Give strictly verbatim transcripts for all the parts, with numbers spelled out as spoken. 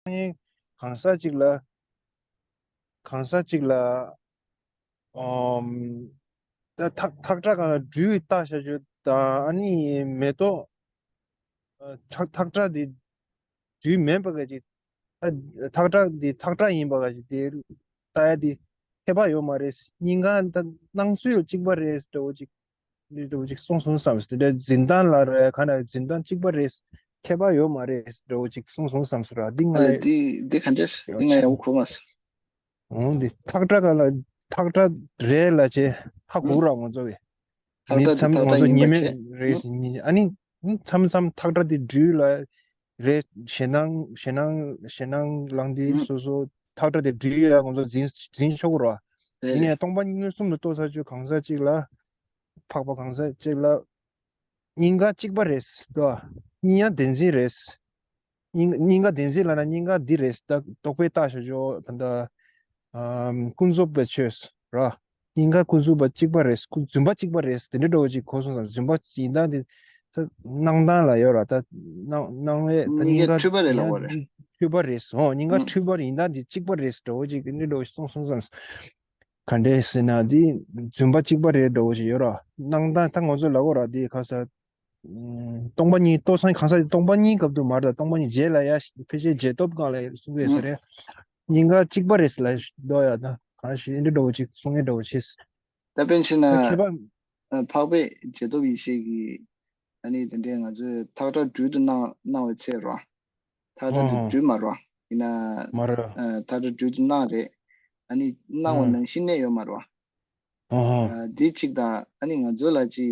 ངས་གང་ཟག་ཅིག་ལ་གང་ཟག་ཅིག་ལ་ཨམ། ད་ཐག་ཐག་ཁྲ་གང་ལ་སྦྲུལ་བཏགས་བྱ་རྒྱུ་དང་ཨ་ནི་མེ་ཏོག་ཨ་ཐག་ཐག་ཁྲ་དེ་སྦྲུལ་མིན་པ་ག་ཅིག་ད་ཐག་ཁྲ་དེ་ཐག་ཁྲ་ཡིན་པ་ག་ཅིག་དེ་ལྟ་ཡ་དེ་ཁྱད་པར་ཡོད་མ་རེད། གཉིས་ཀ་ད་སྣང་ཚུལ་གཅིག་པ་རེད་འདྲ་བོ་ཅིག་འདྲ་བོ་ཅིག་གསུངས་སོང་བསམ། དེ་འདྲ་འཛིན་སྟངས་ལ་རེད་ག་ན་འཛིན་སྟངས་གཅིག་པ་རེད། ཁྱད་པར་ཡོད་མ་རེད་འདྲ་བོ་ཅིག་གསུངས་སོང་བསམ་སོང་ར། འདི་ང་ཨ་ལས་ཡོད་འདི་འདི་ག་འདྲས་འདི་ང་ཡག་པོ་གོ་མ་སོང་། འོང་འདི་ཐག་ཁྲ་ག་ལ་ཐག་ཁྲ་རེད་ལ་ཆེ་ཧ་གོ་ར་ང་ཚོ་གི་ཐག་མི་ཁྲ་འདི་ཚམ་ཐག་ང་ཁྲ་ཚོ་ཡིན་ཉི་པ་མེད་བྱས། རེད་ཨ་ནི་མཚམས་མཚམས་ཐག་ཁྲ་དེ་སྦྲུལ་ལ་རེད། ཞེད་སྣང་ཞེད་སྣང་ཞེད་སྣང་ལངས་དེ་སོ་སོ་ཐག་ཁྲ་དེ་སྦྲུལ་ཡ་ང་ཚོ་འཛིན་འཛིན་ཆོག་གི་ར། ཡིན་ནའི་སྟོང་པ་ཉིད་མངོན་སུམ་དུ་རྟོགས་ཚར་རྒྱུ་གང་ཟག་ཅིག་ལ་འཕགས་པ་གང་ཟག་ཅིག་ལ་གཉིས་ཀ་གཅིག་པ་རེད་དོ། གཉིས་ཡ་བདེན་འཛིན་རེད། སྙིང་སྙིང་ག་བདེན་འཛིན་ལབ་ན་སྙིང་ག་འདི་རེད། ད་རྟོག་པས་བཏགས་བཞག་ཆོག་ད་ལྟ་ཨམ་ཀུན་རྫོབ་པའི་ཆོས་ར། སྙིང་ག་ཀུན་རྫོབ་པ་གཅིག་པ་རེད། ཀུན་རྫུན་པ་གཅིག་པ་རེད། དེ་འདྲ་འདྲ་བོ་ཅིག་གོ་སོང་ཙང་རྫུན་པ་ཡིན་སྟངས་དེ་ད་སྣང་སྟངས་ལ་ཡོད་ར། ད་སྣང་སྣང་བས་ད་སྙིང་ག་འཁྲུལ་པ་རེད་ལབ་པ་རེད། འཁྲུལ་པ་རེད། འོ་སྙིང་ག་འཁྲུལ་པ་ཡིན་སྟངས་དེ་གཅིག་པ་རེད་འདྲ་བོ་ཅིག་འདི་འདྲ་བོ་ཅིག་གསུངས་སོང་ཙང་། ག་འདྲས་ཟེར་ན་འདི་རྫུན་པ་གཅིག་པ་རེད་འདྲ་བོ་ཞིག་ཡོད་ར། སྣང་སྟངས་ད་ང་ཚོ་ལབ་དགོས་ར་འདི་ག་ས། ཨ་སྟོང་པ་ཉིད་རྟོགས་སང་གང་ཟག་སྟོང་པ་ཉིད་སྐབས་དུ་མ་རེད། སྟོང་པ་ཉིད་རྗེས་ལ་ཡ་ཕལ་ཆེར་རྗེས་ཐོབ་སྒང་ལ་གསུང་གི་ཡོད་ས་རེད། སྙིང་ག་གཅིག་པ་རེད་ལ་འདོད་ཡ་ད་གང་ཞིག་འདི་འདྲ་བོ་ཅིག་གསུང་ངེས་འདྲ་བོ་ཆེ། ད་དཔེར་ན་ཁྱད་པར། འཕགས་པའི་རྗེས་ཐོབ་ཡེ་ཤེས་ཀྱི་ཨ་ནི་དེ་འདྲའི་ང་ཚོས་ཐག་ཁྲ་སྦྲུལ་དུ་སྣང་སྣང་བའི་ཚེ་རོ། ཐག་ཁྲ་དེ་སྦྲུལ་མ་རོ། ཡིན་ན། མ་རོ། ཐག་ཁྲ་སྦྲུལ་དུ་སྣང་རེད། ཨ་ནི་སྣང་བ་ནང་བཞིན་གནས་ཡོད་མ་རོ། འདི་གཅིག་དང་ཨ་ནི་ང་ཚོ་ལ་ཅི།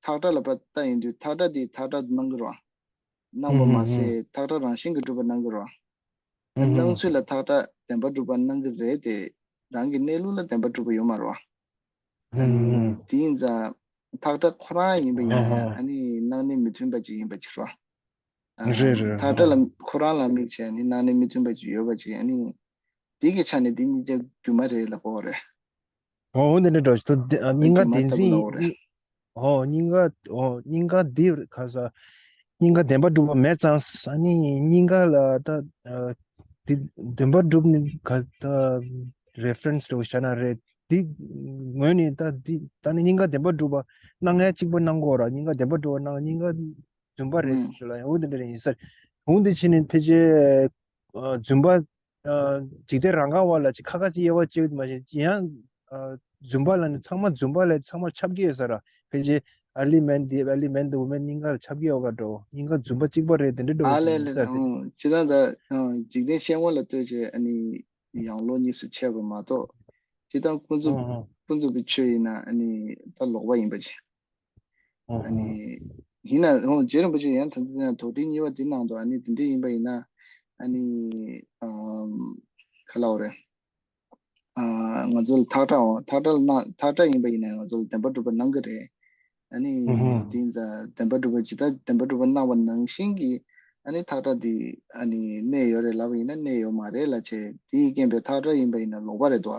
ཐག་ཁྲ་ལ་པ་ལྟ་ཡིན་དུས་ཐག་ཁྲ་དེ་ཐག་ཁྲ་དུ་སྣང་གི་རོ། སྣང་བ་མ་ཟད་ཐག་ཁྲ་རང་བཞིན་གྱིས་གྲུབ་པ་སྣང་གི་རོ། སྣང་ཚུལ་ལ་ཐག་ཁྲ་བདེན་པར་གྲུབ་པ་སྣང་གི་རེད་དེ། རང་གི་གནས་ལུགས་ལ་བདེན་པར་གྲུབ་པ་ཡོད་མ་རེད་བ། ཨ་ནི་དེ་ཡིན་ཙང་ཐག་ཁྲ་ཁོ་རང་ཡིན་པ་ཡིན་ན་ཨ་ནི་སྣང་གནས་མི་མཐུན་པ་ཅིག་ཡིན་པ་ཅིག་རེད་བ། ཨ་ནི་ཐག་ཁྲ་ལ་ཁོ་རང་ལ་དམིགས་བྱས་ནི་སྣང་གནས་མི་མཐུན་པ་ཅིག་ཡོད་པ་ཅིག་ཨ་ནི་དེ་གི་ཆ་ནས་དེ་གཉིས་ཀ་སྒྱུ་མ་རེད་ལབ་དགོས་རེད། འོ་འདི་འདྲ་འདྲ་ཞིག་ཏུ་སྙིང་ག་བདེན་འཛིན། འོ་སྙིང་ག་འོ་སྙིང་ག་འདི་ག་ས། སྙིང་ག་བདེན་པ་གྲུབ་པ་མེད་ཙང་ཨ་ནི་སྙིང་ག་ལ་ད། འདི་བདེན་པ་གྲུབ་ནི་ག་ད་རེ་ཕ་རེན་སི་འདྲ་བོ་བྱས་ན་རེད། འདི་ངོས་ནས་ད་འདི་ད་ནི་སྙིང་ག་བདེན་པ་གྲུབ་པ་སྣང་ཡ་གཅིག་པ་སྣང་གོ་ར། སྙིང་ག་བདེན་པ་གྲུབ་པ་སྣང་སྙིང་ག་རྫུན་པ་རེད་ཟེར་ལ་ཡང་འོ་འདི་འདྲ་རེད་ཡིན་ས། འོ་འདི་ཕྱིན་ནས་ཕལ་ཆེར་རྫུན་པ། འཇིག་རྟེན་རང་ག་བ་ལ་ཅིག་ཁ་ཁ་ཅིག་དབྱེ་བ་ཕྱེ་མ་ཤེས་ཡང་། རྫུན་པ་ལ་ནི་ཚང་མ་རྫུན་པ་ལས་ཚང་མ་ཁྱབ་ཀྱི་ཡོད་ས་ར། ཕལ་ཆེར་early man དེ་early man དེ་woman སྙིང་ག་ལ་ཁྱབ་ཀྱི་ཡོད་ག་འགྲོ། སྙིང་ག་རྫུན་པ་གཅིག་པ་རེད་དེ་འདྲ་འགྲོ་ཨ་ལས་ལས་ས་དེ། ད་ཅི་ད་ད་འཇིག་རྟེན་སྐྱེ་བོ་ལ་ལྟོས་བྱས་ཨ་ནི་ཡང་ལོ་གཉིས་སུ་ཕྱེ་བ་མ་གཏོགས་ཅི་ད་ཀུན་རྫོབ་ཀུན་རྫོབ་པའི་ཆོས་ཡིན་ན་ཨ་ནི་ད་ལོག་པ་ཡིན་པ་ཅིག་ཨ་ནི་ཡིན་ན་ཧོ་རྗེ་རིན་པོ་ཆེ་ཡང་ད་ལྟ་ན་དོགས་འདྲི་གཉིས་པ་འདི་ནང་དུ་ཨ་ནི་འདི་འདྲ་ཡིན་པ་ཡིན་ན་ཨ་ནི་ཨམ་ག་ལབ་རེད། ཨ་ང་ཚོ་ལ་ཐག་ཁྲ་འོང་ཐག་ཁྲ་ལ་སྣང་ཐག་ཁྲ་ཡིན་པ་ཡིན་ན་ང་ཚོ་ལ་བདེན་པ་གྲུབ་པ་སྣང་གི་རེད། ཨ་ནི་འདི་ཡིན་ཙང་བདེན་པ་གྲུབ་པ་ཇི་ལྟར་བདེན་པ་གྲུབ་པ་སྣང་བ་ནང་བཞིན་གྱི་ཨ་ནི་ཐག་ཁྲ་འདི་ཨ་ནི་གནས་ཡོད་རེད་ལབ་པ་ཡིན་ན་གནས་ཡོད་མ་རེད་ལབ་བྱས་དེའི་རྐྱེན་པས་ཐག་ཁྲ་ཡིན་པ་ཡིན་ན་ལོག་པ་རེད་དོ།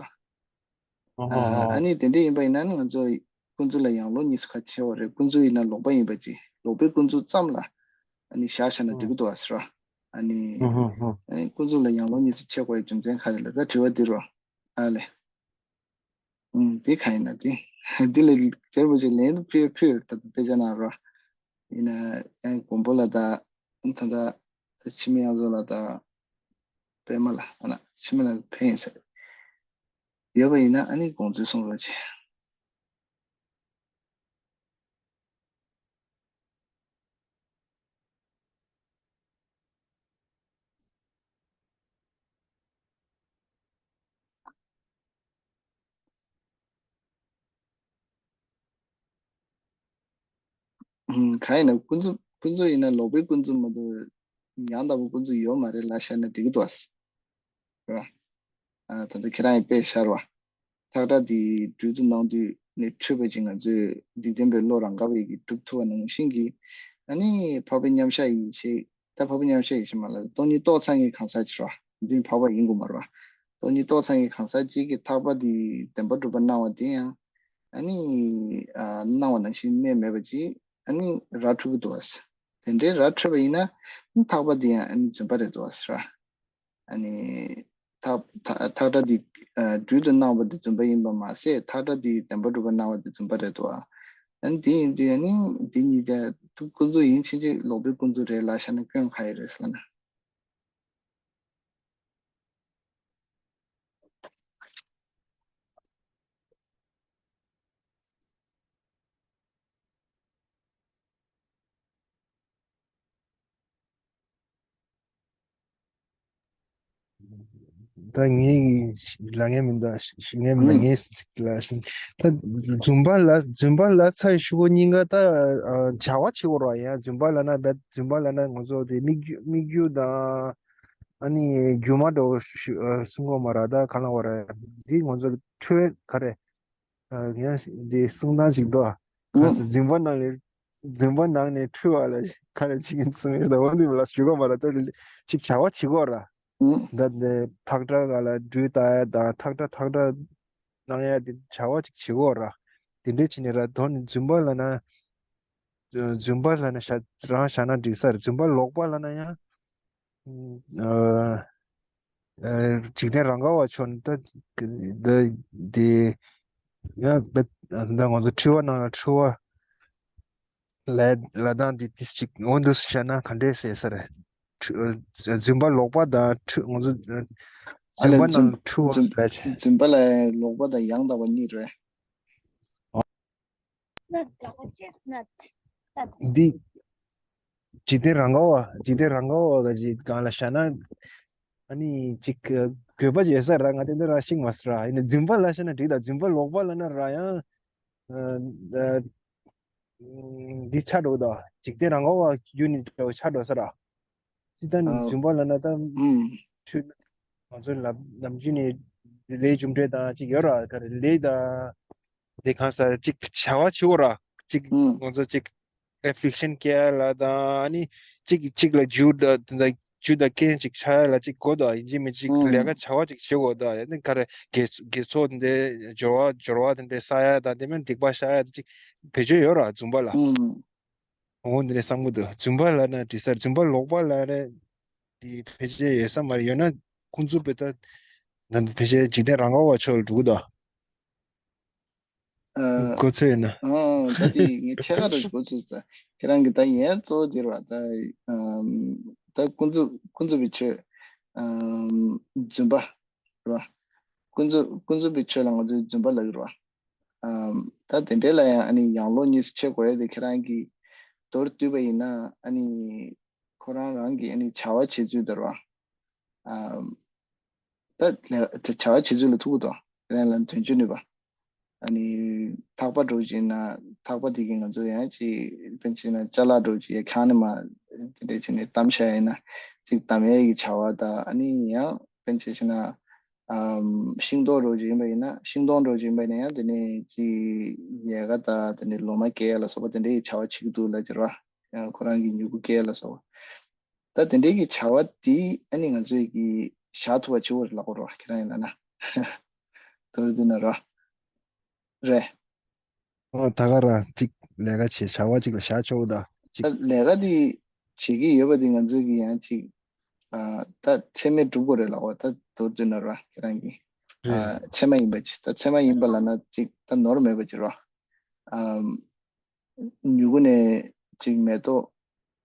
ཨ་ཨ་ནི་དེ་འདྲ་ཡིན་པ་ཡིན་ན་ནི་ང་ཚོ་ཀུན་རྫོབ་ལ་ཡང་ལོག་གཉིས་སུ་ཁ་ཕྱེ་བ་རེད། ཀུན་རྫོབ་ཡིན་ན་ལོག་པ་ཡིན་པ་ཅིག་ལོག་པའི་ཀུན་རྫོབ་ཙམ་ལ་ཨ་ནི་བཞག་བཞག་ན་འགྲིག་གི་འདུག་ཨ་ཟེར་བ། ཨ་ནི་ཨ་ནི་ཀུན་རྫོབ་ལ་ཡང་ལོག་གཉིས་སུ་ཕྱེ་དགོས་པའི་རྒྱུ་མཚན་ག་རེ་ལ་ད་དྲི་བ་འདི་རོ། ཨ་ལས། ཨུམ་དེ་ག་ཡིན་ན་དེ་འདི་ལ་རྗེ་རིན་པོ་ཆེ་ལན་དུ་ཕུལ་ཕུལ་ད་དཔེ་ཆ་ནང་རོ། ཡིན་ན་ཡང་མགོན་པོ་ལ་ད་ད་ད་འཆི་མེད་དབྱངས་འཚོ་ལ་ད་པད་མ་ལ་ཨ་ན་འཆི་མེད་ལ་ཕན་ཡིན་ཟེར། ཡོད་པ་ཡིན་ན་ཨ་ནི་དགོངས་ཚུལ་གསུང་རོགས་བྱེད། ཨུམ་གང་ཡིན་ན་ཀུན་རྫོབ་ཀུན་རྫོབ་ཡིན་ན་ལོག་པའི་ཀུན་རྫོབ་མ་གཏོགས་ཡང་དག་པའི་ཀུན་རྫོབ་ཡོད་མ་རེད་ལབ་བཞག་ན་འགྲིག་གི་འདུག་ཨ། རེད་བ། ཨ་ད་ལྟ་ཁྱེད་རང་གིས་དཔེ་ཤར་བ། ཐག་ཁྲ་དེ་སྦྲུལ་དུ་སྣང་དུས་ནས་འཁྲུལ་པ་ཅིག་ང་ཚོས་འཇིག་རྟེན་པའི་བློ་རང་ག་བའི་གིས་གྲུབ་ཐུབ་པ་ནང་བཞིན་གྱི། ཨ་ནི་འཕགས་པའི་མཉམ་གཞག་ཡེ་ཤེས་ད་འཕགས་པའི་མཉམ་གཞག་ཡེ་ཤེས་མ་ལ་སྟོང་ཉིད་རྟོགས་ཚར་མཁན་གང་ཟག་ཅིག་རེད་བ། འདི་འཕགས་པ་ཡིན་དགོས་མ་རེད་བ། སྟོང་ཉིད་རྟོགས་ཚར་མཁན་གང་ཟག་ཅིག་གིས་ཐག་པ་དེ་བདེན་པར་གྲུབ་པ་སྣང་བ་དེ་ཡང་ཨ་ནི་ཨ་སྣང་བ་ནང་བཞིན་གནས་མེད་པ་ཅིག་ཨ་ནི་ར་འཕྲོད་ཀྱི་འདུག་བ། དེ་འདྲའི་ར་འཕྲོད་པ་ཡིན་ན་ཐག་པ་དེ་ཡང་ཨ་ནི་རྫུན་པ་རེད་འདུག་བ་ཟེར་བ། ཨ་ནི་ཐག་ཐག་ཐག་སྒྲ་འདི་ཨ་སྦྲུལ་དུ་སྣང་བ་འདི་བརྫུན་པ་ཡིན་པ་མ་ཟད། ཐག་སྒྲ་འདི་བདེན་པར་གྲུབ་པར་སྣང་བ་འདི་བརྫུན་པ་རེད་དོ། ཨ་ནི་དེ་ཡིན་དུས་ཨ་ནི་འདི་གཉིས་ཀ་ཐུག་ཀུན་རྫོབ་ཡིན་ཕྱིན་ཆད་ལོག་པའི་ཀུན་རྫོབ་རེད་ལབ་བཞག་ན་སྐྱོན་ག་ཡི་རེད་ཟེར་ན། ད་ངས་ལ་ངས་མི་འདུག་ངས་མི་འདུག་ངས་ཅིག་ལ་ཤིང་ད་རྫུན་པ་ལ་རྫུན་པ་ལ་ཚ་ཡི་ཤུ་གུ་གཉིས་ཀ་ད་བྱ་བ་བྱེད་དགོས་ར། ཡང་རྫུན་པ་ལ་ན་རྫུན་པ་ལ་ན་ང་ཚོ་དེ་དམིགས་རྒྱུ་དམིགས་རྒྱུ་དང་ཨ་ནི་སྒྱུ་མ་འདྲ་བོ་གསུང་གོ་མ་ར། ད་ག་ལ་བ་ར་འདི་ང་ཚོ་འཁྲུལ་བས་ག་རེ། ཡང་འདི་གསུང་སྟངས་ཅིག་འདུག་ག་ས་རྫུན་པ་ནང་ནས་རྫུན་པ་ནང་ནས་འཁྲུལ་བ་ལ་ག་རེ་བྱེད་ཀྱིན་གསུང་ཡོད་ད་བ་འདི་ལ་ཞུ་གོ་མ་ར། ད་ཅིག་བྱ་བ་བྱེད་དགོས་ར། ད་འདི་ཐག་སྒྲ་ག་ལ་སྦྲུལ་ལྟ་ཡ་དང་ཐག་སྒྲ་ཐག་སྒྲ་སྣང་ཡ་འདི་བྱ་བ་ཅིག་བྱེད་དགོས་ར། དེ་འདྲས་བྱས་ནས་ར་དོ་ནི་རྫུན་པ་ལ་ན་རྫུན་པ་ལ་ན་ཤ་རང་བཞག་ན་འགྲིག་ས་རེད། རྫུན་པ་ལོག་པ་ལ་ན་ཡང་འཇིག་རྟེན་རང་ག་བ་ཆོ་ནི་ད་འདི་ཡང་ད་ང་ཚོ་འཁྲུལ་བ་ནང་ལ་འཁྲུལ་བ་ལ་ལ་དང་འདི་ཏིས་ཅིག་འོ་འདུག་བཤད་ན་ག་འདྲས་ཟེར་ས་རེད། རྫུན་པ་ལོག་པ་དང་འཁྲུལ་ང་ཚོ་ཨ་ལས་རྫུན་པ་ནང་འཁྲུལ་བ་རྫུན་ལས་བྱེད། རྫུན་པ་ལ་ལོག་པ་དང་ཡང་དག་པ་གཉིས་རེད། འདི་འཇིག་རྟེན་རང་ག་བ་འཇིག་རྟེན་རང་ག་བ་ག་ཅིག་གང་ལ་བཤད་ན་ཨ་ནི་ཅིག་དགོས་པ་ཡོད་ས་ར། ང་དེ་འདྲ་ར་ཤིང་མ་ཟེར་ར། ཡིན་ན་རྫུན་པ་ལ་བཤད་ན་འགྲིག་ད། རྫུན་པ་ལོག་པ་ལ་ན་ར་ཡང་འདི་ཆ་འགྲོ་ད། འཇིག་རྟེན་རང་ག་བ་རྒྱུ་ནི་འགྲོ་ཆ་འགྲོ་ས་ར། ཅི་ད་ནི་རྫུན་པ་ལ་ན་ད་ཆུ་ང་ཚོ་ལ་ནམ་རྒྱུན་ནས་ལས་རྒྱུ་འབྲས་དང་ཅིག་ཡོད་ར། ག་རེ་ལས་དང་དེ་གང་ས་ཅིག་བྱ་བ་བྱེད་དགོས་ར། ཅིག་ང་ཚོ་ཅིག་ཨེབ་ཕི་ལིག་ཤན་སྐྱེལ་ཡ་ལ་དང་ཨ་ནི་ཅིག་ཅིག་ལ་རྒྱུ་དང་དེ་འདྲ་རྒྱུ་དང་རྐྱེན་ཅིག་ཆགས་ཡ་ལ་ཅིག་དགོས་དང་ཡིན་གཅིག་མིན་གཅིག་ལས་ཀ་བྱ་བ་ཅིག་བྱེད་དགོས་དང་ཡ་ནི་ག་རེ་དགེ་དགེ་ཚོགས་དེ་འདྲའི་སྦྱོར་བ་སྦྱོར་བ་དེ་འདྲའི་ས་ཡ་དང་དེ་མིན་སྡིག་པ་བཤགས་ཡ་དེ་ཅིག་བེད་སྤྱོད་ཡོད་ར་རྫུན་པ་ལ། འོ་འདི་ནས་བསམ་གི་འདུག་རྫུན་པ་ལ་ན་འདྲི་ས་རྫུན་པ་ལོག་པ་ལ་རེད། འདི་ཕལ་ཆེར་ཡོད་ས་མ་རེད། ཡོད་ན་ཁོང་ཚོ་བེ་ད་ད་འདི་ཕལ་ཆེར་འཇིག་རྟེན་རང་ག་བ་ཕྱོགས་ལ་འགྲོ་གི་འདུག་ཨ། གོ་ཚོད་ཡོད་ན། ཨ། ད་དེ་ངས་ཕྱེད་ཀ་རེ་གོ་ཚོད་ས། ཁྱེད་རང་གི་ད་ཡན་གཙོ་བོ་དེ་རེད་བ། ད་ཨམ། ད་ཀུན་རྫོབ་ཀུན་རྫོབ་པའི་ཆོས་ཨམ། རྫུན་པ་རེད་བ། ཀུན་རྫོབ་ཀུན་རྫོབ་པའི་ཆོས་ལ་ང་ཚོས་རྫུན་པ་ལབ་ཀྱི་རེད་བ། ཨམ། ད་དེ་འདྲའི་ལ་ཡང་ཨ་ནི་ཡང་ལོག་གཉིས་སུ་ཕྱེ་དགོས་ཡ་དེ་ཁྱེད་རང་གིས་མདོར་བསྡུས་པ་ཡིན་ན་ཨ་ནི་ཁོ་རང་རང་གི་ཨ་ནི་བྱ་བ་བྱེད་ཚུལ་དེ་རེད་བ། ཨམ། ད་ལས་བྱ་བ་བྱེད་ཚུལ་ལ་ཐུག་གི་འདུག་རང་ལ་དོན་གཅོད་ནུས་པ། ཨ་ནི་ཐག་པ་འདྲ་བོ་ཅིག་ན་ཐག་པ་དེ་གིས་ང་ཚོ་ཡང་ཅིག་དཔེར་ན་ཆ་ན་ཅ་ལག་འདྲ་བོ་ཅིག་ཡ་ཁྱང་ནས་མ་དེ་འདྲས་བྱས་ནས་བསྡམས་བཞག་ཡིན་ན་ཅིག་བསྡམ་ཡས་ཀྱི་བྱ་བ་དང་ཨ་ནི་ཡང་དཔེར་ན་ཆ་ན་ཨམ། ཤིང་ཏོག་འདྲ་བོ་ཅིག་ཡིན་པ་ཡིན་ན་ཤིང་སྡོང་འདྲ་བོ་ཅིག་ཡིན་པ་ཡིན་ན་ཡང་དེ་ནས་ཅིག་ཡལ་ག་དང་དེ་ནས་ལོ་མ་སྐྱེ་ཡ་ལ་སོགས་པ་དེ་འདྲས་ཀྱི་བྱ་བ་བྱེད་ཀྱི་འདུག་ལབ་ཀྱི་རེད་བ། ཡང་ཁོ་རང་གི་མྱུ་གུ་སྐྱེ་ཡ་ལ་སོགས་པ། ད་དེ་འདྲའི་གི་བྱ་བ་དེ་ཨ་ནི་ང་ཚོས་ཀྱི་བཞག་ཐུབ་པ་བྱེད་དགོས་རེད་ལབ་དགོས་རེད་བ། ཁྱེད་རང་ཡིན་ན་ན། མདོར་བསྡུས་ན་ར། རེད། ཨོ་ད་ག་རང་གཅིག་ལས་ཀ་བྱེད་བྱ་བ་གཅིག་ལ་བཞག་ཆོག་གི་ད་གཅིག་ད་ལས་ཀ་དེ་བྱེད་ཀྱི་ཡོད་པ་དེ་ང་ཚོས་ཀྱི་ཡང་གཅིག་ཨ། ད་ཚད་མས་གྲུབ་དགོས་རེད་ལབ་དགོས་རེད། ད་མདོར་བསྡུས་ན་ར་ཁྱེད་རང་གི་ཨ། རེད། ཚད་མ་ཡིན་པ་ཅིག་ད་ཚད་མ་ཡིན་པ་ལབ་ན་གཅིག་ད་ནོར་མེད་པ་ཅིག་ར། ཨ། མྱུ་གུ་ནས་ཅིག་མེ་ཏོག་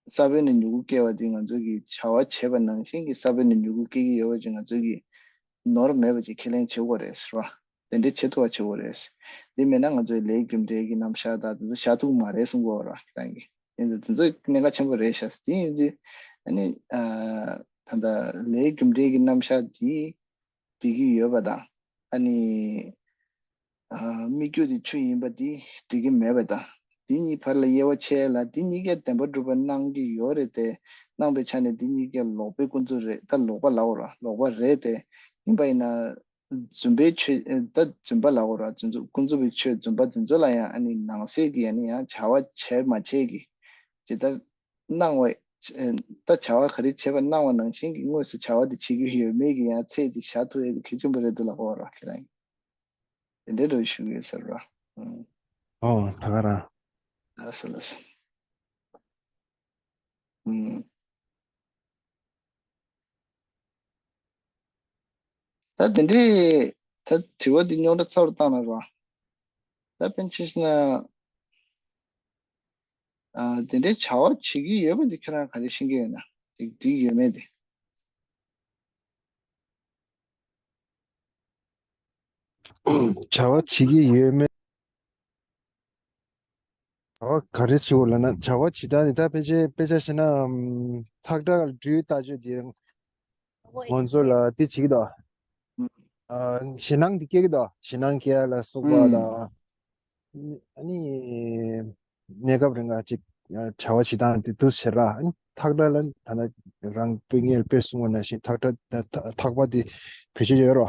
ས་བོན་ནས་མྱུ་གུ་སྐྱེ་བ་འདི་ང་ཚོ་གིས་བྱ་བ་བྱས་པ་ནང་བཞིན་གྱི་ས་བོན་ནས་མྱུ་གུ་སྐྱེ་གི་ཡོད་པ་ཅིག་ང་ཚོ་གིས་ནོར་མེད་པ་ཅིག་ཁས་ལེན་བྱེད་དགོས་རེད་ཟེར་བ། དེ་འདྲའི་བྱེད་ཐུབ་པ་བྱེད་དགོས་རེད། འདི་མེད་ན་ང་ཚོའི་ལས་རྒྱུ་འབྲས་ཀྱི་རྣམ་གཞག་དང་དེ་ཚོ་བཞག་ཐུབ་ཀྱི་མ་རེད་གསུང་གི་ཡོད་རེད་ཁྱེད་རང་གིས། ཡིན་ཙང་དེ་ཚོ་གནད་འགག་ཆེན་པོ་རེད་ཤག་དེ་ཡིན་དུས་ཨ་ནི་ཨ། ད་ལྟ་ལས་རྒྱུ་འབྲས་ཀྱི་རྣམ་གཞག་འདི་འགྲིག་གི་ཡོད་པ་དང་ཨ་ནི། ཨ། སྨིག་རྒྱུ་དེ་ཆུ་ཡིན་པ་འདི་འགྲིག་གི་མེད་པ་དང་། འདི་གཉིས་བར་ལ་དབྱེ་བ་ཕྱེ་ཡ་ལ་འདི་གཉིས་ཀས་བདེན་པར་གྲུབ་པ་སྣང་གི་ཡོད་རེད་དེ། སྣང་བའི་ཆ་ནས་འདི་གཉིས་ཀས་ལོག་པའི་ཀུན་རྫོབ་རེད། ད་ལོག་པ་ལབ་དགོས་ར་ལོག་པ་རེད་དེ། ཡིན་པ་ཡིན་ན་རྫུན་པའི་ཆོས་ད་རྫུན་པ་ལབ་དགོས་ར་རྫུན་རྫུན་ཀུན་རྫོབ་པའི་ཆོས་རྫུན་པ་འདི་ཚོ་ལ་ཡང་ཨ་ནི་ནང་གསེས་ཀྱི་ཨ་ནི་ཡང་བྱ་བ་བྱས་མ་བྱས་ཀྱི་ཇི་ལྟར་སྣང་བ། ད་བྱ་བ་ག་རེ་བྱས་པ་སྣང་བ་ནང་བཞིན་གྱི་དངོས་སུ་བྱ་བ་དེ་བྱེད་རྒྱུ་ཡོད་མེད་ཀྱི་ཡང་ཚད་དེ་བཞག་ཐུབ་ཡས་དེ་གལ་ཆེན་པོ་རེད་འདུག་ལབ་དགོས་ར་ཁྱེད་རང་གིས། དེ་འདྲའི་འདྲ་ཞུ་གི་ཡོད་ཟེར་བ། ཨང་། ཨོ་ད་ག་རང་། ལགས་སོ་ལགས་སོ། ཨང་། ད་དེ་འདྲའི་ད་དྲི་བ་འདི་རྙོག་དྲ་ཚ་བོ་བཏང་ན་རོ། ད་དཔེར་ན་ཆ་བཞག་ན། ཨ། དེ་འདྲའི་བྱ་བ་བྱེད་ཀྱི་ཡོད་པ་འདི་ཁྱོད་རང་ག་རེ་ཤེས་ཀྱི་ཡོད་ན། ཅིག་འགྲིག་ཡོད་མེད་དེ། བྱ་བ་བྱེད་ཀྱི་ཡོད་མེད། བྱ་བ་ག་རེ་བྱེད་དགོས་ལབ་ན། བྱ་བ་བྱེད་སྟངས་ནི་ད་ཕལ་ཆེར་དཔེ་ཆ་བཞག་ན། ཨམ། ཐག་ཁྲ་སྦྲུལ་ལྟ་སྤྱོད་དེ་ང་ཚོ་ལ་དེ་བྱེད་ཀྱི་འདུག་ཨ། ཞེད་སྣང་དེ་སྐྱེ་གི་འདུག་ཞེད་སྣང་སྐྱེ་ཡ་ལ་སོགས་པ་དང་། ཨ་ནི་གནས་སྐབས་རིང་ལ་ཅིག་བྱ་བ་བྱེད་སྟངས་དེ་འདུག་ཟེར་ར། ཨ་ནི་ཐག་ཁྲ་ལ་ད་ལྟ་རང་དཔེ་ངས་དཔེ་གསུངས་པ་ནང་བཞིན་ཐག་ཁྲ་ད་ད་ཐག་པ་དེ་བེད་སྤྱོད་ཡོད་རོ།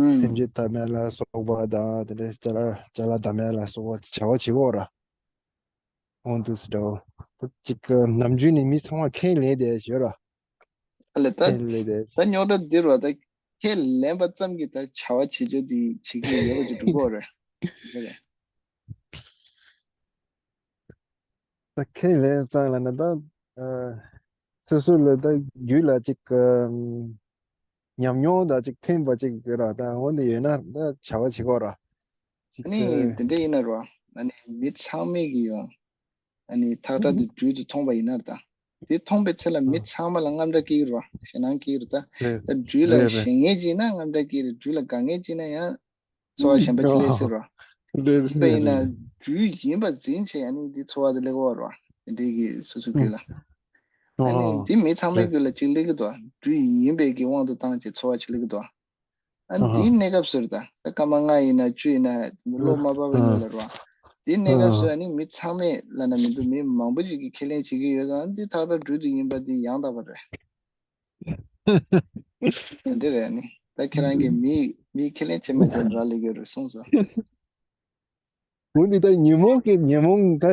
སེམས་ཅན་བསྡམ་ཡ་ལ་སོགས་པ་དང་། དེ་འདྲའི་ཅ་ལག་ཅ་ལག་བསྡམ་ཡ་ལ་སོགས་པ་བྱ་བ་བྱེད་ཀྱི་ཡོད་རོ། འོང་དུས་འདྲ་བོ། ད་ཅིག་ནམ་རྒྱུན་ནས་མི་ཚང་མ་ཁས་ལེན་བསྡད་ཡོད་ར། ཨ་ལས་ད། ཁས་ལེན་བསྡད། ད་རྙོག་དྲ་འདི་རོ། ད་ཁས་ལེན་པ་ཙམ་གྱིས་ད་བྱ་བ་བྱེད་ཆོག་འདི་བྱེད་ཀྱི་ཡོད་པ་ཅིག་འགྲོ་གི་ཡོད་རེད། ད་ཁས་ལེན་ཙང་ལབ་ན་ད། ཨ། སོ་སོ་ལ་ད་རྒྱུད་ལ་ཅིག་ཨམ། ཉམས་མྱོང་དང་ཅིག་མཐུན་པ་ཅིག་ཡོད་ར། ད་འོ་འདི་ཡོད་ན་ད་བྱ་བ་བྱེད་ཀྱི་ཡོད་ར། ཅིག་ཨ་ནི་ཨ། དེ་འདྲ་ཡིན་ན་རོ། ཨ་ནི་མི་ཚང་མས་ཀྱི་ཡོང་། ཨ་ནི་ཐག་ཁྲ་དེ་སྦྲུལ་དུ་མཐོང་པ་ཡིན་ན་ད། དེ་མཐོང་པའི་ཚེ་ལ་མི་ཚང་མ་ལ་དངངས་སྐྲག་སྐྱེ་གི་རེད་བ། ཞེད་སྣང་སྐྱེ་གི་རེད་ད། རེད། ད་སྦྲུལ་ལ་རེད་རེད། ཞེད་སྣང་སྐྱེ་ན་དངངས་སྐྲག་སྐྱེ་རེད། སྦྲུལ་ལ་དགའ་ངེས་སྐྱེ་ན་ཡང་ཚོར་བ་གཞན་པ་ཅིག་སླེབས་སྲིད་རེད་བ། རེད་རེད། དཔེ་ཡིན་ན་རེད། སྦྲུལ་ཡིན་པ་འཛིན་བྱས་ཨ་ནི་འདི་ཚོར་བ་དེ་སླེབས་ཀྱི་ཡོད་རེད་བ། དེ་འདྲའི་གི་སོ་སོ་རྒྱུད་ལ། ཨ་ནི་འདི་མི་ཚང་མའི་རྒྱུད་ལ་ཅིག་སླེབས་ཀྱི་འདུག་སྦྲུལ་ཡིན་པའི་གི་དབང་དུ་བཏང་བྱས་ཚོར་བ་ཅིག་སླེབས་ཀྱི་འདུག་ཨ་ནི་འདིའི་གནས་སྐབས་སུ་རེད་ད། ད་སྐར་མ་ལྔ་ཡིན་ན་བཅུ་ཡིན་ན་བློ་མ་བབས་པའི་མི་ལ་རེད་བ། འདིའི་གནས་སྐབས་སུ་ཨ་ནི་མི་ཚང་མས་ལབ་ན་མི་འདུག་མི་མང་པོ་ཞིག་གིས་ཁས་ལེན་བྱེད་ཀྱི་ཡོད་ཙང་འདི་ཐག་ཁྲ་སྦྲུལ་དུ་ཡིན་པ་འདི་ཡང་དག་པ་རེད། དེ་འདྲ་རེད། ཨ་ནི་ད་ཁྱེད་རང་གིས་མི་མི་ཁས་ལེན་བྱེད་མ་བྱེད་རག་ལས་ཀྱི་རེད་གསུངས་སོང་། འོ་འདི་ད་ཉོན་མོངས་ཀྱི་ཉོན་མོངས་ད་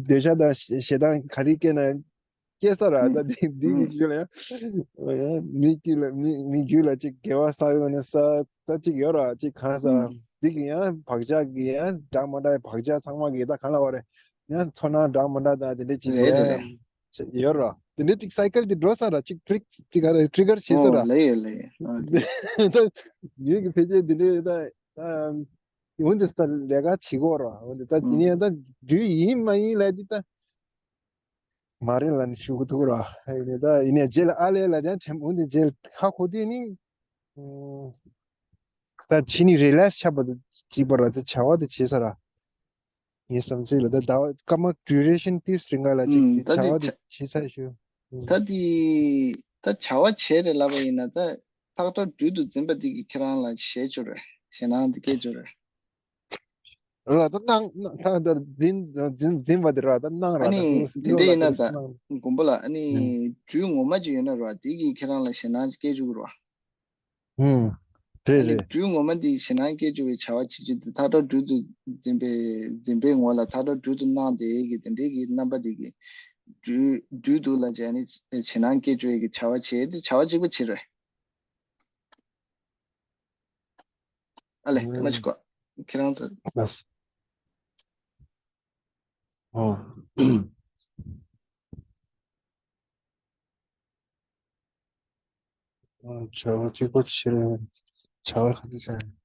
འདོད་ཆགས་དང་ཞེ་སྡང་ག་རེ་སྐྱེས་ན་སྐྱེ་ས་ར། ད་འདི་འདི་གི་རྒྱུད་ལ་ཡང་མི་རྒྱུད་ལ་མི་མི་རྒྱུད་ལ་ཅིག་དགེ་བ་བསགས་ཡོང་ན་ས་ད་ཅིག་ཡོད་ར། ཅིག་གང་ས་འདི་གི་ཡང་བག་ཆགས་ཀྱི་ཡང་འདྲ་མ་འདྲ་བག་ཆགས་ཚང་མ་གི་ད་གང་ལ་བ་རེད། ཡང་ཚོར་སྣང་འདྲ་མ་འདྲ་དང་དེ་འདྲ་ཅིག་རེད་རེད་རེད། ཡོད་ར། དེ་འདྲ་ཅིག་སའི་ཀལ་དེ་འགྲོ་ས་ར། ཅིག་ཊི་རིག་ཅིག་ག་རེ་ཊི་རི་གར་བྱེད་ས་ཨོ་ར། ལེ་ཡོད་ལེ་ཡོད། ཨ་དེ། ད་ཡོད་ཀྱི་ཕལ་ཆེར་དེ་འདྲ་ད། འོན་ཏེ་ད་ལས་ཀ་བྱེད་དགོས་ར། འོན་ཏེ་ད་དེ་ནས་ད་སྦྲུལ་ཡིན་མ་ཡིན་ལབ་དེ་ད་མ་རེད་ལབ་ནས་ཞུ་གི་འདུག་ར། ཡིན་ནའི་ད་ཡིན་ནའི་རྗེས་ལ་ཨ་ལས་ལ་ཡང་ཆེན་པོ་འོན་ཏེ་རྗེས་ལ་ཧ་གོ་དེ་ནི། ད་ཕྱི་ནས་རི་ལེག་སི་ཆགས་པ་དང་གཅིག་པ་ར། ད་བྱ་བ་དེ་བྱེད་ས་ར། ངའི་བསམ་ཚུལ་ལ་ད་ཟླ་བ་སྐར་མ་ཌུ་རེ་ཤན་ཏིས་རིང་ག་ལ་ཅིག་ཨུམ། ད་བྱ་དེ་བ་དེ་བྱ་བྱེད་ས་ཞུ། ཨུམ། ད་དེ་ད་བྱ་བ་བྱས་རེད་ལབ་པ་ཡིན་ན་ད་ཐག་ཁྲ་སྦྲུལ་དུ་འཛིན་པ་དེ་གིས་ཁྱེད་རང་ལ་ཞེད་ཅོ་རེད། ཞེད་སྣང་དེ་སྐྱེ་ཅོ་རེད། ར་ད་སྣང་ད་ད་འཛིན་འཛིན་འཛིན་པ་དེ་ར་ད་སྣང་ར། ད་ཨ་ནི་སོ་སོ་དེ་འདྲ་ཡིན་ན་ད་སྣང་། མགོན་པོ་ལགས། ཨ་ནི་ཨུམ། སྦྲུལ་ངོ་མ་ཅིག་ཡོད་ན་ར་དེ་གིས་ཁྱེད་རང་ལ་ཞེད་སྣང་ཅིག་སྐྱེ་ཅོ་གི་རེད་བ། ཨུམ། རེད་ཨ་ནི་རེད། སྦྲུལ་ངོ་མ་འདི་ཞེད་སྣང་སྐྱེ་བཅུག་པའི་བྱ་བ་བྱེད་རྒྱུ་འདི་ཐག་ཁྲ་སྦྲུལ་དུ་འཛིན་པའི་འཛིན་པའི་ངོ་ལ་ཐག་ཁྲ་སྦྲུལ་དུ་སྣང་དེ་གི་དེ་འདྲའི་གི་རྣམ་པ་འདི་གི་སྦྲུལ་སྦྲུལ་དུ་ལ་བྱས་ནས་ཞེད་སྣང་སྐྱེ་བཅུག་པའི་གི་བྱ་བ་བྱེད་དེ་བྱ་བ་གཅིག་པ་བྱེད་རེད། ཨ་ལས་ཨུམ། མ་གཅིག་གོ་ཁྱེད་རང་ཚོ། ལགས། ཨོ། བྱ་བ་གཅིག་པོ་བྱེད། བྱ་བ་ག་ཚོད་བྱ།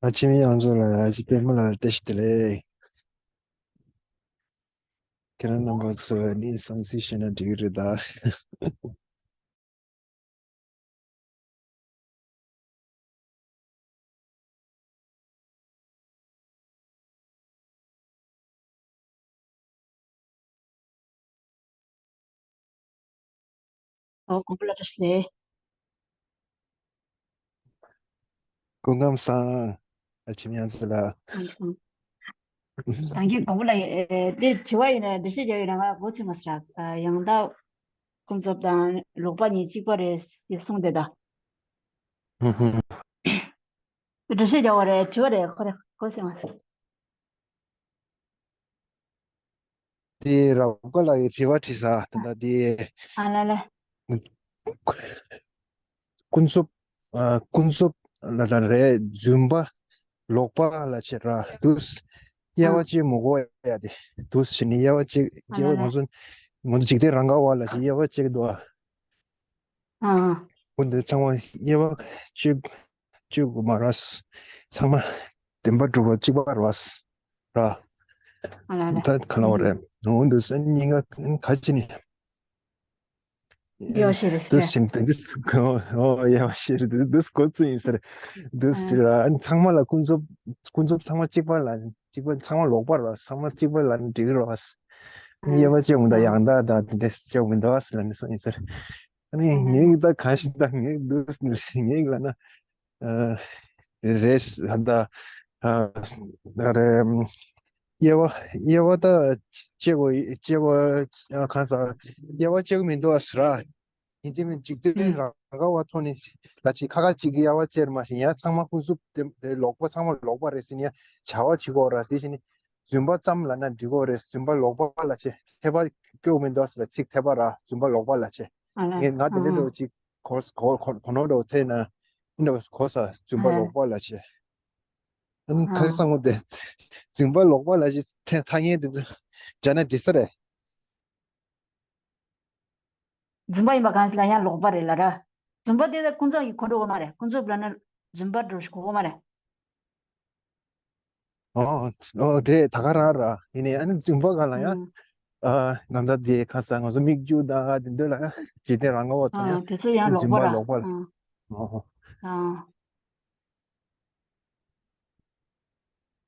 ཨ་ཕྱི་མི་ཡོངས་རྫོགས་ལ་ཨ་ཅེ་པད་མ་ལགས་བཀྲ་ཤིས་བདེ་ལེགས། ཁྱེད་རང་རྣམ་པ་ཚོ་ནི་བསམ་ཚུལ་བཤད་ན་འགྲིག་གི་རེད་ད། ཨོ། དགོངས་པ་ལ་བཀྲ་ཤིས་བདེ་ལེགས། སྐུ་ཁམས་བཟང་། ཨ་ཆེམ་ཡང་ཚེ་ལ། ཁམས་བཟང་། ད་གིན་གོང་བུ་ལ་ཡ་ཨེ་དེ་དྲི་བ་ཡིན་ན་འགྲེལ་བཤད་རྒྱག་ཡོད་ན་ང་མགོ་ཚོས་མ་སོང་ར། ཡང་དག་ཀུན་རྫོབ་དང་ལོག་པ་གཉིས་གཅིག་པ་རེད་ཅེས་གསུངས་དེ་ད། ཧུམ་ཧུམ། འགྲེལ་བཤད་རྒྱག་པ་རེད། དྲི་བ་རེད། ཁོ་རེ་མགོ་ཚོས་མ་སོང་། དེ་རབ་དགའ་ལགས་ཀྱིས་དྲི་བ་དྲིས་ས་དེ་འདྲ་དེ། ཨ་ལ་ལ། ཀུན་རྫོབ། ཨ། ཀུན་རྫོབ་ལ་དང་རེད། རྫུན་པ་ལོག་པ་ལ་བྱེད་ར་དུས། དབྱེ་བ་ཨ། གཅིག་མི་དགོས་ཡ་དེ་དུས་བྱེད་ནི་དབྱེ་བ་གཅིག་ཨ་དབྱེ་ལ་བ་ལ། ང་ཚོ་ང་ཚོ་འཇིག་རྟེན་རང་ག་བ་ལ་བྱེད་དབྱེ་བ་གཅིག་འདུག་ཨ། ཨ། ཀུན་དེ་ཚང་མ་དབྱེ་བ་གཅིག་གཅིག་མ་ར། ཚང་མ་བདེན་པར་གྲུབ་པ་གཅིག་པ་ར། ར། ཨ་ལ་ལ། ད་ག་ལ་བ་ཨུ། རེད། འོ་འདུག་སེ་གཉིས་ཀ་ག་ཅི་ནི། དབྱེ་བ་ཕྱེ་རེད་དུས་ཟེར། ཟིན་དེ་འདུག་ཨོ་དབྱེ་བ་ཕྱེ་རེད་འདུག་ཀོ་ཚུ་ཡིན་ཟེར། འདུག་ཨ། ཟེར་ཨ་ནི་ཚང་མ་ལ་ཀུན་རྫོབ། ཀུན་རྫོབ་ཚང་མ་གཅིག་པ་ལ་གཅིག་པ་ཚང་མ་ལོག་པ་ར་ཚང་མ་གཅིག་པ་ལ་ནི་འགྲིག་ར། ཨ། དབྱེ་བ་ཕྱེ་མི་འདུག་ཨ། ཡང་དག་དང་དེ་འདྲས་ཕྱེ་མི་འདུག་ཟེར་ལ་ནི་སོ་ཡིན་ཟེར། ཨ་ནི་ཨ་ལ་ལ། ངས་ད་གང་ཞིག་ད་ངས་འདུག་ངས་ལ་ན། ཨ། རེད་ད། ཨ། རེད། དབྱེ་བ་དབྱེ་བ་ད་ཕྱེ་དགོས་ཕྱེ་དགོས། ཨ། གང་ཟག་དབྱེ་བ་ཕྱེ་གི་མི་འདུག་ཟེར་ར། ཡིན་གཅིག་མིན་གཅིག་དེ་ཨ། རང་ག་བ་ཐོག་ནས་ལ་ཅིག་ཁ་ཁ་ཅིག་གི་དབྱེ་བ་ཕྱེ་མ་ཤེས་ཡང་ཚང་མ་ཀུན་རྫོབ་དེ་དེ་ལོག་པ་ཚང་མ་ལོག་པ་རེད་ཟེར་ནས་བྱ་བ་བྱེད་དགོས་ར། དེ་བཞིན་རྫུན་པ་ཙམ་ལབ་ན་འགྲིག་གི་རེད། རྫུན་པ་ལོག་པ་ལ་བྱེད་འཐད་པ་སྐྱོ་མི་འདུག་ཟེར་ཚིག་འཐད་པ་ར་རྫུན་པ་ལོག་པ་ལ་བྱེད། ཨ་ལ། ངས་ང་དེ་འདྲ་ཨ། འདྲ་བོ་ཅིག་གོ་གོ་གོ་གོ་ནོར་འདྲ་བོ་ཐེབས་ན་འདྲ་བོ་གོ་ས་རྫུན་པ་ཨ། ལོག་པ་ལ་བྱེད། ཨ་ནི་ཨ། ཁ་སང་ངོ་དེ་རྫུན་པ་ལོག་པ་ལ་བྱེད་ཐེ་ཐ་སྙད་དེ་ཚོ་སྦྱར་ན་འགྲིག་ས་རེད། རྫུན་པ་ཡིན་པ་གང་ཞིག་ལ་ཡང་ལོག་པ་རེད་ལ་ར། རྫུན་པ་དེ་ལ་ཀུན་རྫོབ་ཀྱི་གོ་འགྲོ་གོ་མ་རེད། ཀུན་རྫོབ་ལབ་ན་རྫུན་པ་འགྲོ་ཞིག་གོ་གོ་མ་རེད། ཨོ་ཨོ་དེ་ད་ག་རང་ར་ཡིན་ནའི་ཨ་ནི་རྫུན་པ་ག་ལ་ཡང་། ཨ། ང་ཚ་དེ་ཁ་ས་ང་ཚོ་མིག་རྒྱུ་དང་དེ་འདོད་ལ་ཡང་འཇིག་རྟེན་རང་ག་བ་དང་ཨ་ཡང་དེ་ཚོ་ཡང་ལོག་པ་རྫུན་པ་ར། ལོག་པ་ལ། ཨ། ཨོ་ཨ།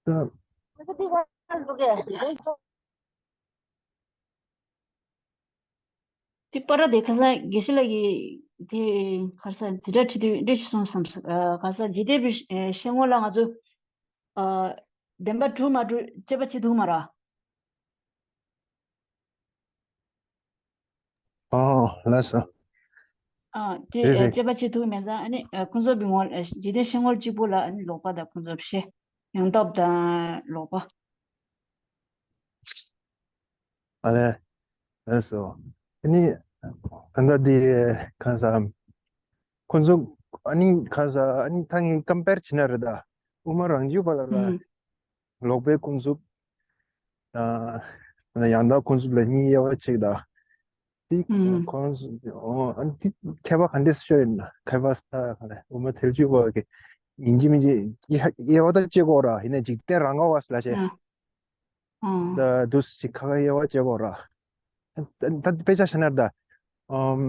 ད། དེ་པ་ར་དེ་ཁ་སང་དགེ་བཤེས་ལགས་ཀྱིས་དེ་ཁ་སང་དེ་འདྲ་ཁྲིད་དུས་འདྲ་ཞིག་གསུངས་བསམ་སོང་། ཨ། ཁ་སང་འཇིག་རྟེན་པའི་ཤེས་ངོ་ལ་ང་ཚོ་ཨ་བདེན་པ་གྲུབ་མ་གྲུབ་དཔྱད་པ་བྱེད་ཐུབ་མ་ར། ཨོ་ལགས་སོ། ཨ་དེ་རེད་རེད། དཔྱད་པ་བྱེད་ཐུབ་མེད་ཙང་ཨ་ནི་ཀུན་རྫོབ་པའི་ངོ་འཇིག་རྟེན་ཤེས་ངོ་གཅིག་པུ་ལ་ཨ་ནི་ལོག་པ་དང་ཀུན་རྫོབ་བཤད། ཡང་སྟོབས་དང་ལོག་པ། ཨ་ལས། ལགས་སོ། ཨ་ནི་ཨ་ད་དེ་གང་ཟག་ཁོ་ཚོ་ཨ་ནི་གང་ཟག་ཨ་ནི་ད་ངས་ཀམ་པེར་བྱེད་ན་རེད་ད། དབུ་མ་རང་རྒྱུད་པ་ལ་ལ་ལོག་པའི་ཀུན་རྫོབ་དང་ཡང་དག་ཀུན་རྫོབ་ལ་གཉིས་དབྱེ་བ་གཅིག་དང་། དེ་ཁོ་རང་ཚོ་ཨ་ནི་དེ་ཁྱད་པར་ག་འདྲས་ཤོད་ཡིན་ན་ཁྱད་པར་ས་ག་རེ་དབུ་མ་ཐལ་འགྱུར་བ་གི་ཡིན་གཅིག་མིན་གཅིག་དབྱེ་བ་ད་གཅིག་གོ་ར་ཡིན་ན་འཇིག་རྟེན་རང་ག་བ་ལ་བྱས། ད་དུས་ཅིག་ཁ་ཁ་དབྱེ་བ་བྱེད་དགོས་ར། ད་དཔེ་ཆ་བཞག་ན་ད། ཨམ།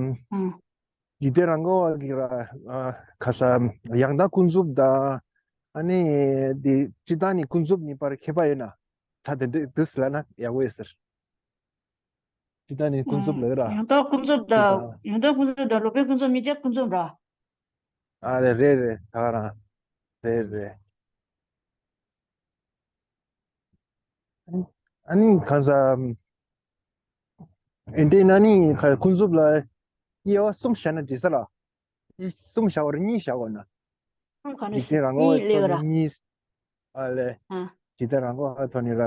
འཇིག་རྟེན་རང་ག་བ་གི་ར། ཁ་ས་ཡང་དག་ཀུན་རྫོབ་དང་། ཨ་ནི་དེ་སྤྱིར་བཏང་ནི་ཀུན་རྫོབ་གཉིས་བར་ཁྱད་པར་ཡོད་ན། ད་དེ་འདྲ་དུས་ལ་ན་ཡག་པོ་ཡོད་ཟེར། སྤྱིར་བཏང་ནི་ཀུན་རྫོབ་ལ་ར། ཡང་དག་ཀུན་རྫོབ་དང་ཡང་དག་ཀུན་རྫོབ་དང་ལོག་པའི་ཀུན་རྫོབ་གཉིས་ཆ་ཀུན་རྫོབ་ར། ཨ་རེད་རེད་རེད་ད་ག་རང་། རེད་རེད། ཨ་ནི་གང་ཟག་ཨེ་འདྲའི་ན་ནི་ཁ་ཀུན་རྫོབ་ལ་དབྱེ་བ་གསུམ་བཞག་ན་འགྲིག་ས་ལ། གསུམ་བཞག་པར་གཉིས་བཞག་དགོས་ན། གསུམ་ག་འདྲ་འཇིག་རྟེན་རང་ག་བ་གཉིས་སླེབས་ར། ཐོག་ནས་གཉིས། ཨ་ལས། ཨ། འཇིག་རྟེན་རང་ག་བ་ཐོག་ནས་ར་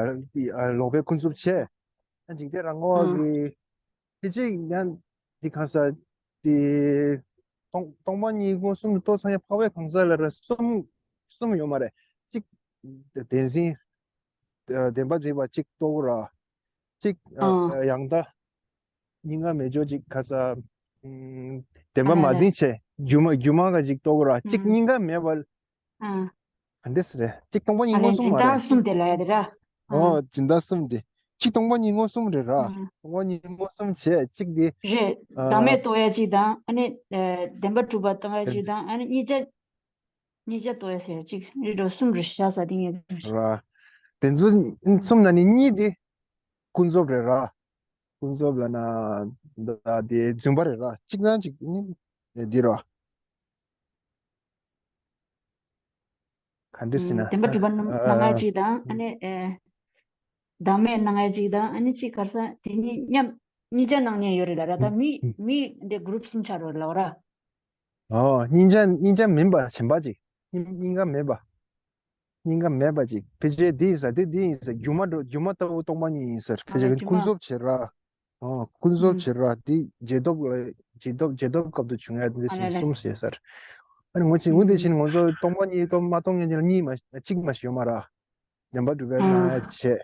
ཨ་ལོག་པའི་ཀུན་རྫོབ་བྱས། ཨ་འཇིག་རྟེན་རང་ག་བ་ཨ། གི་དེ་ཅིག་ཡང་འདི་གང་ཟག་དེ་སྟོང་སྟོང་པ་ཉིད་མངོན་སུམ་དུ་རྟོགས་ཚར་ཡང་འཕགས་པའི་གང་ཟག་ལ་ར་གསུམ་གསུམ་ཡོད་མ་རེད། གཅིག་བདེན་འཛིན། བདེན་པ་འཛིན་པ་གཅིག་རྟོགས་ར། གཅིག་ཨ། ཡང་དག་གཉིས་ཀ་མེད་ཅོག་གཅིག་ག་ས། ཨམ། བདེན་པ་མ་འཛིན་བྱས་སྒྱུ་མ་སྒྱུ་མ་ག་གཅིག་རྟོགས་ར་གཅིག་ཨ། གཉིས་ཀ་མེད་པ། ཨ། ག་འདྲས་རེད། གཅིག་སྟོང་པ་ཉིད་ཨ་ནི་མངོན་སུམ་མ་འཛིན་བདག་རེད། གསུམ་དེ་ལ་ཡ་དེ་ར། ཨ། ཨོ་འཛིན་བདག་གསུམ་དེ། གཅིག་སྟོང་པ་ཉིད་མངོན་སུམ་རེད་ར། ཨ། སྟོང་པ་ཉིད་མངོན་སུམ་བྱས་གཅིག་དེ། རེད། ཨ། བདག་མེད་རྟོགས་ཡ་གཅིག་དང་ཨ་ནི་ཨ་བདེན་པ་གྲུབ་པ་རྟོགས་ཡ་གཅིག་དང་ཨ་ནི་གཉིས་ཆ། གཉིས་ཆ་རྟོགས་ཡ་ཟེར་གཅིག་རེད་འགྲོ་གསུམ་རེད་བཞག་ས་དེ་ངས་ར། དེ་ཚོ་གསུམ་ན་ནི་གཉིས་དེ་ཀུན་རྫོབ་རེད་ར། ཀུན་རྫོབ་ལབ་ན་ད་དེ་རྫུན་པ་རེད་ར། གཅིག་ན་གཅིག་ནི་འདི་ར། ག་འདྲ་ཟེར་ན་བདེན་པ་གྲུབ་པ་གནང་ཡས་གཅིག་དང་ཨ་ནི་བདག་མེད་གནང་ཡས་གཅིག་དང་ཨ་ནི་གཅིག་ག་རེ་ཟེར་དེ་གཉིས་མཉམ་གཉིས་ཆ་གནང་མཁན་ཡོད་རེད་ལ་ར། ད་མི་མི་འདི་གུ་རུབ་གསུམ་ཆགས་རེད་ལ་ར། ཨོ་གཉིས་ཆ་གཉིས་ཆ་མིན་པ་གཞན་པ་ཅིག་གཉིས་ཀ་མེད་པ། གཉིས་ཀ་མེད་པ་ཅིག་ཕལ་ཆེར་འདི་ཡིན་ས་དེ་འདི་ཡིན་ས་སྒྱུ་མ་འགྲོ་སྒྱུ་མ་ལྟ་བུ་སྟོང་པ་ཉིད་ཡིན་ས་ཕལ་ཆེར་ཀུན་རྫོབ་བྱེད་ར། ཨོ་ཀུན་རྫོབ་བྱེད་ར་འདི་རྗེས་ཐོབ་རྗེས་ཐོབ་རྗེས་ཐོབ་སྐབས་དུ་བྱུང་ཡ་འདི་བཞིན་གསུམ་ཞེས་ཟེར། ཨ་ནི་ངོ་ཅི་ངོ་དེ་བཞིན་ང་ཚོ་སྟོང་པ་ཉིད་སྟོང་མ་སྟོང་ངེས་ཅན་གཉིས་མ་གཅིག་མ་ཞིག་ཡོད་མ་ར། བདེན་པ་གྲུབ་པའི་ནང་ཡ་བྱས།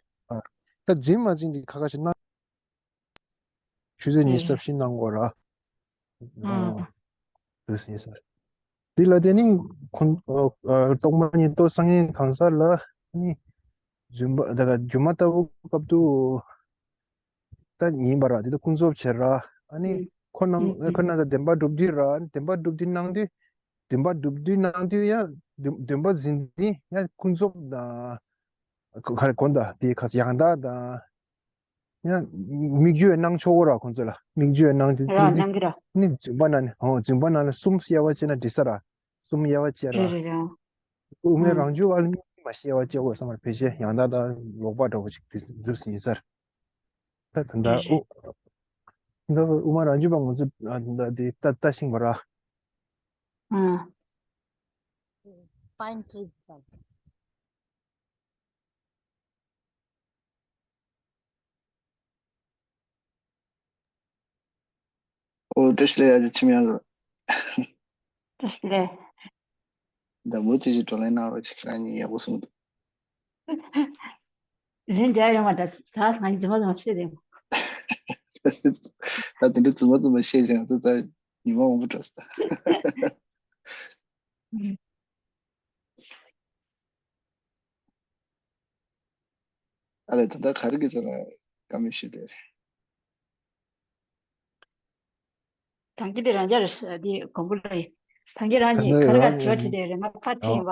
ད་འཛིན་མ་འཛིན་འདི་ཁ་ཁ་ཞིག་གནང་། ཆུ་ཚོད་ཉི་ཤུ་རྩ་བཞི་གནང་དགོས་ར། ཨོ། འདུག་ཟེར་ཟེར། འདི་ལ་དེ་ནི་ཁོང་སྟོང་པ་ཉིད་རྟོགས་སངས་རྒྱས་གང་ཟག་ལ་ནི་རྫུན་པ་ད་ག་སྒྱུ་མ་ལྟ་བུ་སྐབས་དུ་ད་ཡིན་པ་ར་དེ་ད་ཀུན་རྫོབ་བྱེད་ར། ཨ་ནི་ཁོ་རྣམས་ཁོ་རྣམས་ད་བདེན་པ་གྲུབ་དུས་ར་བདེན་པ་གྲུབ་དུས་གནང་དུས་བདེན་པ་གྲུབ་དུས་གནང་དུས་ཡང་བདེན་པ་འཛིན་དུས་ཡང་ཀུན་རྫོབ་དང་ག་རེ་གོ་ད་དེ་ཁ་ཡང་དག་དང་། ཡང་སྨིག་རྒྱུ་ཡང་གནང་ཆོག་གོ་ར་ཁོང་ཚོ་ལ་སྨིག་རྒྱུ་ཡང་གནང་དེ་ར་དེ་གནང་གི་ར། ནི་རྫུན་པ་ན་ནི་ཧོ་རྫུན་པ་ན་ནི་གསུམ་གཡར་བ་བྱས་ན་འགྲིག་ས་ར། གསུམ་གཡར་བ་བྱས་ར། རེད་རེད་རེད། དབུ་མའི་ཨང་རང་རྒྱུད་པ་ལ་གཉིས་མ་གཡར་བ་བྱས་དགོས་བསམ་པར་ཕལ་ཆེར་ཡང་དག་དང་ལོག་པ་འདྲ་བོ་ཞིག་དེ་འཛུགས་ཟིན་ཡིན་ས་ར། ད་ད་ལྟ་རེད་རེད། དབུ་ད་དབུ་མ་རང་རྒྱུད་པ་ང་ཚོ་ད་ལྟ་དེ་ལྟ་ལྟ་ཤིང་བ་ར། ཨང་། Pine trees. ཨོ་བཀྲ་ཤིས་བདེ་ལེགས། ཨ་ཅག་འཆི་མེད་ལགས། བཀྲ་ཤིས་བདེ་ལེགས། ད་མུ་མཐུད་ཅིག་བགྲོ་གླེང་གནང་རོགས་ཅིག་ཁྱེད་རང་གཉིས་ཡག་པོ་གསུངས་འདུག་རིན་འཇགས་ཡོང་བ་འདྲ་ད་ང་རྫུན་མ་རྫུན་མ་བཤད་དེ། ད་དེ་འདྲ་རྫུན་མ་རྫུན་མ་བཤད་ཅིང་ང་ཚོ་ད་ཉི་མ་མང་པོ་འགྲོ་སོང་ད། ཨ་ལས་ད་ལྟ་ག་རེ་གི་ཚོད་ལ་བཀའ་མོལ་ཞུས་ཏེ། ཐང་གི་དེ་རང་རྒྱ་རེད་འདི་གོང་བུ་ལ་ཡིན། ཐང་གི་རང་གཉིས་ག་རེ་ག་དྲི་བ་དྲིས་ཏེ་རེད་ང་ཕར་དྲིས་ཡིན་པ།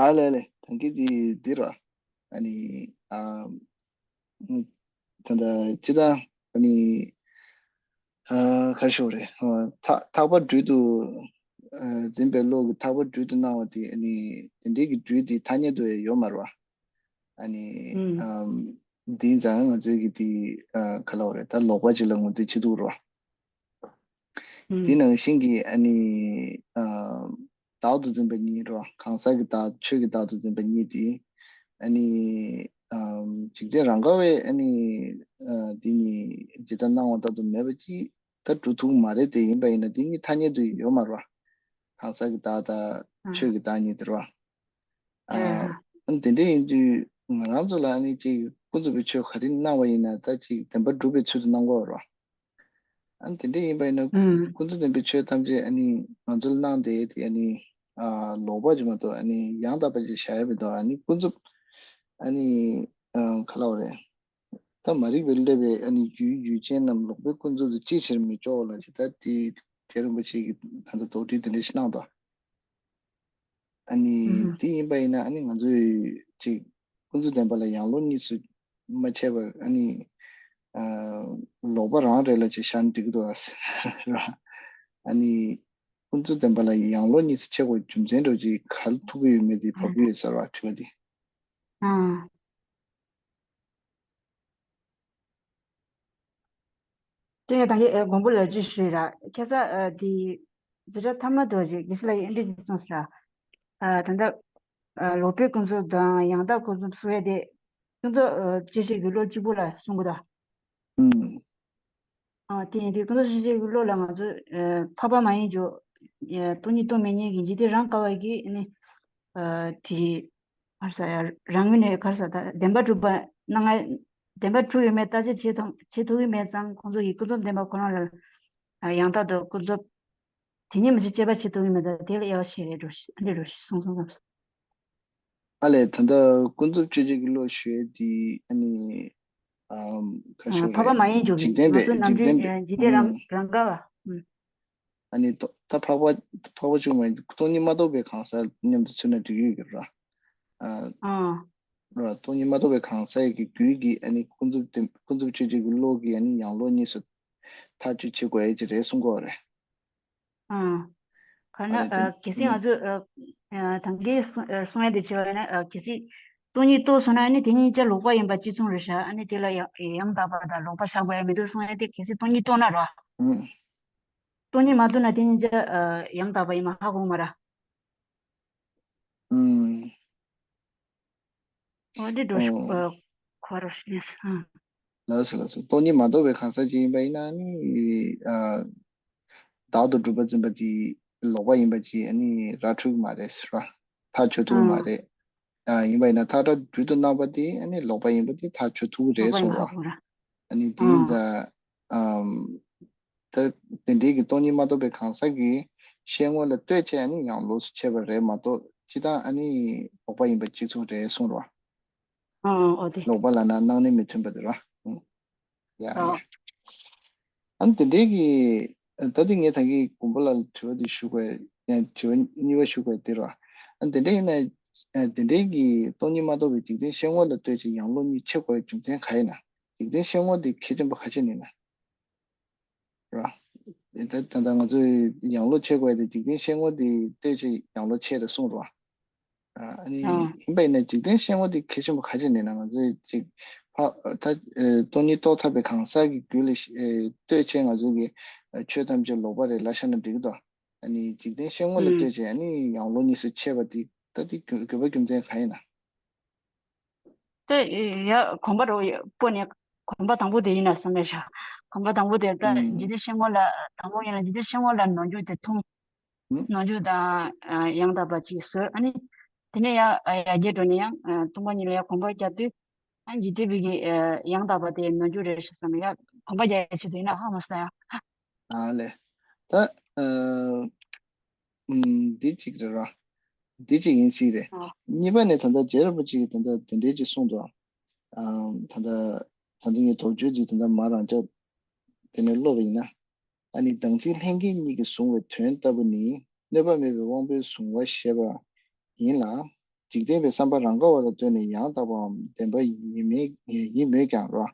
ཨ་ལས་ལས་ཐང་གི་དེ་འདི་ར་ཨ་ནི་ཨ། ད་ལྟ་ཅི་ད་ཨ་ནི་ཨ་ག་རེ་ཞུ་རེད། ཐག་ཐག་པ་སྦྲུལ་དུ་ཨ་འཛིན་པའི་བློ་གི་ཐག་པ་སྦྲུལ་དུ་སྣང་བ་དེ་ཨ་ནི་དེ་འདྲའི་གི་སྦྲུལ་དེ་ཐ་སྙད་དུ་ཡང་ཡོད་མ་རེད་བ། ཨ་ནི་ཨམ་དེ་ཡིན་ཙང་ང་ཚོའི་གི་དེ་ཨ་ག་ལབ་རེད་ད་ལོག་པ་ཅིག་ལ་ངོས་འཛིན་བྱེད་ཐུབ་རེད་བ། དེ་ནང་བཞིན་གྱི་ཨ་ནི་ཨ་བདག་ཏུ་འཛིན་པ་གཉིས་རོ། གང་ཟག་གི་བདག་ཆོས་ཀྱི་བདག་ཏུ་འཛིན་པ་གཉིས་དེ། ཨ་ནི་ཨམ་འཇིག་རྟེན་རང་ག་བའི་ཨ་ནི་ཨ་དེ་གཉིས་ཇི་ལྟར་སྣང་བ་ལྟར་དུ་མེད་པ་ཅིག་ད་གྲུབ་ཐུབ་མ་རེད་དེ་ཡིན་པ་ཡིན་ན་དེ་གཉིས་ཐ་སྙད་དུ་ཡོད་མ་རེད་བ། གང་ཟག་གི་བདག་དང་ཆོས་ཀྱི་བདག་གཉིས་དེ་རེད་བ། ཨ་ཨ་ནི་དེ་འདྲ་ཡིན་དུས་ང་རང་ཚོ་ལ་ཨ་ནི་ཅིག་ཀུན་རྫོབ་པའི་ཆོས་ག་རེ་སྣང་བ་ཡིན་ན་ད་ཅིག་བདེན་པར་གྲུབ་པའི་ཚུལ་དུ་སྣང་གི་ཡོད་རེད་བ། ཨ་ནི་དེ་འདྲ་ཡིན་པ་ཡིན་ན་ཀུན་རྫོབ་བདེན་པའི་ཆོས་ཐམས་ཅད་ཨ་ནི་ང་ཚོ་ལ་སྣང་བསྡད་དེ་ཨ་ནི་ཨ་ལོག་པ་ཅིག་མ་གཏོགས་ཨ་ནི་ཡང་དག་པ་ཅིག་བཞག་ཡ་མི་འདུག་ཨ་ནི་ཀུན་རྫོབ་ཨ་ནི་ཨ་ག་ལབ་རེད། ད་མ་རིག་པས་བསླད་པའི་ཨ་ནི་རྒྱུའི་ཡུལ་ཅན་རྣམས་ལོག་པའི་ཀུན་རྫོབ་ཏུ་ཅིའི་ཕྱིར་མི་འཇོག་ལ་ཞེས་ད་དེ་རྒྱལ་བ་རིན་པོ་ཆེ་གིས་ད་ལྟ་དོགས་འདྲི་དེ་འདྲ་ཞིག་གནང་དོ། ཨ་ནི་དེ་ཡིན་པ་ཡིན་ན་ཨ་ནི་ང་ཚོས་ཅིག་ཀུན་རྫོབ་བདེན་པ་ལ་ཡང་ལོག་གཉིས་སུ་མ་ཕྱེ་བར་ཨ་ནི་ཨ་ལོག་པ་རང་རེད་ལ་ཅིག་བཞག་ན་འགྲིག་གི་འདུག་ཨ་ར། ཨ་ནི་ཀུན་རྫོབ་བདེན་པ་ལ་ཡང་ལོག་གཉིས་སུ་ཕྱེ་དགོས་རྒྱུ་མཚན་འདྲ་ཅིག་ག་རེ་ཐུག་གི་ཡོད་མེད་དེ་བབ་ཀྱི་ཡོད་ས་རེད་བ་དྲི་བ་དེ། ཨ། དེ་ནས་ད་གིན་ཨེ་མགོན་པོ་ལགས་ཅིག་ཞུས་ར་ཁ་སང་ཨ་དེ་འཛིན་གྲྭ་ཐ་མ་དུ་ཅིག་དགེ་བཤེས་ལགས་ཀྱིས་ཨེ་འདྲ་ཞིག་གསུངས་སོང་ར། ཨ་ད་ལྟ་ཨ་ལོག་པའི་ཀུན་རྫོབ་དང་ཡང་དག་ཀུན་རྫོབ་གསུང་ཡས་དེ་ཀུན་རྫོབ་ཨ་དཔྱོད་བྱེད་ཀྱི་བློ་གཅིག་པུ་ལ་གསུང་གི་འདུག་ཨུམ། ཨ་དེ་ཡིན་དུས་ཀུན་རྫོབ་དཔྱོད་བྱེད་ཀྱི་བློ་ལ་ང་ཚོ་ཨ་འཕགས་པ་མ་ཡིན་རྒྱུ་ཨ་སྟོང་ཉིད་སྟོང་མེད་གཉིས་ཀྱི་འཇིག་རྟེན་རང་ག་བ་གི་ནི་ཨ་དེ། ག་རེ་ཟེར་ཡ་རང་ངོས་ནས་ག་རེ་ཟེར་ད་བདེན་པ་གྲུབ་པ་སྣང་ང་བདེན་པ་གྲུབ་ཡོད་མེད་བརྟག་དཔྱད་བྱེད་ཐུབ་བྱེད་ཐུབ་ཀྱི་མེད་ཙང་ཁོང་ཚོ་ཡིས་ཀུན་རྫོབ་བདེན་པ་ཁོ་རང་ལ་ཡང་དག་ཏུ་ཀུན་རྫོབ་དེ་ཉིད་མི་ཚེ་དཔྱད་པ་བྱེད་ཐུབ་ཀྱི་མེད་ཙང་དེ་ལ་དབྱེ་བ་ཕྱེ་རེད་འགྲོ་ཞེས་འདི་འགྲོ་ཞེས་གསུངས་སོང་ཙང་། ཨ་ལས་ད་ལྟ་ཀུན་རྫོབ་དཔྱོད་བྱེད་ཀྱི་བློ་ཞུ་ཡས་འདི་ཨ་ནི་ཨམ་ག་ཞུ་འཕགས་པ་རེད་མ་ཡིན་རྒྱུ་འཇིག་རྟེན་ང་པའི་ཚོ་ནམ་འཇིག་རྟེན་པའི་པའི་འཇིག་རྟེན་རང་ཨུམ་རང་ག་བ་ཨུམ། ཨ་ནི་ཏོ་ད་འཕགས་པ་འཕགས་པ་བཅུ་མ་ཡིན་སྟོང་ཉིད་མ་རྟོགས་པའི་གང་ཟག་མཉམ་དུ་མཚོན་ན་འགྲིག་ཡོད་ཀྱི་ར། ཨ་ཨ་ར་སྟོང་ཉིད་མ་རྟོགས་པའི་གང་ཟག་གི་རྒྱུད་ཀྱི་ཨ་ནི་ཀུན་རྫོབ་དེ་ཀུན་རྫོབ་དཔྱོད་བྱེད་ཀྱི་བློ་གི་ཨ་ནི་ཡང་ལོག་གཉིས་སུ་ཐག་གཅོད་བྱེད་དགོས་ཡ་ཅིག་རེད་གསུང་གི་ཡོད་རེད། ཨ། ག་ན་ཨ་ནི་དེ་གལ་སྲིད་ང་ཚོས་ཨ་ཨ་ད་གིན་གསུང་ཡ་དེ་བྱས་པ་ཡིན་ན། ཨ་གལ་སྲིད་སྟོང་ཉིད་རྟོགས་སོང་ན། ཨ་ནི་དེ་གཉིས་ཆ་ལོག་པ་ཡིན་པ་གཅིག་མཚུངས་རེད་ཤག་ཨ་ནི་དེ་ལ་ཡང་ཡང་དག་པ་དང་ལོག་པ་བཞག་པ་ཡང་མི་འདུག་གསུང་ཡ་དེ། གལ་སྲིད་སྟོང་ཉིད་རྟོགས་ན་ར། ཨུ། སྟོང་ཉིད་མ་རྟོགས་ན་དེ་གཉིས་ཆ་ཨ་ཡང་དག་པ་ཡིན་པ་ཧ་གོ་མ་ར། ཨུ། འོ་དེ་འགྲོ་ཤོག་ཨོ། ཨ་གོ་རོགས་ཞུ། ཨ། ལགས་སོ་ལགས་སོ། སྟོང་ཉིད་མ་རྟོགས་པའི་གང་ཟག་ཅིག་ཡིན་པ་ཡིན་ན་ནི། ཨ་བདག་ཏུ་གྲུབ་པ་འཛིན་པ་དེ་ལོག་པ་ཡིན་པ་ཅིག་ཨ་ནི་ར་འཕྲོད་ཀྱི་མ་རེད་ཟེར་བ། ཐག་ཆོད་ཐུབ་ཀྱི་མ་ཨ་རེད། ཨ་ཡིན་པ་ཡིན་ན་ཐག་ཁྲ་སྦྲུལ་དུ་སྣང་བ་དེ་ཨ་ནི་ལོག་པ་ཡིན་པ་དེ་ཐག་ཆོད་ཐུབ་ཀྱི་རེད་ལོག་པ་ཡིན་གསུངས་པ་ཧ་པ། གོ་ར། ཨ་ནི་དེ་ཡིན་ཨ་ཙང་། ཨམ། ད་དེ་འདྲའི་གི་སྟོང་ཉིད་མ་རྟོགས་པའི་གང་ཟག་གི་ཤེས་ངོ་ལ་ལྟོས་བྱས་ཨ་ནི་ཡང་ལོགས་སུ་ཕྱེ་བ་རེད་མ་གཏོགས། སྤྱིར་བཏང་ཨ་ནི་ལོག་པ་ཡིན་པ་གཅིག་མཚུངས་རེད་གསུངས་རོ། ཨ་ཨོ་དེ། ལོག་པ་ལབ་ན་སྣང་གནས་མི་མཐུན་པ་དེ་རོ། ཨང་། ཡ་ཨ་ཡ། ཨ་ནི་དེ་འདྲའི་གི། ད་དེ་ངས་ད་གིན་མགོན་པོ་ལགས་ལ་དྲི་བ་དེ་ཞུ་དགོས། དྲི་བ་གཉིས་པ་ཞུ་དགོས་དེ་རོ། ཨ་ནི་དེ་འདྲ་ཡིན་ན། ཨ་དེ་འདྲའི་གི་སྟོང་ཉིད་མ་རྟོགས་པའི་འཇིག་རྟེན་ཤེས་ངོ་ལ་ལྟོས་བྱས་ཡང་ལོགས་གཉིས་ཕྱེ་དགོས་པའི་རྒྱུ་མཚན་ག་ཡིན་ན། འཇིག་རྟེན་ཤེས་ངོ་དེ་གལ་ཆེན་པོ་ག་ཅི་ཡིན་ན། ར། ད་ད་ལྟ་ང་ཚོས་ཡང་ལོགས་ཕྱེ་དགོས་དེ། འཇིག་རྟེན་ཤེས་ངོ་དེ་ལྟོས་བྱས་ཡང་ལོགས་ཕྱེ་རེད་གསུངས་རོ། ཨ་ནི་ཨ་ཡིན་པ་ཡིན་ན་འཇིག་རྟེན་ཤེས་ངོ་དེ་གལ་ཆེན་པོ་ག་ཅི་ཡིན་ན། ང་ཚོས་ཅིག་ཕ་ད་ཨེ་སྟོང་ཉིད་རྟོགས་ཚར་བའི་གང་ཟག་གི་རྒྱུད་ལ་ཨེ་ལྟོས་བྱས་ང་ཚོ་གི་ཨེ་ཆོས་ཐམས་ཅད་ལོག་པ་རེད་ལབ་བཞག་ན་འགྲིག་གི་འདུག་ཨ་ནི་འཇིག་རྟེན་ཤེས་ངོ་ལ་ཨུམ་ལྟོས་བྱས་ཨ་ནི་ཡང་ལོགས་གཉིས་སུ་ཕྱེ་བ་དེ། ད་དེ་དགོས་དགོས་པ་རྒྱུ་མཚན་གང་ཡིན་ན། དེ་ཡ་གོམས་པ་རོ་ཡ་སྤོ་ནས་གོམས་པ་དང་པོ་དེ་ཡིན་ན་བསམ་མེད་ཤག་གོམས་པ་དང་པོ་དེ་ད་ཨུམ་འཇིག་རྟེན་ཤེས་ངོ་ལ་དང་པོ་ཡིན་ན་འཇིག་རྟེན་ཤེས་ངོ་ལ་ནོར་འཁྲུལ་དེ་མཐོང་། ཨུམ་ནོར་འཁྲུལ་དང་ཡང་དག་པ་ཅིག་བཟོས། ཨ་ནི་དེ་ནས་ཡང་ཡར་རྒྱས་འགྲོ་ནས་ཡང་སྟོང་པ་ཉིད་ལ་ཡང་གོམས་པ་རྒྱག་དུས། ཨ་འཇིག་རྟེན་པའི་གི་ཡང་དག་པ་དེ་ནོར་འཁྲུལ་རེད་ཤག་བསམ་ཡ། གོམས་པ་རྒྱག་ཡ་ཆེད་དུ་ཡིན་ན་ཧ་མ་སོང་ཡ། ཨ་ལས། ད་ཨ། ཨུམ། འདི་གཅིག་རེད་ར། འདི་གཅིག་ཡིན་སྲིད་རེད། ཨ། གཉིས་པ་ནས་ད་ལྟ་རྗེ་རིན་པོ་ཆེ་གིས་ད་ལྟ་དེ་འདྲའི་ཅིག་གསུངས་འདུག་ཨ། ད་ལྟ་ད་ལྟ་ངས་དོགས་གཅོད་ཅིག་ད་ལྟ་མ་རང་ཅག་དེ་ནས་ཀློག་པ་ཡིན་ན། ཨ་ནི་བདག་འཛིན་ལྷན་སྐྱེས་གཉིས་ཀྱིས་བཟུང་བའི་དོན་ལྟ་བུ་ནི་གནོད་པ་མེད་པའི་དབང་པོས་བཟུང་བ་ཞེས་པ་ཡིན་ལ། འཇིག་རྟེན་པའི་བསམ་པ་རང་ག་བ་ལ་ལྟོས་ནས་ཡང་དག་པའམ་བདེན་པ་ཡིན་མོད་ཡིན་མོད་ཀྱང་ར།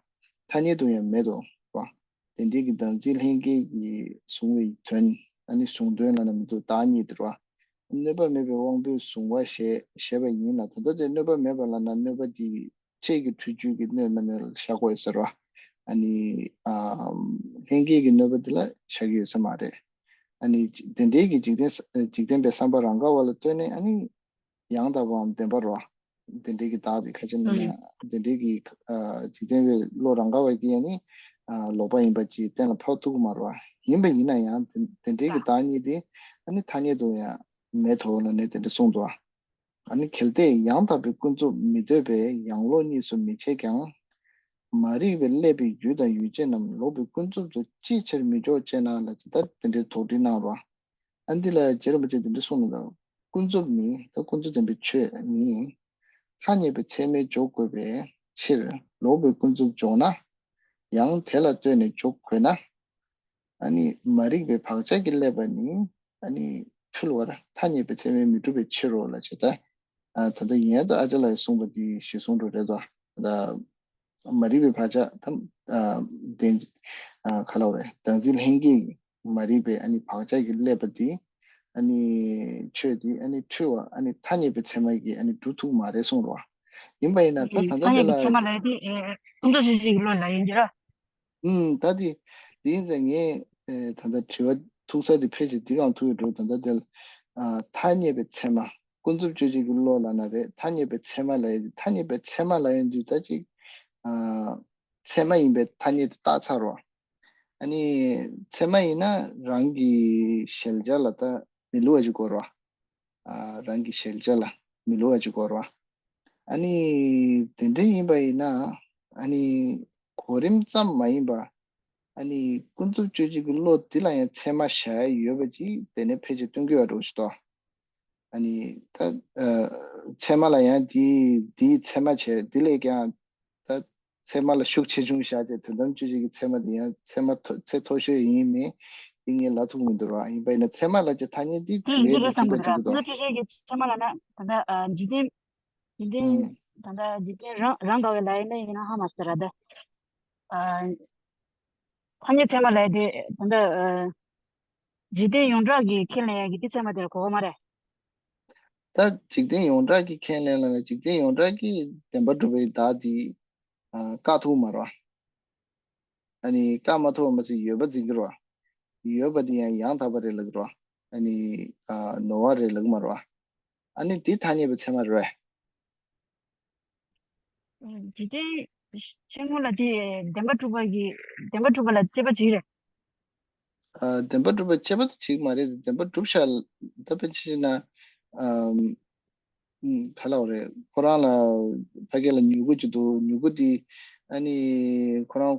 ཐ་སྙད་དུ་ཡང་མེད་དོ། ར། དེ་འདྲའི་གི་བདག་འཛིན་ལྷན་སྐྱེས་ཀྱིས་བཟུང་བའི་དོན། ཨ་ནི་བཟུང་དོན་ལབ་ན་མི་འདུག་བདག་ཉིད་དེ་ར། གནོད་པ་མེད་པའི་དབང་པོས་བཟུང་བ་ཞེས་ཞེས་པ་ཡིན་ལ། ད་ལྟ་དེ་གནོད་པ་མེད་པ་ལབ་ན་གནོད་པ་དེ་ཆོས་ཀྱི་འཁྲུལ་རྒྱུ་གི་གནོད་མ་གནོད་ལ་བཞག་དགོས་ཟེར་བ། ཨ་ནི་ཨ་ལྷན་སྐྱེས་ཀྱི་གནོད་པ་དེ་ལ་བཞག་གི་ཡོད་ས་མ་རེད། ཨ་ནི་དེ་འདྲའི་གི་འཇིག་རྟེན་ས་འཇིག་རྟེན་པའི་བསམ་པ་རང་ག་བ་ལ་ལྟོས་ནས། ཨ་ནི་ཡང་དག་པའམ་བདེན་པ་རོ། དེ་འདྲའི་གི་བདག་དེ་ཁ་ཅིག་ནས་ཨུམ་དེ་འདྲའི་གི་ཨ་འཇིག་རྟེན་པའི་བློ་རང་ག་བ་གིས་ཨ་ནི་ཨ་ལོག་པ་ཡིན་པ་ཅིག་གཏན་ལ་ཕབ་ཐུབ་ཀྱི་མ་རེད་བ། ཡིན་པ་ཡིན་ན་ཡང་དེ་དེ་འདྲའི་གི་ཨ་བདག་ཉིད་དེ་ཨ་ནི་ཐ་སྙད་དུ་ཡང་མེད་དོ་ལབ་ནས་དེ་འདྲ་གསུངས་འདུག་ཨ་ནི་གལ་ཏེ་ཡང་དག་པའི་ཀུན་རྫོབ་མི་འདོད་པས་ཡང་ལོགས་གཉིས་སུ་མི་ཕྱེ་ཀྱང་། མ་རིག་པས་བསླད་པའི་ཡུལ་དང་ཡུལ་ཅན་རྣམས་ལོག་པའི་ཀུན་རྫོབ་ཏུ་ཅིའི་ཕྱིར་མི་འཇོག་ཅེ་ན་ལབ་ཅེས་ད་དེ་འདྲའི་དོགས་འདྲི་གནང་རོགས། ཨ་འདི་ལ་རྗེ་རིན་པོ་ཆེས་འདི་འདྲ་གསུངས་ནས་དང་། ཀུན་རྫོབ་ནི་ད་ཀུན་རྫོབ་བདེན་པའི་ཆོས་ནི། ཐ་སྙད་པའི་ཚད་མས་འཇོག་དགོས་པའི་ཕྱིར། ལོག་པའི་ཀུན་རྫོབ་འཇོག་ན། ཡང་དེ་ལ་ལྟོས་ནས་འཇོག་དགོས་ན། ཨ་ནི་མ་རིག་པའི་བག་ཆགས་ཀྱིས་བསླད་པ་ནི་ཨ་ནི་འཁྲུལ་བར་ཐ་སྙད་པའི་ཚད་མས་མི་འགྲུབ་པའི་ཕྱིར་རོ་ལབ་ཅེས་ད། ཨ་ད་ལྟ་ཡིན་ཡང་ད་ཨ་ཅག་ལགས་ཀྱིས་གསུངས་པ་འདི་གཞིར་བཟུང་འགྲོ་རེད་དོ། ད་མ་རིག་པའི་བག་ཆགས་དམ་ཨ་བདེན་ཨ་ག་ལབ་རེད། བདག་འཛིན་ལྷན་སྐྱེས་ཀྱི་མ་རིག་པའི་ཨ་ནི་བག་ཆགས་ཀྱིས་བསླད་པ་འདི་ཨ་ནི་ཆོས་འདི་ཨ་ནི་འཁྲུལ་བ་ཨ་ནི་ཐ་སྙད་པའི་ཚད་མ་གིས་ཨ་ནི་འགྲུབ་ཐུབ་མ་རེད་གསུངས་རོ། ཡིན་པ་ཡིན་ན་ད་ཨུམ་ད་ལྟ་ཐ་སྙད་དེ་ཀྱི་ལ་ཚད་མ་ལབ་ཡ་དེ་ཨེ་ཀུན་རྫོབ་ཆོས་ཅན་གྱི་བློ་ལབ་ཡ་ཡིན་གྱི་ར། ཨུམ་ད་དེ་དེ་ཡིན་ཙང་ངས་ཨེ་ད་ལྟ་དྲི་བ་ཐུག་ས་དེ་ཕལ་ཆེར་འདི་གང་ཐུག་ཡོད་འགྲོ། ད་ལྟ་དེ་ལ་ཨ་ཐ་སྙད་པའི་ཚད་མ། ཀུན་རྫོབ་ཆོས་ཅན་གྱི་བློ་ལབ་ན་རེད། ཐ་སྙད་པའི་ཚད་མ་ལབ་ཡ་དེ། ཐ་སྙད་པའི་ཚད་མ་ལབ་ཡ་དེ་ད་ཅིག་ཨ་ཚད་མ་ཡིན་པའི་ཐ་སྙད་དེ་བཏགས་ཚར་རོ། ཨ་ནི་ཚད་མ་ཡིན་ན་རང་གི་གཞལ་བྱ་ལ་ད་མི་སླུ་བ་ཅིག་དགོས་རོ། ཨ་རང་གི་གཞལ་བྱ་ལ་མི་སླུ་བ་ཅིག་དགོས་རོ། ཨ་ནི་དེ་འདྲ་ཡིན་པ་ཡིན་ན་ཨ་ནི་གོ་རིམ་ཙམ་མ་ཡིན་པ་ཨ་ནི་ཀུན་རྫོབ་ཆོས་ཅན་གྱི་བློ་འདི་ལ་ཡང་ཚད་མ་བཞག་ཡ་ཡོད་པ་ཅིག་དེ་ནས་ཕལ་ཆེར་སྟོན་གྱི་ཡོད་འགྲོ་ཞིག་ཏོ། ཨ་ནི་ད་ཨ་ཚད་མ་ལ་ཡང་དེ་དེའི་ཚད་མ་བྱས། དེ་ལས་ཀྱང་ད་ཚད་མ་ལ་ཤུགས་ཆེ་ཆུང་བཞག་བྱས། དོན་དམ་དཔྱོད་བྱེད་ཀྱི་ཚད་མ་དེ་ཡང་ཚད་མ་མཐོ་ཚད་མཐོ་ཤོས་ཡིན་མིན་དེ་ངས་ལབ་ཐུབ་མི་འདུག་ར། ཡིན་པ་ཡིན་ན་ཚད་མ་ལབ་བྱས་ཐ་སྙད་དེ་དེ་གང་འདི་ཡིན་རེད་ན་བསམ་གྱི་གི་འདུག་ར། འགྲིག་གི་ཀུན་འདུག་རྫོབ་དཔྱོད་བྱེད་ཀྱི་ཚད་མ་ལབ་ན་ད་ལྟ་ཨ་འཇིག་རྟེན་འཇིག་རྟེན་ཨུམ། ད་ལྟ་འཇིག་རྟེན་རང་རང་ག་བའི་ལ་ཡིན་ན་ཡིན་ན་ཧ་མ་སོང་ར། ད་ཨ་ཐ་སྙད་ཚད་མ་ལབ་ཡ་དེ་ད་ལྟ་ཨ་ འཇིག་རྟེན་ཡོངས་གྲགས་ཀྱི་ཁས་ལེན་ཡག་གི་དེ་ཚད་མ་དེར་གོ་གི་མ་རེད། ད་འཇིག་རྟེན་ཡོངས་གྲགས་ཀྱི་ཁས་ལེན་ལ་ན་འཇིག་རྟེན་ཡོངས་གྲགས་ཀྱི་བདེན་པ་གྲུབ་པའི་བདག་དེ་ཨ་བཀག་ཐུབ་མ་རེད་བ། ཨ་ནི་བཀག་མ་ཐུབ་པ་མ་ཟད་ཡོད་པ་འཛིན་གྱི་རེད་བ། ཡོད་པ་དེ་ཡང་ཡང་དག་པ་རེད་ལབ་ཀྱི་རེད་བ། ཨ་ནི་ཨ་ནོར་བ་རེད་ལབ་ཀྱི་མ་རེད་བ། ཨ་ནི་དེ་ཐ་སྙད་པའི་ཚད་མ་རེད་བས། འཇིག་རྟེན་ཆེན་མོ་ལ་དེ་བདེན་པ་གྲུབ་པ་གི་བདེན་པ་གྲུབ་པ་ལ་དཔྱད་པ་བྱེད་ཀྱི་རེད། ཨ་བདེན་པ་གྲུབ་པ་དཔྱད་པ་དེ་བྱེད་ཀྱི་མ་རེད། བདེན་པ་གྲུབ་ཤག་ད་དཔེ་ཆ་བཞག་ན་ཨམ། ཨམ། ག་ལབ་དགོས་རེད། ཁོ་རང་ལ་ཕ་གི་ལ་མྱུ་གུ་ཅིག་འདུག་མྱུ་གུ་དེ་ཨ་ནི་ཁོ་རང་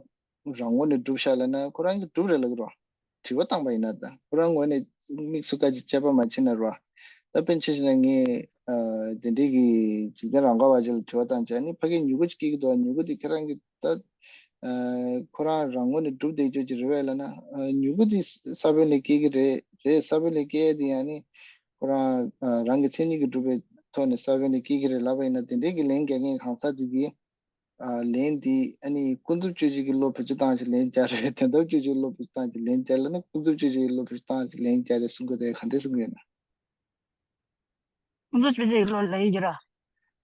རང་ངོས་ནས་གྲུབ་ཤག་ལབ་ན་ཁོ་རང་གིས་གྲུབ་རེད་ལབ་ཀྱི་རེད། དྲི་བ་བཏང་པ་ཡིན་ན་ད་ཁོ་རང་ངོས་ནས་དམིགས་སུ་བཀར་གྱི་དཔྱད་པ་མ་བྱས་ན་རེད། ད་དཔེ་ཆ་བཞག་ན་ངས་ཨ་དེ་འདྲའི་གི་འཇིག་རྟེན་རང་ག་བ་ཅིག་ལ་དྲི་བ་བཏང་བྱས་ཨ་ནི་ཕ་གིར་མྱུ་གུ་ཅིག་སྐྱེ་གི་འདུག་མྱུ་གུ་དེ་ཁྱེད་རང་གིས་ད་ཨ་ཁོ་རང་རང་ངོས་ནས་གྲུབ་བསྡད་རྒྱུ་ཅིག་རེད་པས་ལབ་ན་ཨ་མྱུ་གུ་དེ་ས་བོན་ལས་སྐྱེ་གི་རེད། རེད། ས་བོན་ལས་སྐྱེ་ཡས་དེ་ཡང་ནི་ཁོ་རང་ཨ་རང་གི་མཚན་ཉིད་ཀྱིས་གྲུབ་པའི་ཐོག་ནས་ས་བོན་ལས་སྐྱེ་གི་རེད་ལབ་པ་ཡིན་ན་དེ་འདྲའི་གི་ལན་རྒྱག་མཁན་གང་ཟག་དེ་གིས་ཨ་ལན་འདི་ཨ་ནི་ཀུན་རྫོབ་དཔྱོད་བྱེད་ཀྱི་བློ་བེད་སྤྱོད་བཏང་ཞིག་ལན་རྒྱག་རེད། དོན་དམ་དཔྱོད་བྱེད་ཀྱི་བློ་བེད་སྤྱོད་བཏང་ཞིག་ལན་རྒྱག་ལབ་ན་ཀུན་རྫོབ་དཔྱོད་བྱེད་ཀྱི་བློ་བེད་སྤྱོད་བཏང་ཞིག་ལན་རྒྱག་རེད་གསུང་གི་རེད། ག་འདྲས་གསུང་གི་ཡོད་ན། ཀུན་རྫོབ་དཔྱོད་བྱེད་ཀྱི་བློ་ལབ་ཡོད་ཀྱི་རེད།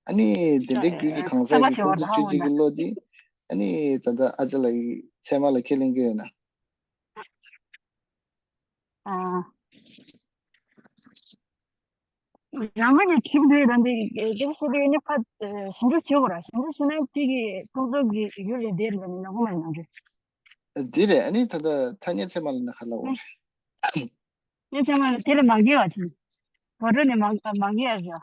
ཨ་ནི་དེ་འདྲའི་རྒྱུད་ཀྱི་གང་ཟག་གི་ཀུན་རྫོབ་དཔྱོད་བྱེད་ཀྱི་བློ་དེ་ཨ་ནི་ད་ལྟ་ཨ་ཅག་ལགས་ཀྱིས་ཚད་མ་ལ་ཁས་ལེན་གྱི་ཡོད་ན། ཨ། རང་ངོས་ནས་གྲུབ་འདུག་ར་འདི་སྐད་ཆ་བཤད་དུས་ནི་ཕར་ཞིབ་འཇུག་བྱེད་དགོས་ར། ཞིབ་འཇུག་བྱས་ན་གཅིག་གིས་ཀུན་རྫོབ་ཀྱི་ཡུལ་ལས་འདས་རེད་ལབ་ནས་ནག་པོ་མ་ཡིན་ནམ་རེད། འདི་རེད། ཨ་ནི་ད་ལྟ་ཐ་སྙད་ཚད་མ་ལབ་ན་ག་ལབ་དགོས་རེད། ཐ་སྙད་ཚད་མ་ལ་དེ་ལ་མ་འགལ་བ་ཅིག་བར་འགྲོ་ནས་མ་མ་འགལ་བ་ཞིག་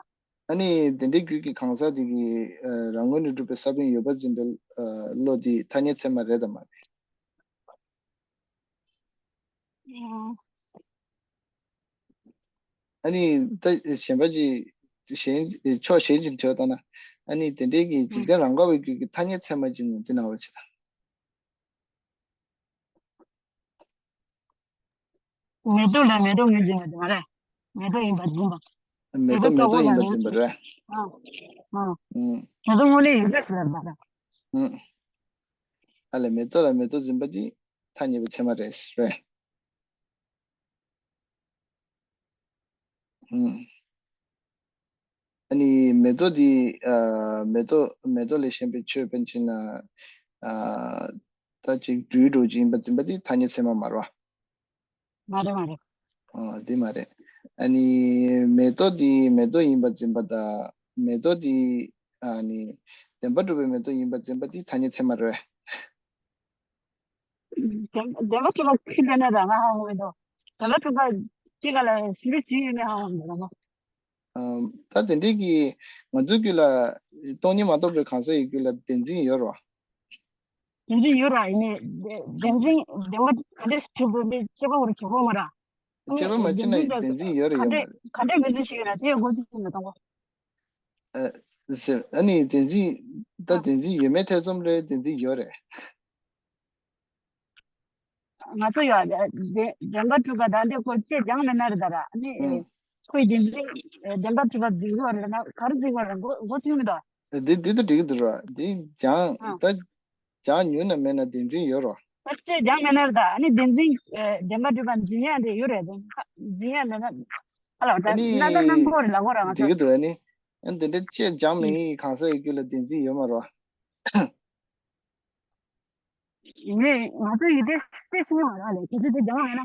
ཨ་ནི་དེ་འདྲའི་རྒྱུད་ཀྱི་གང་ཟག་དེ་གིས་རང་ངོས་ནས་གྲུབ་པའི་ས་བོན་ཡོད་པར་འཛིན་པའི་བློ་དེ་ཐ་སྙད་ཚད་མ་རེད་དམ་མ་རེད། ཨ་ནི་ད་གཞན་པ་ཅིག་གཞན་ཕྱོགས་གཞན་ཅིག་བྱས་བཏང་ན་ཨ་ནི་དེ་འདྲའི་གི་འཇིག་རྟེན་རང་ག་བའི་རྒྱུད་ཀྱི་ཐ་སྙད་ཚད་མ་ཅིག་ངོས་འཛིན་གནང་བ་ཅིག་དང་། མེ་ཏོག་ལ་མེ་ཏོག་ངོས་འཛིན་པ་དེ་མ་རེད། མེ་ཏོག་ཡིན་པར་འཛིན་པ། མེ་ཏོག་མེ་ཏོག་ཡིན་པར་འཛིན་པ་རེད། ཨ། ཨ། ཨུམ། མེ་ཏོག་དངོས་ལས་ཡོད་པས་ཟེར་བ་རེད། ཨུམ། ཨ་ལས་མེ་ཏོག་ལ་མེ་ཏོག་འཛིན་པ་དེ་ཐ་སྙད་པའི་ཚད་མ་རེད་རེད། ཨུམ། ཨ་ནི་མེ་ཏོག་འདི་ཨ་མེ་ཏོག་མེ་ཏོག་ལས་གཞན་པའི་ཆོས་པཎ་ཆེན་ན་ཨ་ད་ཅིག་སྦྲུལ་འདྲ་ཅིག་ཡིན་པ་འཛིན་པ་འདི་ཐ་སྙད་ཚད་མ་མ་རེད་བ། མ་རེད་མ་རེད། ཨ་འདི་མ་རེད། ཨ་ནི་མེ་ཏོག་འདི་མེ་ཏོག་ཡིན་པ་འཛིན་པ་དང་མེ་ཏོག་འདི་ཨ་ནི་བདེན་པར་གྲུབ་པའི་མེ་ཏོག་ཡིན་པ་འཛིན་པ་འདི་ཐ་སྙད་ཚད་མ་རེད། བདེན་བདེན་པར་གྲུབ་པ་ཁྱི་ལས་ན་རང་ང་ཧ་གོ་མི་འདུག་བདེན་པར་གྲུབ་པ་ཁྱི་ག་ལ་ཞིབ་འཇུག་བྱེད་ཡོད་མེད་ཧ་གོ་མི་འདུག་རང་ང་། ཨམ། ད་དེ་འདྲའི་གི་ང་ཚོའི་རྒྱུད་ལ་སྟོང་ཉིད་མ་གཏོགས་པའི་གང་ཟག་ཡི་རྒྱུད་ལ་བདེན་འཛིན་ཡོད་རེད་བ། བདེན་འཛིན་ཡོད་ར་ཡིན་ནའི་བདེན་འཛིན་བདེན་པ་ག་འདྲས་སུ་གྲུབ་འདུག་འདི་དཔྱད་པ་འོར་གྱི་གོ་མ་ར། དཔྱད་པ་མ་བྱས་ན་བདེན་འཛིན་ག་འདྲས་ག་འདྲས་ངོས་འཛིན་བྱེད་ཡོད་ན་དེ་མགོ་ཚོད་ཅིག་མི་གཏོང་གོ། ཨ་ཟེར་ཨ་ནི་བདེན་འཛིན་ད་བདེན་འཛིན་ཡོད་མེད་ཐེ་ཚོམ་རེད། བདེན་འཛིན་ཡོད་རེད། ང་ཚོ་ཡང་བདེན་བདེན་པ་གྲུབ་པ་དང་འདི་ཁོ་ཅེས་སྦྱང་མེད་ན་རེད་ད་ར་ཨ་ནི་ཨུ། ཁོས་བདེན་འཛིན་བདེན་པ་གྲུབ་པ་འཛིན་གི་བ་རེད་ན་ག་རེ་འཛིན་གི་བ་རེད་མགོ་མགོ་ཚོད་མི་འདུག་འདི་འདི་ད་འགྲིག་གི་འདུག་ར། འདི་སྦྱང་ཨ་ད་སྦྱང་ཉུང་ན་མེད་ན་བདེན་འཛིན་ཡོད་ར། ད་ཅེས་སྦྱང་མེད་ན་རེད་ད་ཨ་ནི་བདེན་འཛིན་བདེན་པ་གྲུབ་པ་འཛིན་ཡ་འདི་ཡོད་རེད་འཛིན་ཡ་འདི་ན་ཨ་ལ་ད་ཨ་ནི་སྣ་ད་སྣ་མགོ་རེད་ལ་གོ་ར་ང་འགྲིག་ཚོ་གི་འདུག་ཨ་ནི་ཨ་འདི་འདྲ་ཅེས་སྦྱང་མེད་ངེས་གང་ཟག་ཡི་རྒྱུད་ལ་བདེན་འཛིན་ཡོད་མ་ར། ངས་ང་ཚོ་ཡི་དེ་ཤེས་ཤེས་མ་རག་ལས་ཁྱེད་ཚོ་དེ་སྦྱང་ཡོད་ན།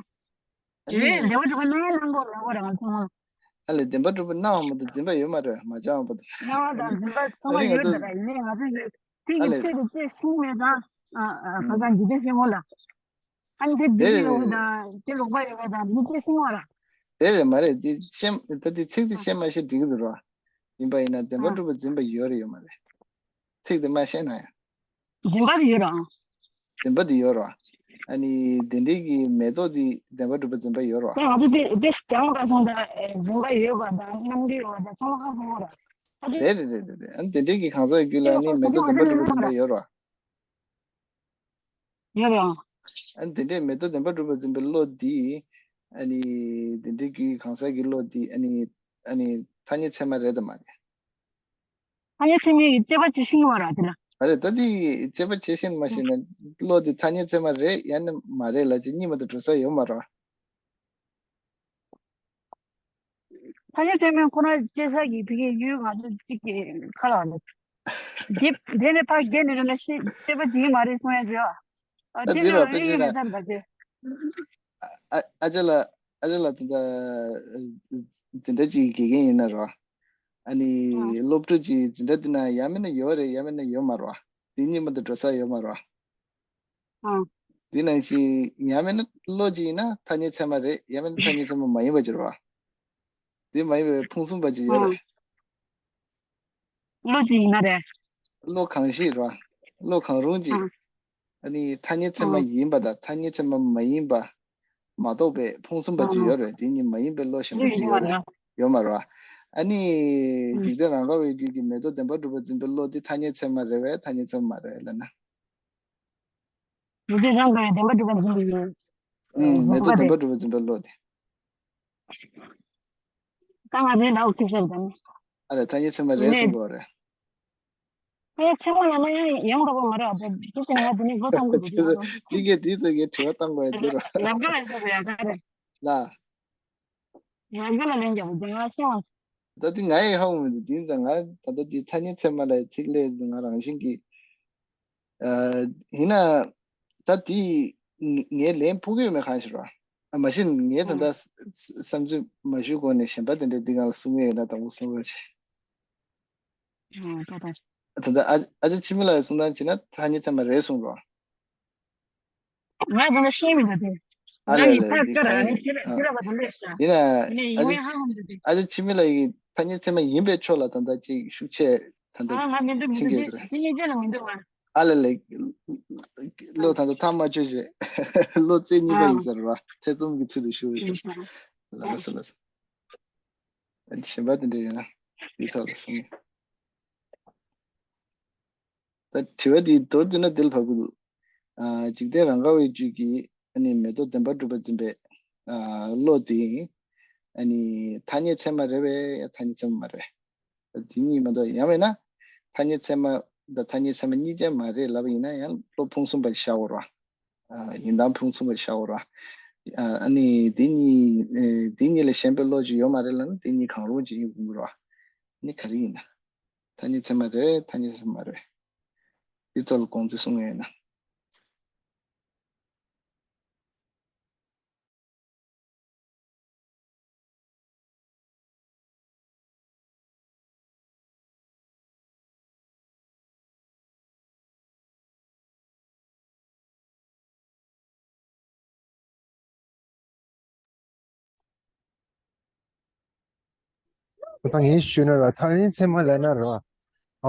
ཨ་ནི་ཡེ་འདེ་བ་གྲུབ་པ་སྣང་བ་སྣང་གོ་ལ་གོ་ར་ང་ཚོ་ང་། ཨ་ལས་བདེན་པ་གྲུབ་པ་སྣང་བ་མ་གཏོགས་འཛིན་པ་ཡོད་མ་རེད་མ་སྦྱང་བ་དང་། སྣང་བ་དང་འཛིན་པ་ཚང་མ་ཡོད་ད་ར་ཡིན་ནའི་ང་ཚོ་ཡི་ཁྱེད་ཨ་ཀྱི་ལས་ཚེ་དེ་ཅེས་ཤེས་མེད་ཙང་ཨ་ཨ་ཁ་སང་འཇིག་རྟེན་ཤེས་ངོ་ལ། ཨ་ནི་དེ་བདེ་སྐྱིད་ཡོད་དང་དེ་ལོག་པ་ཡོད་པ་དང་མི་ཚེ་ཤེས་ངོ་ལ། དེ་རེད་མ་རེད་དེ་ཤེས་ད་དེ་ཚིག་དེ་ཤེས་མ་ཤེས་འགྲིག་གི་འདུག་ར། ཡིན་པ་ཡིན་ན་བདེན་པ་གྲུབ་པ་འཛིན་པ་ཡོད་རེད་ཡོད་མ་རེད། ཚིག་དེ་མ་ཤེས་ན་ཡང་། འཛིན་པ་དེ་ཡོད་རེད་ཨང་། འཛིན་པ་དེ་ཡོད་རེད། ཨ་ནི་དེ་འདྲའི་གི་མེ་ཏོག་དེ་བདེན་པ་གྲུབ་པ་འཛིན་པ་ཡོད་རེད། ད་ང་ཚོ་དེ་དེ་སྦྱང་བ་སོང་ད་འཛིན་པ་ཡོད་པ་དང་རྣམ་འགྱུར་ཡོད་པ་དང་ཚང་མ་ཧ་གོ་རེད། ཨ་དེ་རེད་རེད་རེད་རེད། ཨ་ནི་དེ་འདྲའི་གི་གང་ཟག་རྒྱུད་ལ་ཨ་ནི་མེ་ཏོག་བདེན་པ་གྲུབ་པ་འཛིན་པ་ཡོད་རེད། ཡོད་རེད་ཨང་། ཨ་ནི་དེ་འདྲའི་མེ་ཏོག་བདེན་པ་གྲུབ་པ་འཛིན་པའི་བློ་དེ་ཨ་ནི་དེ་འདྲའི་རྒྱུད་གང་ཟག་གི་བློ་དེ་ཨ་ནི་ཨ་ནི་ཐ་སྙད་ཚད་མ་རེད་དམ་མ་རེད། ཐ་སྙད་ཚད་མའི་དཔྱད་པ་བྱེད་ཤེས་ཀྱི་མ་རེད་དེ་ལ། ཨ་རེད་ད་དེ་དཔྱད་པ་བྱེད་ཤེས་མ་ཤེས་ན་བློ་དེ་ཐ་སྙད་ཚད་མ་རེད་ཡང་ན་མ་རེད་ལབ་ཅིག་གཉིས་མ་གཏོགས་འགྲོ་ས་ཡོད་མ་རེད། ཐ་སྙད་ཚད་མ་ཁོ་ན་དཔྱད་བྱ་གི་ཕ་གིའི་ཡུལ་ང་ཚོ་གཅིག་གི་ཁ་ལ་ལ། དེ་དེ་ནས་ཕར་བརྒལ་ནས་ཡོང་ན་ཤེས་ཤེས་པ་ཅིག་མ་རེད་གསུང་ཡ་བྱོས་ཨ། ཨ་དེ་དེ་ནས་ར་ཕལ་ཆེར་ཡོད་མེད་ན་ཙམ་པ་དེ། ཨ་ཨ་ཅག་ལ་ཨ་ཅག་ལ་དེ་འདྲ་དེ་འདྲ་ཅིག་དགེ་རྒན་ཡིན་ན་ར། ཨ་ནི་ཨ་སློབ་ཕྲུག་ཅིག་དེ་འདྲ་དེ་ན་ཡང་མིན་ན་ཡོད་རེད་ཡང་མིན་ན་ཡོད་མ་རེད་བ། དེ་གཉིས་མ་གཏོགས་འགྲོ་ས་ཡོད་མ་རེད་བ། ཨ་དེ་ནང་བཞིན་ཡང་མིན་ན་བློ་ཅིག་ཡིན་ན་ཐ་སྙད་ཚད་མ་རེད་ཡང་མིན་ན་ཐ་སྙད་ཚད་མ་མ་ཡིན་པ་ཅིག་རེད་བ། དེ་མ་ཡིན་པའི་ཕུང་གསུམ་པ་ཅིག་ཡོད་རེད། ཨ་བློ་ཅིག་ཡིན་ན་རེད། བློ་གང་ཞིག་རེད་བ། བློ་གང་རུང་ཅིག་ཨ་ཨ་ནི་ཐ་སྙད་ཚད་མ་ཨ་ཡིན་པ་དང་ཐ་སྙད་ཚད་མ་མ་ཡིན་པ་མ་གཏོགས་པའི་ཕུང་གསུམ་པ་ཅིག་ཨ་ཡོད་རེད། དེ་གཉིས་མ་ཡིན་པའི་བློ་གཞན་པ་ཅིག་ཡོད་རེད། ཡོད་མ་རེད་བ། ཨ་ནི་ཨ་འཇིག་རྟེན་རང་ག་བའི་རྒྱུད་ཀྱི་མེ་ཏོག་བདེན་པར་གྲུབ་པར་འཛིན་པའི་བློ་དེ་ཐ་སྙད་ཚད་མ་རེད་བས་ཐ་སྙད་ཚད་མ་མ་རེད་ལབ་ན། མེ་ཏོག་རང་ག་བའི་བདེན་པར་གྲུབ་པར་འཛིན་པའི་ཨུམ་མེ་ཏོག་བདེན་པར་གྲུབ་པར་འཛིན་པའི་བློ་དེ། ད་ང་ཚོའི་ལའོ་ཁྱི་ཤར་དང་། ཨ་ལས་ཐ་སྙད་ཚད་མ་རེད་གསུངས་པ་རེད། ཨེ་ཚད་མ་ལ་ན་ཡང་ཡོང་འགྲོ་གི་མ་རེད་ཨ། དེ་དེ་ཚེ་ང་དེ་ནས་བློ་གཏོང་དགོས་ཀྱི་ཡོད་རེད། དེ་གས་དེ་ཚོ་གས་དྲི་བ་བཏང་དགོས་ཡ་དེ་རེད། ལབ་ག་ལ་ཟེར་བ་ཡ་ག་རེད། ལ། ལབ་ག་ལ་ལན་རྒྱབ་པ་དེ་ང་ཤེས་བ། ད་དེ་ང་ཡི་ཧ་གོ་མི་འདུག་དེ་ཡིན་ཙང་ང་ད་ལྟ་དེ་ཐ་སྙད་ཚད་མ་ལ་ཚིག་ལས་ང་རང་བཞིན་གྱིས། ཡིན་ན་ད་དེ་ངས་ལན་ཕུག་གི་ཡོད་མེད་གང་ཤེས་ར། མ་གཞི་ངས་ད་ལྟ་བསམ་ཚུལ་མ་ཞུས་གོང་ནས་གཞན་པ་དེ་འདྲས་འདི་གང་ལ་གསུང་གི་ཡོད་ན་དང་པོ་གསུང་རོགས་བྱེད། ད་ལྟ་ཨ་ཅག་འཆི་མེད་ལགས་གསུང་སྟངས་བྱས་ན་ཐ་སྙད་ཚད་མ་རེད་གསུང་རོགས། ང་དེ་འདྲ་ཤེས་མི་འདུག་དེ། ཨ་ལས་ལས་འདི་ག་ཡིན་ཨ་ཡིན་ཨ་ཡིན་ཨ་ཡིན་ཨ་ཡིན་ཨ་ཡིན་ཨ་ཡིན་ཨ་ཡིན་ཨ་ཡིན་ཨ་ཡིན་ཨ་ཡིན་འཆི་མེད་ལགས་ཀྱི་ཐ་སྙད་ཚད་མ་ཡིན་པའི་ཕྱོགས་ལ་ད་ལྟ་ཅིག་ཤུགས་ཆེ་ད་ལྟ་ཨ་ང་མི་འདུག་མི་ཕྱིན་འདུག་གྱི་རེད། དེ་དེ་གཉིས་ཆ་ལ་མི་འདུག་ང་། ཨ་ལས་ལས། བློ་ད་ལྟ་ཐག་མ་ཆོད་བྱས། བློ་རྩེ་གཉིས་པ་ཡིན་ཟེར་བ་ཐེ་ཚོམ་གྱི་ཚུལ་དུ་ཞུ་བའི་ཟེར། ལགས་སོ་ལགས་སོ། གཞན་པ་དེ་འདྲ་ཡོད་ན་འདི་ཚོ་ལ་གསུང་ཡིན། ད་དྲི་བ་འདི་མདོར་བསྡུས་ན་འདི་ལ་བབ་ཀྱི་འདུག་ཨ་འཇིག་རྟེན་རང་ག་བའི་རྒྱུད་ཀྱི་ཨ་ནི་མེ་ཏོག་བདེན་པར་གྲུབ་པར་འཛིན་པའི་ཨ་བློ་དེ་ཨ་ནི་ཐ་སྙད་ཚད་མ་རེད་པས་ཡང་ཐ་སྙད་ཚད་མ་མ་རེད། དེ་གཉིས་མ་གཏོགས་ཡང་མིན་ན་ཐ་སྙད་ཚད་མ་དང་ཐ་སྙད་ཚད་མ་གཉིས་ཀ་མ་རེད་ལབ་པ་ཡིན་ན་ཡང་བློ་ཕུང་གསུམ་པ་ཞིག་བཞག་དགོས་རེད་བ། ཡིན་སྟངས་ཕུང་གསུམ་པ་ཞིག་བཞག་དགོས་རེད་བ། ཨ་ནི་དེ་གཉིས་དེ་གཉིས་ལས་གཞན་པའི་བློ་ཅིག་ཡོད་མ་རེད་ལབ་ན་དེ་གཉིས་གང་རུང་ཅིག་ཡིན་དགོས་རེད་བ། ནི་ག་རེ་ཡིན་ན། ཐ་སྙད་ཚད་མ་རེད་ཐ་སྙད་ཚད་མ་མ་རེད། དེ་ཚོ་ལ་དགོངས་ཚུལ་གསུང་ཡོད་ན། ད་ངས་ཞུས་ན་ར་ཐ་སྙད་ཚད་མ་ལབ་ན་ར།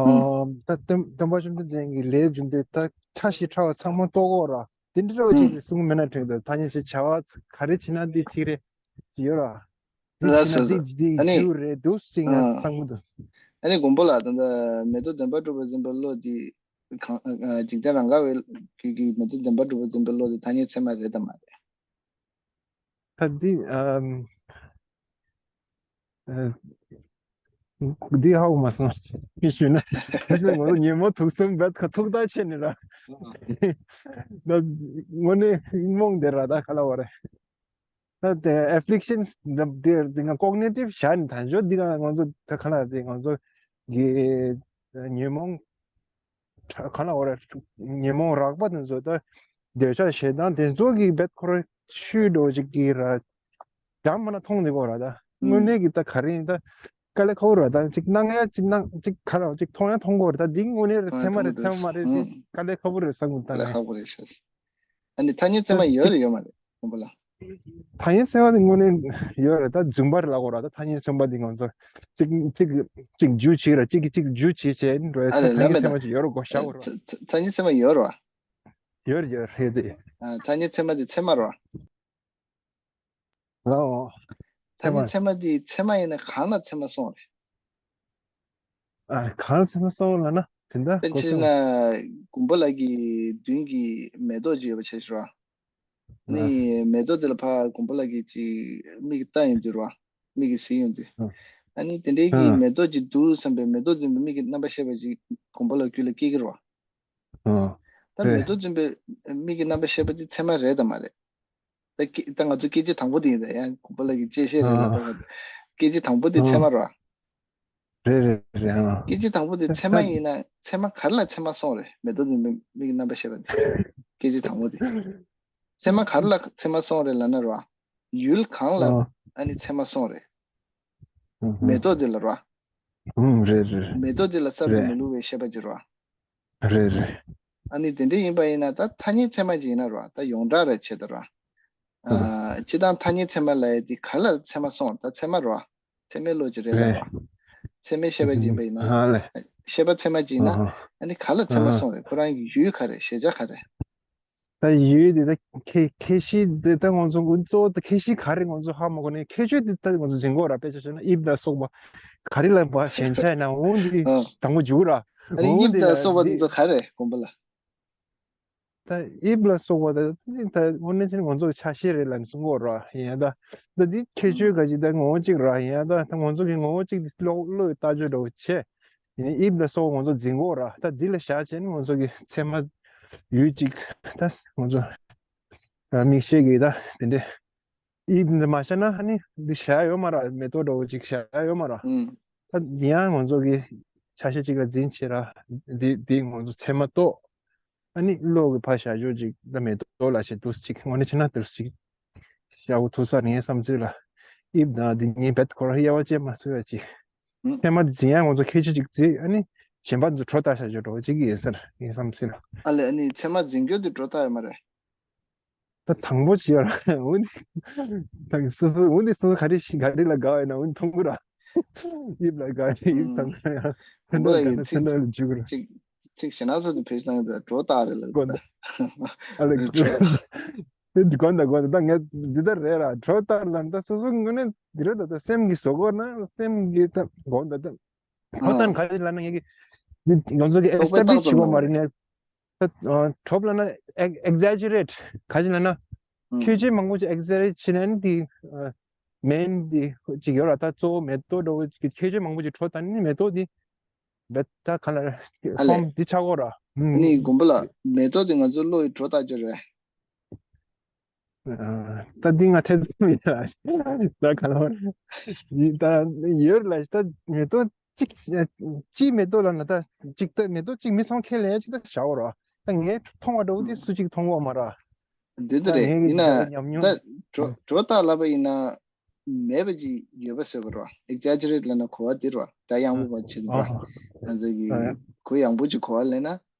ཨ་ད་སྟོན་སྟོན་པ་བཅོམ་ལྡན་འདས་ཀྱི་ལས་བརྒྱུད་པའི་ད་ཕྲ་ཞིང་ཕྲ་བ་ཚང་མ་རྟོགས་དགོས་ར། དེ་འདྲ་བ་ཅིག་གསུང་མེད་ན་དྲན་འདུག་ཐ་སྙད་ཚད་ཆ་བ་ག་རེ་བྱེད་ན་འདི་གཅིག་རེད་ཡོད་ར། འདི་ལ་བྱེད་ན་སོ་སོ། འདི་འདི་ཨ་ནི། རྒྱུ་རེད་འདུག་ཅིག་ང་ཨ། ཚང་མ་འདུག་ཨ་ནི་མགོན་པོ་ལགས་ད་ལྟ་མེ་ཏོག་བདེན་པར་གྲུབ་པར་འཛིན་པའི་བློ་འདི་གང་ཨ་འཇིག་རྟེན་རང་ག་བའི་རྒྱུད་ཀྱི་མེ་ཏོག་བདེན་པར་གྲུབ་པར་འཛིན་པའི་བློ་འདི་ཐ་སྙད་ཚད་མ་རེད་དམ་མ་རེད། ད་འདི་ཨམ། ཨ། འདི་ཧ་གོ་མ་སོང་། ཅི་ཞུས་ན། ཅི་ཞུས་ན་ང་ཚོ་ཉོན་མོངས་དུག་གསུམ་བད་ཁ་ཐུག་ཐག་ཆད་ནས་ལ། ད་དངོས་གནས་དབྱིན་མོང་དེ་ར་ད་ག་ལ་བ་རེད། ད་དེ་afflictions འདི་འདི་ང་cognitive བྱ་ནས་ད་འཇོག་འདི་ག་ང་ཚོ་ད་ག་ལ་དེ་ང་ཚོ་གི་ཉོན་མོངས་ག་ལ་བ་རེད། ཉོན་མོངས་རགས་པ་དེ་ཚོ་ད་འདོད་ཆགས་ཞེ་སྡང་དེ་ཚོ་གི་བད་ཁོ་ར་ཆུ་འགྲོ་ཅིག་གི་ར། འགྲམ་མ་ན་མཐོང་ནི་གོ་ར་ད། དངོས་གནས་ཀྱི་ད་ག་རེ་ཡིན་ད། དཀའ་ལས་ཁག་པོ་ར་ད་ཅིག་སྣང་ཡ་ཅིག་སྣང་ཅིག་ག་ར་ཅིག་མཐོང་ཡ་མཐོང་གོ་ར་ད་འདི་དངོས་གནས་རེད་ཚད་མ་རེད་ཚད་མ་མ་རེད་འདི་དཀའ་ལས་ཁག་པོ་རེད་བསམ་གི་ད་ལས་ངས། ཁག་པོ་རེད་ཤག་ཨ་ནི་ཐ་སྙད་ཚད་མ་ད་ཡོད་ཅིག་རེད་ཡོད་མ་རེད་མགོན་པོ་ལགས། ཐ་སྙད་ཚད་མ་དེ་དངོས་གནས་ཡོད་རེད་ད་རྫུན་པ་རེད་ལབ་གོ་ར་ད་ཐ་སྙད་ཚད་མ་དེ་ང་ཚོ་ཅིག་ཅིག་ཅིག་རྒྱུ་ཅིག་ར་ཅིག་གིས་ཅིག་རྒྱུ་ཅིག་བྱས་འགྲོ་ཡ་ཨ་ལས་ཐ་ལས་སྙད་མེད་ཚད་ད་མ་ཅིག་ཡོད་རེད་གོ་བཞག་གོ་ར། ཐ་ཐ་སྙད་ཚད་མ་ཡོད་རེད་བ། ཡོད་རེད་ཡོད་རེད་དེ། ཨ་ཐ་སྙད་ཚད་མ་དེ་ཚད་མ་རེད་བ། ལའོ། ད་ཚད་མ། ནི་ཚད་མ་འདི་ཚད་མ་ཡིན་ན་གང་ལ་ཚད་མ་སོང་རེད། ཨ་གང་ལ་ཚད་མ་སོང་ལབ་ན་དེ་འདྲ་དཔེར་གོ་བྱས་ན་སོང་། མགོན་པོ་ལགས་ཀྱི་མདུན་གྱི་མེ་ཏོག་ཅིག་ཡོད་པ་བྱས་ཤོག་ར། ལགས་སོ། ནི་མེ་ཏོག་དེ་ལ་ཕར་མགོན་པོ་ལགས་ཀྱིས་ཅིག་མིག་གིས་ལྟ་ཡོང་དུས་ར། མིག་གིས་གཟིགས་ཡོང་དུས། ཨ། ཨ་ནི་དེ་འདྲའི་གི་ཨ། མེ་ཏོག་ཅིག་འདུག་བསམ་པའི་མེ་ཏོག་འཛིན་པའི་མིག་གི་རྣམ་པ་ཤེས་པ་ཅིག་མགོན་པོ་ལགས་རྒྱུད་ལ་སྐྱེ་གི་རེད་བ། ཨ། ད་རེད། མེ་ཏོག་འཛིན་པའི་མིག་གི་རྣམ་པ་ཤེས་པ་དེ་ཚད་མ་རེད་དམ་མ་རེད། ད་སྐད་ད་ང་ཚོ་སྐད་ཆ་དང་པོ་དེ་ཡིན་ད་ཡང་མགོན་པོ་ལགས་ཀྱི་དཔྱད་བཤད་རེད་ལ་ཨ། ད་ང་ སྐད་ཅིག་དང་པོ་དེ་ཚད་མ་རེད་བ། རེད་རེད་རེད། ཨ། སྐད་ཅིག་དང་པོ་དེ་ཚད་མ་ཡིན་ན་ཚད་མ་ག་རེ་ལ་ཚད་མ་སོང་རེད། མེ་ཏོག་འཛིན་པའི་མིག་གི་རྣམ་པར་ཤེས་པ་དེ། སྐད་ཅིག་དང་པོ་དེ། ཚད་མ་ག་རེ་ལ་ཚད་མ་སོང་རེད་ལབ་ན་རེད་བ། ཡུལ་གང་ལ་ཨ་ནི་ཚད་མ་སོང་རེད། མེ་ཏོག་དེ་ལ་རེད་བ། ཨུམ། རེད་རེད། མེ་ཏོག་དེ་ལ་གསར་དུ་མི་བླུག་པའི་ཤེས་པ་ཅིག་རེད་བ། རེད་རེད། ཨ་ནི་དེ་འདྲ་ཡིན་པ་ཡིན་ན་ད་ཐ་སྙད་ཚད་མ་ཅིག་ཡིན་ན་རེད་བ། ད་ཡོངས་གྲགས་རེད་བྱས་ད་རེད་བ། ཨ། སྤྱིར་བཏང་ཐ་སྙད་ཚད་མ་ལབ་ཡ་དེ་ག་ལ་ཚད་མ་སོང་། ད་ཚད་མ་རེད་བ། ཚད་མའི་བློ་ཅིག་རེད་ལབ་རེད་བ། ཚད་མའི་ཤེས་པ་ཅིག་ཡིན་པ་ཡིན་ན། ཨ་ལས། ཤེས་པ་ཚད་མ་ཅིག་ཡིན་ན། ཨ་ནི་ག་ལ་ཚད་མ་སོང་རེད། ཁོ་རང་གི་ཡུལ་ག་རེ། གཞལ་བྱ་ག་རེ། ད་ཡུལ་དེ་ད་ཁྱད་ཁྱད་གཤིས་དེ་ད་ང་ཚོ་གཙོ་བོ་ད་ཁྱད་གཤིས་ག་རེ་ང་ཚོ་ཧ་མ་གོ་ནས་ཁྱད་ཆོས་དེ་ད་ང་ཚོ་འཛིན་གོ་ར། དཔེ་ཆ་བཞག་ན་དབྱིབས་ལ་སོགས་པ་ག་རེ་ལ་བ་ཞེན་ཆགས་ན་འོ་འདི་དང་པོ་འཇུག་ར། ཨ་ནི་འོ་དབྱིབས་འདི་ལ་ལ་སོགས་པ་འདི་དེ་ཚོ་ག་རེ་དགོན་པ་ལ། ད་དབྱིབས་ལ་སོགས་པ་ད་ད་དངོས་གནས་ཅན་ང་ཚོ་གི་ཆ་ཤས་རེད་ལ་གསུང་གོ་ར། ཡིན་ཡང་ད་ད་འདི་ཁྱད་ཆོས་ག་ཅིག་ད་ངོ་བོ་གཅིག་ར། ཡིན་ཡང་ད་ད་ང་ཚོ་གི་ངོ་བོ་གཅིག་དེ་བློ་བློས་བལྟ་སྤྱོད་འདྲ་བོ་བྱས། ཡིན་དབྱིབས་ལ་སོགས་ང་ཚོ་འཛིན་གོ་ར། ད་འདི་ལ་བཞག་བྱས་ནས་ང་ཚོ་གི་ཚད་མ་ཡུལ་གཅིག་ད་ང་ཚོ་ར་མིག་ཤེས་ཀྱི་ད་དེ་འདྲས་དབྱིབས་འདི་མ་བཞག་ན་ཨ་ནི་འདི་བཞག་ཡོད་མ་ར། མེ་ཏོག་འདྲ་བོ་གཅིག་བཞག་ཡོད་མ་ར། ད་འདི་ཡང་ང་ཚོ་གི་ཆ་ཤས་གཅིག་ལ་འཛིན་བྱས་ར། འདི་འདི་ང་ཚོ་ཚད་མ་གཏོགས། ཨ་ནི་བློ་གི་ཕར་བཞག་ཕྱོགས་གཅིག་ད་མེ་ཏོག་ལ་བྱེད་དུས་གཅིག་དངོས་གནས་བྱས་ན་དུས་གཅིག་བཞག་གོ་ཐུབ་ས་ངའི་བསམ་ཚུལ་ལ། དབྱིབས་དང་འདི་གཉིས་རྦད་ཁོ་རང་དབྱེ་བ་འབྱེད་མ་ཐུབ་ཡ་གཅིག་ཚད་མ་འདི་འཛིན་ཡ་ང་ཚོ་ཁྱད་ཆོས་གཅིག་འཛིན། ཨ་ནི་གཞན་པ་འདི་འཕྲོ་བརྟག་བྱ་ཕྱོགས་འགྲོ་གཅིག་ཡིན་ས་རེད་ངའི་བསམ་ཚུལ་ལ། ཨ་ལས། ཨ་ནི་ཚད་མ་འཛིན་རྒྱུ་འདི་འཕྲོ་བརྟག་ཡོད་མ་རེད། ད་དང་པོ་བྱས་ར། འོ་འདི་ད་སོ་སོ་འོ་འདི་སོ་སོ་ག་རེ་ཤི་ག་རེ་ལ་དགའ་བ་ཡིན་ན་འོ་འདི་མཐོང་གི་ར། དབྱིབས་ལ་དགའ་རེ་དབྱིབས་དང་དགའ་ཡང་ཕན་ཐོགས་དགའ་ན་ཕན་ཐོགས་ལ་འཇུག་གི་ར། ཚིག་ཚིག་ཞེ་ན་ཚོ་དེ་བེད་སྤྱོད་གནང་གི་འདུག་འགྲོ་སྟངས་རེད་ལ་འགྲོ་སྟངས། ཨ་ལས་འགྲོ་སྟངས་འདི་འགོ་འདྲ་འགོ་འདྲ་ད་ངས་འདི་ལྟར་རེད་ར། འགྲོ་སྟངས་ལ་ད་སོ་སོ་ངོས་ནས་འདི་རེད། ད་ད་སེམས་ཀྱི་བཟོ་དགོས་ན་སེམས་ཀྱི་ད་འགོ་འདྲ་ད་འགྲོ་སྟངས་ག་རེ་ལབ་ན་ངས་ཀྱི་འདི་ང་ཚོ་གི་ཨེ་སི་ཊེབ་ལི་ཤི་བྱེད་དགོས་མ་རེད་ནས། ད་ཨ་གྲོགས་ལབ་ན་ཨེག་ཨེག་ཛེ་ཇེ་རེཊ་ག་ཅི་ལབ་ན། ཁྱད་ཆོས་མང་པོ་ཅིག་ཨེག་ཛེ་ཇེ་རེཊ་བྱས་ན་ནི་དེ་མེན་དེ་ཅིག་ཡོད་ར། ད་གཙོ་བོ་མེ་ཏོག་འདྲ་བོ་ཅིག་ཁྱད་ཆོས་མང་པོ་ཅིག་འཕྲོ་བཏང་ནི་མེ་ཏོག་དེ་བེ་ད་ག་ལ་ཨ་ལས། སོམ་དེ་ཆགས་གོ་ར། ཨ་ནི་དགོན་པ་ལ་མེ་ཏོག་དེ་ང་ཚོ་བློ་ཡི་སྒྲོ་བཏགས་ཅིག་རེད། ཨ། ད་འདི་ང་ཐེ་ཚོམ་ཡིན་ལ། ད་ག་ལ་བར་ཡིན་ད་ཡོད་ལ་ད་མེ་ཏོག་གཅིག་གཅིག་མེ་ཏོག་ལ་ན་ད་གཅིག་ད་མེ་ཏོག་གཅིག་མི་ཚང་ཁེ་ལས་གཅིག་ད་བྱའོ་ར། ད་ངས་མཐོང་བ་འདྲ་བོ་དེ་སུ་གཅིག་མཐོང་གོ་མ་ར། འདི་ད་ད་རེད་ཡིན་ན་ད་སྒྲོ་སྒྲོ་བཏགས་ལབ་པ་ཡིན་ན་མེད་པ་ཅིག་ཡོད་པ་བཟོས་པ་ར། ཨེག་ཛེ་ཇེ་རེཊ་ལབ་ན་གོ་བ་འདི་ར། སྒྲ་ཡངས་པོ་བ་ཆེ་འདི་ར། ང་ཚོ་གི་གོ་ཡངས་པོ་ཅིག་གོ་བ་ལེན་ན།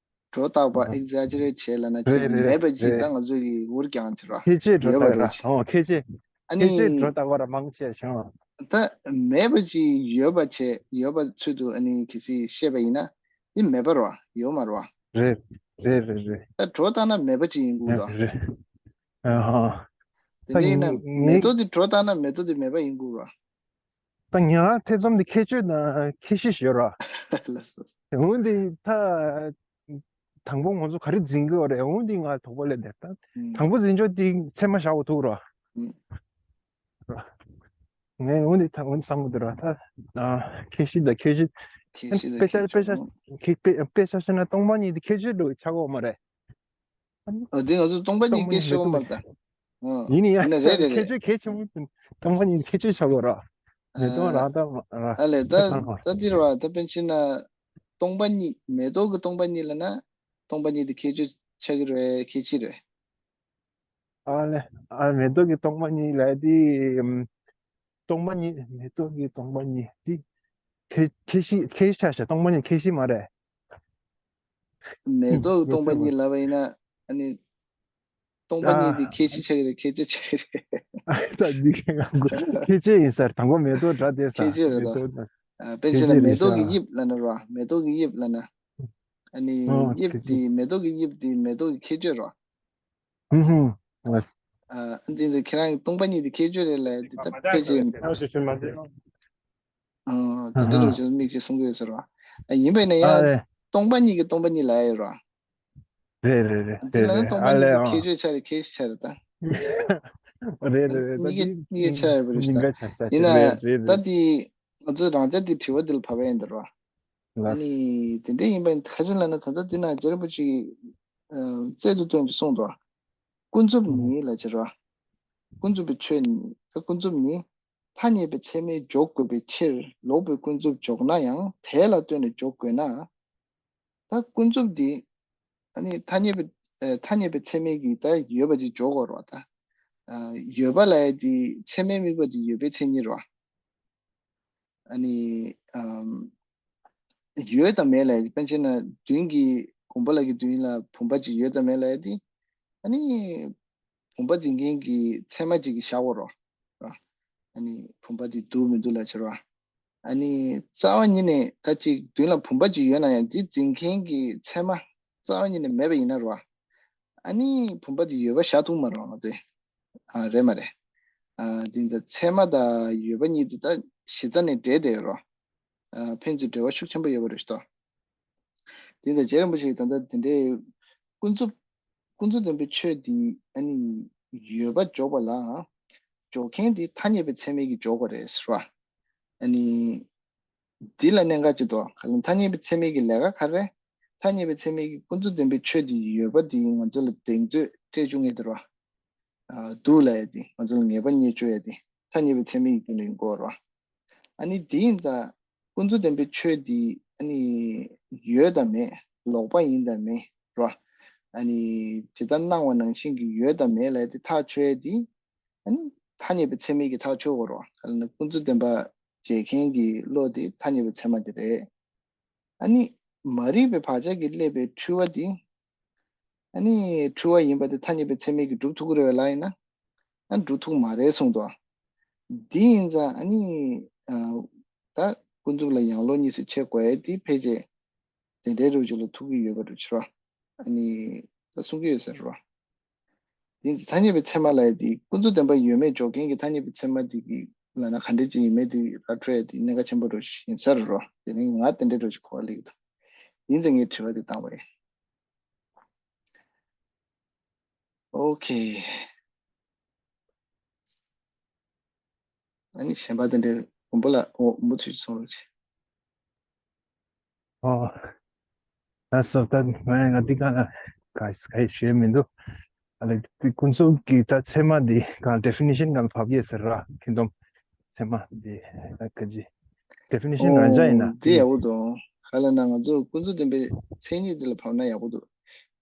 སྒྲོ་བཏགས་པ་ཨེག་ཛེ་ཇེ་རེཊ་བྱས་ལབ་ན་ཅིག་མེད་པ་ཅིག་ད་ང་ཚོ་གི་འུར་རྐྱང་ཅིག་ར། ཁྱད་ཆོས་སྒྲོ་བཏགས་ར། ཨོ་ཁྱད་ཆོས། ཨ་ནི་ཁྱད་ཆོས་སྒྲོ་བཏགས་པ་ར་མང་ཆེ་བྱུང་། ད་མེད་པ་ཅིག་ཡོད་པ་བྱས་ཡོད་པ་ཚུལ་དུ་ཨ་ནི་གལ་སྲིད་བཤད་པ་ཡིན་ན་འདི་མེད་པ་ར་ཡོད་མ་ར། རེད་རེད་རེད་རེད། ད་སྒྲོ་བཏགས་ན་མེད་པ་ཅིག་ཡིན་དགོས་ད། རེད། ཨ་ཧ། དེ་འདྲ་ཡིན་ན་མེ་ཏོག་འདི་སྒྲོ་བཏགས་ན་མེ་ཏོག་འདི་མེད་པ་ཡིན་དགོས་ར། ད་ང་ཐེ་ཚོམ་འདི་ཁྱད་ཆོས་དང་ཁྱད་གཤིས་ཡོད་ར། འོན་ཏེ་ད་དང་པོ་ང་ཚོ་ག་རེ་འཛིན་གི་ཡོད་རེད། འོན་ཏེ་ང་དོགས་པ་སླེབས་ནས་ད་དང་པོ་འཛིན་ཕྱོགས་འདི་ཚད་མ་བཞག་དགོས་ཐུག་ར། ངས་འོན་ཏེ་ད་འོན་བསམ་གི་འདུག་ར། ད་ཁྱད་གཤིས་དང་ཁྱད་ཆོས། ཁྱད་གཤིས་དང་དཔེ་ཆ་ཁྱད་དཔེ་ཆ་ཆོས་ཁྱད་དཔེ་དཔེ་ཆ་བཤད་ན་སྟོང་པ་ཉིད་འདི་ཁྱད་ཆོས་འདྲ་ཆགས་ཀྱི་ཡོད་མ་རེད། ཨ་འདི་ང་ཚོ་སྟོང་པ་ཉིད་སྟོང་པ་ཉིད་སྐད་ཆ་མེད་པོ་མ་རེད་ད། ཡིན་ནི་ཡ་ཡིན་ན་རེད་རེད་ཁྱད་རེད། ཆོས་གལ་ཆེན་པོ་སྟོང་པ་ཉིད་ཁྱད་ཆོས་ཆགས་དགོས་ར། མེ་ཏོག་ར་ད་ར་ཨ་ལས་ད་ད་གང་ར་ད་འདི་ར་བ་ད་དཔེ་བྱས་ན་སྟོང་པ་ཉིད་མེ་ཏོག་གི་སྟོང་པ་ཉིད་ལབ་ན་སྟོང་པ་ཉིད་དེ་ཁྱད་ཆོས་ཆགས་ཀྱི་རེད་ཁྱད་ཆོས་རེད། ཨ་ལས་ཨ་མེ་ཏོག་གི་སྟོང་པ་ཉིད་ལབ་དེ་ཨམ། སྟོང་པ་ཉིད་མེ་ཏོག་གི་སྟོང་པ་ཉིད་དེ་ཁྱད་ཁྱད་གཤིས་ཁྱད་གཤིས་ཆགས་ཤག་སྟོང་པ་ཉིད་ཁྱད་གཤིས་མ་རེད། མེ་ཏོག་གི་སྟོང་པ་ཉིད་ལབ་པ་ཡིན་ན་ཨ་ནི་སྟོང་པ་ཉིད་དེ་ཁྱད་གཤིས་ཆགས་ཀྱི་རེད་ཁྱད་ཆོས་ཆགས་ཀྱི་རེད། ད་འདི་ཁྱད་ཁྱད་ཆོས་ཡིན་ས་རེད། དང་པོ་མེ་ཏོག་འདྲ་དེ་ས་ཁྱད་ཆོས་རེད་མེ་ད། ཏོག་ད་ཨ་དཔེ་ཁྱད་བྱས་ན་ཆོས་མེ་རེད་ཤག་ཏོག་གི་དབྱིབས་ལབ་ན་ར་མེ་ཏོག་གི་དབྱིབས་ལབ་ན་ཨ་ནི་ཨོ་དབྱིབས་ཁྱད་ཆོས། དེ་མེ་ཏོག་གི་དབྱིབས་དེ་མེ་ཏོག་གི་ཁྱད་ཆོས་ར། ཧུམ་ཧུམ། ལགས། ཨ་འདི་འདི་ཁྱེད་རང་གི་སྟོང་པ་ཉིད་དེ་ཁྱད་ཆོས་རེད་ལབ་དེ་ད་ཕལ་ཆེར། ཨ་དེ་འདྲ་རུ་ཅོ་མིག་ཅིག་གསུང་གི་ཡོད་ཟེར་བ། ཨ་ཡིན་པས་ན་ཨ་ཡང་རེད། སྟོང་པ་ཉིད་ཀྱི་སྟོང་པ་ཉིད་ལབ་ཡོད་ར། རེད་རེད་རེད་དེ་ལ་ནི་རེད་སྟོང་པ་ཨ་ཉིད་ལས་དེ་ཨོ། ཁྱད་ཆོས་ཆ་རེད་ཁྱད་ཆོས་ཆ་རེད་ད། རེད་རེད་རེད་ད་གཉིས་ཀ་དེ་གཉིས་ཀ་ཆ་ཡོད་པ་རེད་ད། ཉིན་ཀ་ཆ་ཆ་ཡིན་ན་རེད་རེད་ད་རེད། དེ་ང་ཚོའི་རང་ཅག་དེ་དྲི་བ་འདི་ལ་བབས་ཡིན་ད་ར། ཨ་ལགས། ནི་དེ་འདྲ་ཡིན་པ་ཡིན་ད་ག་ཅི་ལབ་ན་ད་ལྟ་འདི་ན་རྒྱལ་པོ་ཅིག་གིས་རྩལ་དུ་བཏོན་ཅིག་གསུངས་འདུག་ཀུན་རྫོབ་ཉིད་ལ་ཅེས་ར། ཀུན་རྫོབ་པའི་ཆོས་ཉིད་ད་ཀུན་རྫོབ་ཉིད། ཐ་སྙད་པའི་ཚད་མས་འཇོག་དགོས་པའི་ཕྱིར་ལོག་པའི་ཀུན་རྫོབ་འཇོག་ན་ཡང་དེ་ལ་ལྟོས་ནས་འཇོག་དགོས་ན། ད་ཀུན་རྫོབ་འདི་ཨ་ནི་ཐ་སྙད་པའི་ཨ་ཐ་སྙད་པའི་ཚད་མས་ཀྱིས་ད་ཡོད་པ་ཅིག་འཇོག་དགོས་རེད་བ། ད་ཨ་ཡོད་པ་ལབ་ཡ་དེ་ཚད་མས་དམིགས་པ་དེ་ཡོད་པའི་མཚན་ཉིད་རེད་བ། ཨ་ནི་ཨམ་ཡོད་དང་མེད་ལབ་ཡ་དེ་དཔེར་ན་མདུན་གྱི་དགོན་པ་ལ་གི་མདུན་ལ་བུམ་པ་ཅིག་ཡོད་དང་མེད་ལབ་ཡ་དེ་ཨ་ནི་བུམ་པ་འཛིན་མཁན་གྱི་ཚད་མ་ཅིག་གིས་བཞག་དགོས་རེད་བ། ཨ་ནི་བུམ་པ་དེ་འདུག་མི་འདུག་ལ་བྱེད་རོགས། ཨ་ནི་རྩ་བ་ཉིད་ནས་ད་ཅིག་མདུན་ལ་བུམ་པ་ཅིག་ཡོད་ན་ཡང་དེ་འཛིན་མཁན་གྱི་ཚད་མ་རྩ་བ་ཉིད་ནས་མེད་པ་ཡིན་ན་རོ། ཨ་ནི་བུམ་པ་དེ་ཡོད་པ་བཞག་ཐུབ་མ་རེད་བ་ང་ཚོས། ཨ་རེད་མ་རེད། ཨ་དེ་འདྲ་ཚད་མ་དང་ཡོད་པ་གཉིས་དེ་ད་གཞི་རྩ་ནས་འབྲེལ་བསྡད་ཡོད་རོ། ཨ་ཕན་ཚུན་འབྲེལ་བ་ཤུགས་ཆེན་པོ་ཡོད་པ་རེད་ཤག་དེ་འདྲ་རྗེ་རིན་པོ་ཆེས་ད་ལྟ་དེ་འདྲའི་ཀུན་རྫོབ་ཀུན་རྫོབ་བདེན་པའི་ཆོས་འདི་ཨ་ནི་ཡོད་པ་འཇོག་པ་ལ་འཇོག་མཁན་དེ་ཐ་སྙད་པའི་ཚད་མས་ཀྱིས་འཇོག་པ་རེད་ཟེར་བ། ཨ་ནི་འདི་ལ་གནད་འགག་ཅིག་འདུག་ག་ལ་ཐ་སྙད་པའི་ཚད་མས་ཀྱི་ལས་ཀ་ག་རེ། ཐ་སྙད་པའི་ཚད་མས་ཀྱི་ཀུན་རྫོབ་བདེན་པའི་ཆོས་འདི་ཡོད་པ་འདི་ང་ཚོ་ལ་གདེང་ཚོད་སྤྲད་བཅུག་མཁན་དེ་རེད་བ། ཨ་འདུག་ལབ་ཡ་དེ་ང་ཚོ་ལ་ངེས་པ་རྙེད་བཅུག་ཡ་དེ་ཐ་སྙད་པའི་ཚད་མས་ཀྱི་རྒྱུ་ལས་ཡིན་དགོས་རེད་བ། ཨ་ནི་དེ་ཡིན་ཙང་ཀུན་རྫོབ་བདེན་པའི་ཆོས་འདི་ཨ་ནི་ཡོད་དང་མེད་ལོག་པ་ཡིན་དང་མེད་རོ། ཨ་ནི་ཇི་ལྟར་སྣང་བ་ནང་བཞིན་གྱི་ཡོད་དང་མེད་ལབ་དེ་ཐག་ཆོད་དེ་ཨ་ནི་ཐ་སྙད་པའི་ཚད་མས་ཀྱི་ཐག་ཆོད་དགོས་རོ། ཨ་ནི་ཀུན་རྫོབ་བདེན་པ་འཇལ་མཁན་གྱི་བློ་དེ་ཐ་སྙད་པའི་ཚད་མ་དེ་རེད། ཨ་ནི་མ་རིག་པའི་བག་ཆགས་ཀྱིས་བསླད་པའི་འཁྲུལ་བ་དེ། ཨ་ནི་འཁྲུལ་བ་ཡིན་པ་དེ་ཐ་སྙད་པའི་ཚད་མས་ཀྱིས་སྒྲུབ་ཐུབ་ཀྱི་རེད་བས་ལབ་ཡིན་ན། ཨ་སྒྲུབ་ཐུབ་མ་རེད་གསུངས་འདུག་དེ་ཡིན་ཙང་ཨ་ནི་ཨ་ད་ཀུན་རྫོབ་ལ་ཡང་ལོག་གཉིས་སུ་ཕྱེ་དགོས་ཡས་དེ་ཕལ་ཆེར་དེ་འདྲའི་རུ་ཅིག་ལ་ཐུག་གི་ཡོད་པ་རུ་ཕྱིར་བ། ཨ་ནི་ད་གསུང་གི་ཡོད་ཟེར་བ། དེ་ཡིན་ཙང་ཐ་སྙད་པའི་ཚད་མ་ལབ་ཡས་དེ་ཀུན་རྫོབ་བདེན་པ་ཡོད་མེད་འཇོག་མཁན་གྱི་ཐ་སྙད་པའི་ཚད་མ་དེ་གི་ལབ་ན་ག་འདྲ་ཅིག་ཡིན་མེད་དེ་ར་འཕྲོད་ཡས་དེ་གནད་འགག་ཆེན་པོ་རུ་ཡིན་ཟེར་རོ། དེ་ནི་ང་དེ་འདྲའི་རུ་ཅིག་གོ་བ་ལེགས་འདུག་ཡིན་ཙང་ངས་དྲི་བ་དེ་བཏང་བ་ཡིན། ཨོ་ཁེ། ཨ་ནི་གཞན་པ་དེ་འདྲའི་མགོན་པོ་ལ་འོ་མུ་མཐུད་གསུང་རོགས་བྱེད། ཨོ། ད་སོ་ད་ང་ང་འདི་ག་ལ་ག་ག་ཞེས་མི་འདུག་ཨ་ལེ་དེ་ཀུན་རྫོབ་ཀྱི་ད་ཚད་མ་འདི་ག་ཌེ་ཕི་ནི་ཤན་ག་ལ་བབ་ཡས་ཟེར་ར་ཁྱེད་རྣམ་ཚད་མ་འདི་ཨ་ག་ཅི་ཌེ་ཕི་ནི་ཤན་རང་འཇགས་ཡིན་ན་འདི་ཡག་པོ་འདུག་ག་ལ་ན་ང་ཚོ་ཀུན་རྫོབ་བདེན་པའི་མཚན་ཉིད་འདི་ལ་བབ་ན་ཡག་པོ་འདུག་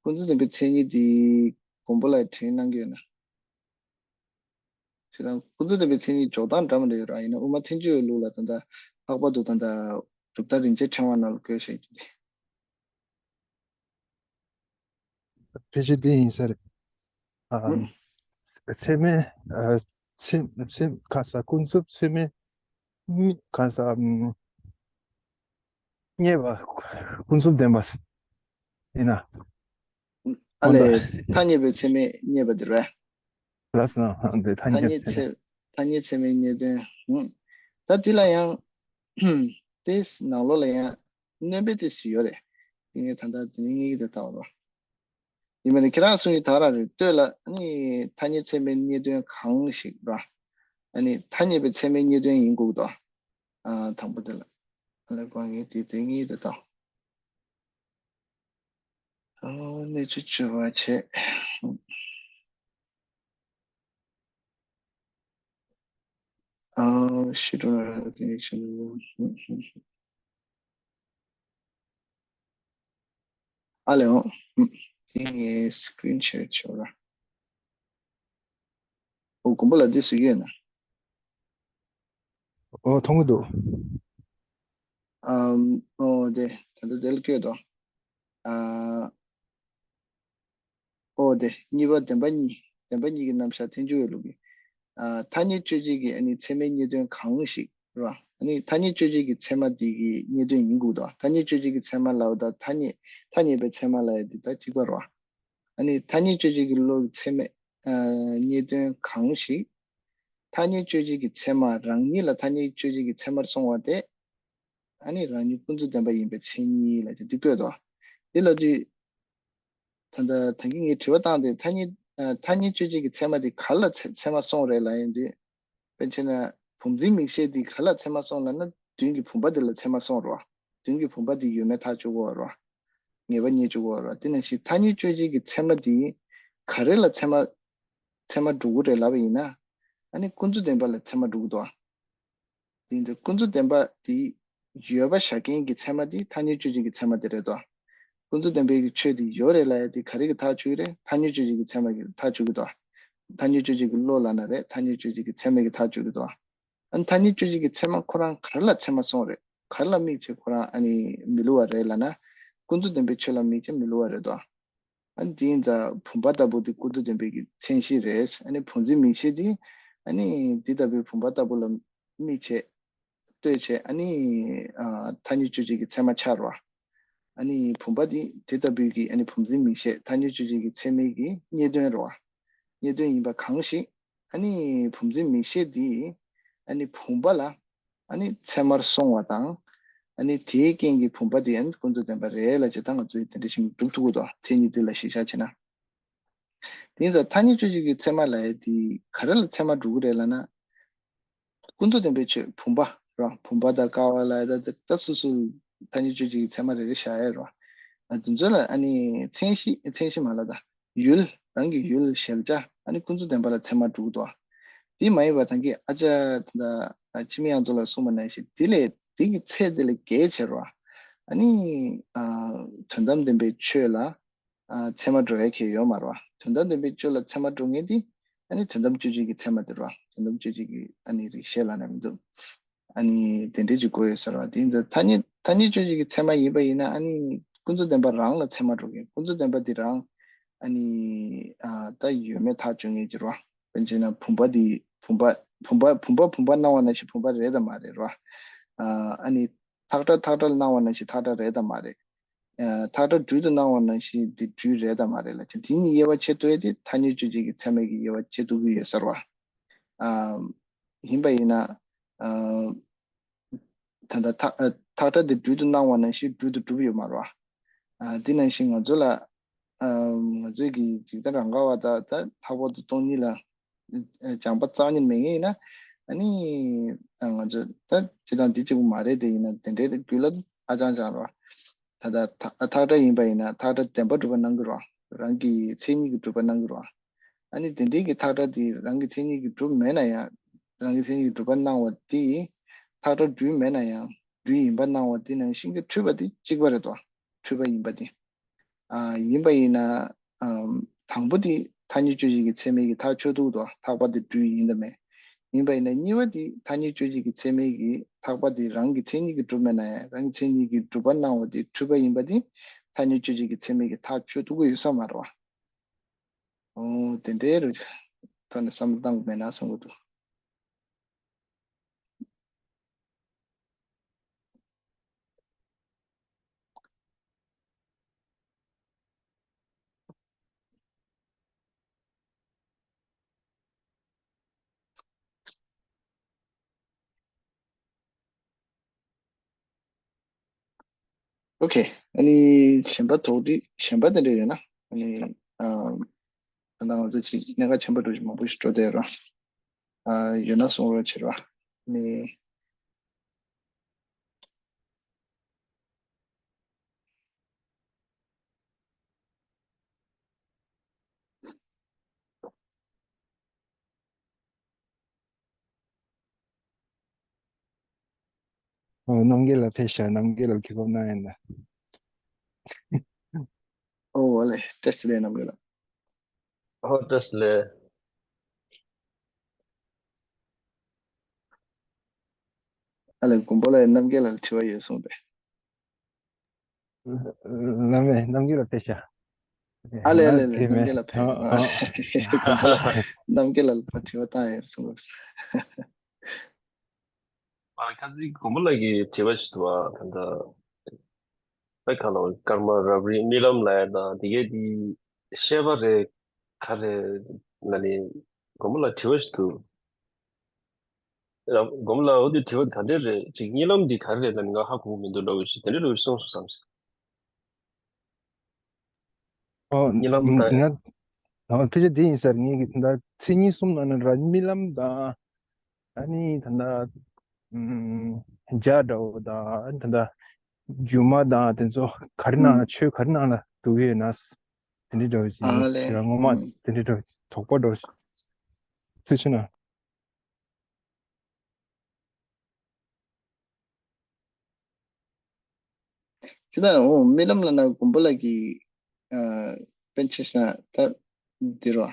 ཀུན་རྫོབ་བདེན་པའི་མཚན་ཉིད་འདི་མགོན་པོ་ལ་དྲིས་གནང་གི་ཡོད་ན། ཁྱེད་རང་ཀུན་རྫོབ་བདེན་པའི་མཚན་ཉིད་འཇོག་སྟངས་འདྲ་མི་འདྲ་ཡོད་ར། ཡིན་ན་དབུ་མ་ཐལ་འགྱུར་བའི་ལུགས་ལ་ད་ལྟ་ལྷག་པར་དུ་ད་ལྟ་གྲུབ་མཐའ་རིན་ཆེན་ཕྲེང་བ་ནང་ལ་བཀོད་བཞག་རྒྱུ་དེ། ཕལ་ཆེར་དེ་ཡིན་ས་རེད། ཨ། ཨུ། ཚད་མའི་ཨ། ཚད་ཚད་ག་ས་ཀུན་རྫོབ་ཚད་མའི་མི་ག་ས་ཨམ། རྙེད་པ་ཀུན་རྫོབ་བདེན་པ་ཡིན་ན། ཨ་ལས། ཐ་སྙད་པའི་ཚད་མས་རྙེད་པ་དེ་རེད། ལགས་སོ། འདི་ཐ་སྙད་ཚད་མས། ཐ་སྙད་ཚད་མས་རྙེད་དོན། ད་འདི་ལ་ཡང་ཏེས་ནང་ལོགས་ལ་ཡང་སྣོན་པའི་ཏེས་ཡོད་རེད། དེ་ངས་ད་ལྟ་དེ་ནས་ངེད་ཀྱི་དེ་ལྟ་བ་རོ། ཡིན་མིན་ནི་ཁྱེད་རང་གསུང་གི་ད་རང་རེད་ལྟོས་ལ་ནི་ཐ་སྙད་ཚད་མས་རྙེད་དོན་གང་ཞིག་ར། ཨ་ནི་ཐ་སྙད་པའི་ཚད་མས་རྙེད་དོན་ཡིན་དགོས་དོ། ཨ་དང་པོ་དེ་ལ། ཨ་ལས་ཀོང་ངེས་དེ་དེ་ངེས་དེ་དང་། ཨ་གནས་ཚུལ་བཅོས་པ་བྱས། ཨ་ཤི་རོ་ན་ར་དེ་ནས་ཤི་རོ། ཨ་ལེ་འོ། དེ་ངས་སི་ཀི་རིན་ཤེར་བྱོས་ར། འོ་མགོན་པོ་ལ་འདི་སུ་ཡོད་ན། འོ་མཐོང་གི་འདུག་ཨམ། འོ་དེ་ད་ལྟ་དེ་ལ་བསྐྱོད་དོ། ཨ། འོ་དེ་གཉིས་པ་བདེན་པ་གཉིས། བདེན་པ་གཉིས་ཀྱི་རྣམ་གཞག་ཐལ་འགྱུར་བའི་ལུགས་ཀྱི། ཨ་ཐ་སྙད་དཔྱོད་བྱེད་ཀྱི་ཨ་ནི་ཚད་མའི་རྙེད་དོན་གང་ཞིག་རེད་བ། ཨ་ནི་ཐ་སྙད་དཔྱོད་བྱེད་ཀྱི་ཚད་མ་དེ་གི་རྙེད་དོན་ཡིན་དགོས་དོ། ཐ་སྙད་དཔྱོད་བྱེད་ཀྱི་ཚད་མ་ལབ་དང་ཐ་སྙད་ཐ་སྙད་པའི་ཚད་མ་ལབ་ཡ་དེ་ད་གཅིག་པ་རེད་བ། ཨ་ནི་ཐ་སྙད་དཔྱོད་བྱེད་ཀྱི་བློ་གི་ཚད་མའི་ཨ་རྙེད་དོན་གང་ཞིག་ཐ་སྙད་དཔྱོད་བྱེད་ཀྱི་ཚད་མ་རང་ཉིད་ལ་ཐ་སྙད་དཔྱོད་བྱེད་ཀྱི་ཚད་མར་སོང་བ་དེ། ཨ་ནི་རང་ཉིད་ཀུན་རྫོབ་བདེན་པ་ཡིན་པའི་མཚན་ཉིད་ལ་ཅིག་འདི་བཀོད་དོ། འདི་ལ་ཅིག་ད་ལྟ་ད་གིན་ངས་དྲི་བ་བཏང་སྟེ་ཐ་སྙད་ཨ་ཐ་སྙད་དཔྱོད་བྱེད་ཀྱི་ཚད་མ་དེ་ག་ལ་ཚད་ཚད་མ་སོང་རེད་ལབ་ཡིན་དུས། དཔེར་བྱས་ན་བུམ་འཛིན་མིག་ཤེས་དེ་ག་ལ་ཚད་མ་སོང་ལབ་ན་མདུན་གྱི་བུམ་པ་དེ་ལ་ཚད་མ་སོང་རེད་བ། མདུན་གྱི་བུམ་པ་དེ་ཡོད་མེད་ཐག་གཅོད་དགོས་རེད་བ། ངེས་པ་རྙེད་བཅུག་དགོས་རེད་བ། དེ་ནང་བཞིན་ཐ་སྙད་དཔྱོད་བྱེད་ཀྱི་ཚད་མ་དེ་ག་རེ་ལ་ཚད་མ་ཚད་མ་འགྲོ་གི་རེད་ལབ་པ་ཡིན་ན། ཨ་ནི་ཀུན་རྫོབ་བདེན་པ་ལ་ཚད་མ་འགྲོ་གི་འདུག་བ། དེ་འདྲ་ཀུན་རྫོབ་བདེན་པ་དེ་ཡོད་པ་བཞག་མཁན་གྱི་ཚད་མ་དེ་ཐ་སྙད་དཔྱོད་བྱེད་ཀྱི་ཚད་མ་དེ་རེད་དོ། ཀུན་རྫོབ་བདེན་པའི་གི་ཆོས་དེ་ཡོད་རེད་ལབ་ཡ་དེ་ག་རེ་གི་ཐག་གཅོད་ཀྱི་རེད། ཐ་སྙད་དཔྱོད་བྱེད་ཀྱི་ཚད་མ་གི་ཐག་གཅོད་ཀྱི་དོ། ཐ་སྙད་དཔྱོད་བྱེད་ཀྱི་བློ་ལབ་ན་རེད། ཐ་སྙད་དཔྱོད་བྱེད་ཀྱི་ཚད་མ་གི་ཐག་གཅོད་ཀྱི་དོ། ཨ་ནི་ཐ་སྙད་དཔྱོད་བྱེད་ཀྱི་ཚད་མ་ཁོ་རང་ག་རེ་ལ་ཚད་མ་སོང་རེད། ག་རེ་ལ་དམིགས་བྱས་ཁོ་རང་ཨ་ནི་མི་བསླུ་བ་རེད་ལབ་ན། ཀུན་རྫོབ་བདེན་པའི་ཆོས་ལ་དམིགས་བྱས་མི་བསླུ་བ་རེད་དོ། ཨ་ནི་དེ་ཡིན་ཙང་བུམ་པ་ལྟ་བུ་དེ་ཀུན་རྫོབ་བདེན་པའི་གི་མཚན་གཞི་རེད། ཨ་ནི་བུམ་འཛིན་མིག་ཤེས་དེ་ཨ་ནི་དེ་ལྟ་བུའི་བུམ་པ་ལྟ་བུ་ལ་དམིགས་བྱས་ལྟོས་བྱས་ཨ་ནི་ཨ་ཐ་སྙད་དཔྱོད་བྱེད་ཀྱི་ཚད་མ་ཆགས་རེད་བ། ཨ་ནི་བུམ་པ་དེ་དེ་ལྟ་བུའི་གི་ཨ་ནི་བུམ་འཛིན་མིག་ཤེས་ཐ་སྙད་དཔྱོད་བྱེད་ཀྱི་ཚད་མའི་གི་རྙེད་དོན་རེད་བ། རྙེད་དོན་ཡིན་པ་གང་ཞིག་ཨ་ནི་བུམ་འཛིན་མིག་ཤེས་འདི་ཨ་ནི་བུམ་པ་ལ་ཨ་ནི་ཚད་མར་སོང་བ་དང་། ཨ་ནི་དེའི་རྐྱེན་གྱིས་བུམ་པ་འདི་ཨ་ནི་ཀུན་རྫོབ་བདེན་པ་རེད་ལབ་བྱས། ད་ང་ཚོས་དེ་འདྲ་ཞིག་སྒྲུབ་ཐུབ་ཀྱི་འདུག་མཚན་ཉིད་འདི་ལ་གཞིར་བཞག་བྱས་ན། དེ་ཡིན་ཙང་ཐ་སྙད་དཔྱོད་བྱེད་ཀྱི་ཚད་མ་ལབ་ཡས་འདི་ག་རེ་ལ་ཚད་མར་འགྲོ་གི་རེད་ལབ་ན། ཀུན་རྫོབ་བདེན་པའི་ཆོས་བུམ་པ་རེད་བ། བུམ་པ་དང་ཀ་བ་ལབ་ཡས་ད་ད་སོ་སོའི་ཐ་སྙད་དཔྱོད་བྱེད་ཀྱི་ཚད་མ་རེ་རེ་བཞག་ཡས་རེད་བ། ཨ་དེ་ཚོ་ལ་ཨ་ནི་མཚན་གཞི་མཚན་གཞི་མ་ལབ་ད། ཡུལ། རང་གི་ཡུལ་གཞལ་བྱ་ཨ་ནི་ཀུན་རྫོབ་བདེན་པ་ལ་ཚད་མར་འགྲོ་གི་འདུག་བ། དེ་མ་ཡིན་པ་ད་གིན་ཨ་ཅག་ད་ལྟ་འཆི་མེད་དབྱངས་མཚོ་ལགས་གསུངས་པ་ནང་བཞིན་དེ་ལས་དེ་གི་ཚད་དེ་ལས་བརྒལ་བྱས་རེད་བ། ཨ་ནི་ཨ་དོན་དམ་བདེན་པའི་ཆོས་ལ་ཨ་ཚད་མར་འགྲོ་ཡ་གང་ཡང་ཡོད་མ་རེད་བ། དོན་དམ་བདེན་པའི་ཆོས་ལ་ཚད་མར་འགྲོ་མཁན་དེ་ཨ་ནི་དོན་དམ་དཔྱོད་བྱེད་ཀྱི་ཚད་མ་དེ་རེད་བ། དོན་དམ་དཔྱོད་བྱེད་ཀྱི་ཨ་ནི་རིགས་ཤེས་ལབ་ན་མི་འདུག་ཨ་ནི་དེ་འདྲའི་ཅིག་དགོས་ཡོད་ས་རེད་བ། དེ་ཡིན་ཙང་ཐ་སྙད་ཐ་སྙད་དཔྱོད་བྱེད་ཀྱི་ཚད་མ་ཡིན་པ་ཡིན་ན་ཨ་ནི་ཀུན་རྫོབ་བདེན་པ་རང་ལ་ཚད་མར་འགྲོ་མཁན། ཀུན་རྫོབ་བདེན་པ་དེ་རང་ཨ་ནི་ཨ་ད་ཡོད་མེད་ཐག་གཅོད་མཁན་ཅིག་རེད་བ། དཔེར་ན་བྱས་ན་བུམ་པ་དེ་བུམ་པ་བུམ་པ་བུམ་པ་བུམ་པ་སྣང་བ་ནང་བཞིན་བུམ་པ་རེད་དམ་མ་རེད་རེད་བ། ཨ་ནི་ཐག་ཁྲ་ཐག་ཁྲ་ལ་སྣང་བ་ནང་བཞིན་ཐག་ཁྲ་རེད་དམ་མ་རེད། ཨ་ཐག་ཁྲ་སྦྲུལ་དུ་སྣང་བ་ནང་བཞིན་དེ་སྦྲུལ་རེད་དམ་མ་རེད་ལབ་ཀྱང་དེ་གཉིས་དབྱེ་བ་ཕྱེ་ཐུབ་ཡས་དེ་ཐ་སྙད་དཔྱོད་བྱེད་ཀྱི་ཚད་མ་གིས་དབྱེ་བ་ཕྱེ་ཐུབ་ཀྱི་ཡོད་ས་རེད་བ། ཨ་ཡིན་པ་ཡིན་ན་ཨ་ད་ལྟ་ཐག་ཨ་ཐག་ཁྲ་དེ་སྦྲུལ་དུ་སྣང་བ་ནང་བཞིན་སྦྲུལ་དུ་གྲུབ་ཡོད་མ་རེད་བ། ཨ་དེ་ནང་བཞིན་ང་ཚོ་ལ་ཨ་ང་ཚོས་ཀྱི་འཇིག་རྟེན་རང་ག་བ་དང་ད་ལྷག་པར་དུ་སྟོང་ཉིད་ལ་སྦྱངས་པ་རྩ་བ་ཉིད་མེད་མཁན་ཡིན་ན། ཨ་ནི་ང་ཚོ་ད་སྤྱིར་བཏང་འདི་གཅིག་པུ་མ་རེད་དེ། ཡིན་ན་དེ་འདྲའི་རྒྱུད་ལ་ཨ་ཅང་ཅང་རེད་བ། ད་ལྟ་ཐག་ཐག་ཁྲ་ཡིན་པ་ཡིན་ན་ཐག་ཁྲ་བདེན་པ་གྲུབ་པ་སྣང་གི་རེད་བ། རང་གི་མཚན་ཉིད་ཀྱིས་གྲུབ་པ་སྣང་གི་རེད་བ། ཨ་ནི་དེ་འདྲའི་གི་ཐག་ཁྲ་དེ་རང་གི་མཚན་ཉིད་ཀྱིས་གྲུབ་མེད་ན་ཡང་། རང་གི་མཚན་ཉིད་ཀྱིས་གྲུབ་པ་སྣང་བ་དེ་ཐག་ཁྲ་སྦྲུལ་མེད་ན་ཡང་སྦྲུལ་ཡིན་པ་སྣང་བ་དེ་ནང་བཞིན་གྱི་འཁྲུལ་པ་དེ་གཅིག་པ་རེད་དོ། འཁྲུལ་པ་ཡིན་པ་དེ། ཨ་ཡིན་པ་ཡིན་ན། ཨམ་དང་པོ་དེ་ཐ་སྙད་དཔྱོད་བྱེད་ཀྱི་ཚད་མས་ཀྱིས་ཐག་ཆོད་འདུག་དོ། ཐག་པ་དེ་སྦྲུལ་ཡིན་དང་མེད། ཡིན་པ་ཡིན་ན་གཉིས་པ་དེ་ཐ་སྙད་དཔྱོད་བྱེད་ཀྱི་ཚད་མས་ཀྱིས་ཐག་པ་དེ་རང་གི་མཚན་ཉིད་ཀྱིས་གྲུབ་མེད་ན་ཡང་རང་གི་མཚན་ཉིད་ཀྱིས་གྲུབ་པ་སྣང་བ་དེ་འཁྲུལ་པ་ཡིན་པ་དེ་ཐ་སྙད་དཔྱོད་བྱེད་ཀྱི་ཚད་མས་ཀྱིས་ཐག་ཆོད་ཐུབ་ཀྱི་ཡོད་ས་མ་རེད་བ། ཨོ་དེ་འདྲའི་རེད། ཐོག་ནས་བསམ་བློ་བཏང་དགོས་མེད་ན་བསམ་གྱི་འདུག་ཨོ་ཁེ། ཨ་ནི་གཞན་པ་དོགས་འདྲི་གཞན་པ་དེ་འདྲ་ཡོད་ན། ཨ་ནི་ཨ་ད་ང་ཚོ་ཅིག་གནད་འགག་ཆེན་པོ་འདྲ་ཞིག་མང་པོ་ཞིག་འགྲོ་བསྡད་རོགས། ཨ་ཡོད་ན་གསུང་རོགས་བྱེད་རོགས། ཨ་ནི། ཨོ་རྣམ་རྒྱལ་ལགས་ཕེབས་ཤག་རྣམ་རྒྱལ་ལགས་གོ་སྐབས་གནང་ཡིན་ད། ཨོ་ཨ་ལེ་བཀྲ་ཤིས་བདེ་ལེགས་རྣམ་རྒྱལ་ལགས། ཨོ་བཀྲ་ཤིས་བདེ་ལེགས། ཨ་ལེ་མགོན་པོ་ལགས་རྣམ་རྒྱལ་ལགས་ལ་དྲི་བ་ཡོད་གསུངས་པས། བླ་མས་རྣམ་རྒྱལ་ལ་ཕེབས་ཤག་ཨ་ལེ་ཨ་ལེ་ང་ལེ་ཕེབས་རྣམ་མེད། རྒྱལ་ལ་ཕེབས། ཨ་ཨ། རྣམ་རྒྱལ་ལ་ཕར་དྲི་བ་བཏང་ཡོད་གསུངས་པས། ཨ་ཁ་སང་མགོན་པོ་ལགས་ཀྱིས་དྲི་བ་ཞིག་འདུག་བ། ད་ལྟ་ད་ག་ལ་སྐར་མ་རབ་རིབ་རྨི་ལམ་ལབ་ཡ་དང་དེ་གའི་དེ་ཤེས་པ་རེད་ག་རེད་ལབ་ནས་མགོན་པོ་ལགས་དྲི་བ་ཞིག་འདུག་ར་མགོན་པོ་ལགས་འོ་དེ་དྲི་བ་ག་འདྲས་རེད། ཅིག་རྨི་ལམ་འདི་ག་རེ་རེད་ལབ་ནས་ང་ཧ་གོ་གི་མི་འདུག་འདྲ་བོ་ཞིག་དེ་འདྲས་འདྲ་བོ་ཞིག་གསུངས་སོང་བསམ། ཨོ་རྨི་ལམ་ད་ང་ཨོ་སྐད་ཆ་འདི་ཡིན་ས་རེད། ངས་ཀྱི་ད་ལྟ་མཚན་ཉིད་གསུམ་ནང་ནས་ར་རྨི་ལམ་དང་། ཨ་ནི་ད་ལྟ་ཨམ་འཇའ་འདྲ་བོ་དང་ད་ལྟ་སྒྱུ་མ་དང་དེ་ཚོ་ག་རེ་ནང་ལ་ཆོས་ག་རེ་ནང་ལ་འདུ་གི་ཡོད་ན། དེ་འདྲའི་འདྲ་བོ་ཞིག་ཨ་ལེ་དྲི་བ་ངོ་མ་ཨམ་དེ་འདྲའི་འདྲ་བོ་ཞིག་དོགས་པ་འདྲ་བོ་ཞིག་ཐུགས་ཆེ་གནང་། ཅི་ད་འོ་རྨི་ལམ་ལབ་ན་མགོན་པོ་ལགས་ཀྱི་ཨ་དཔེར་ན་ཆ་བཞག་ན་ད་འདི་རོ།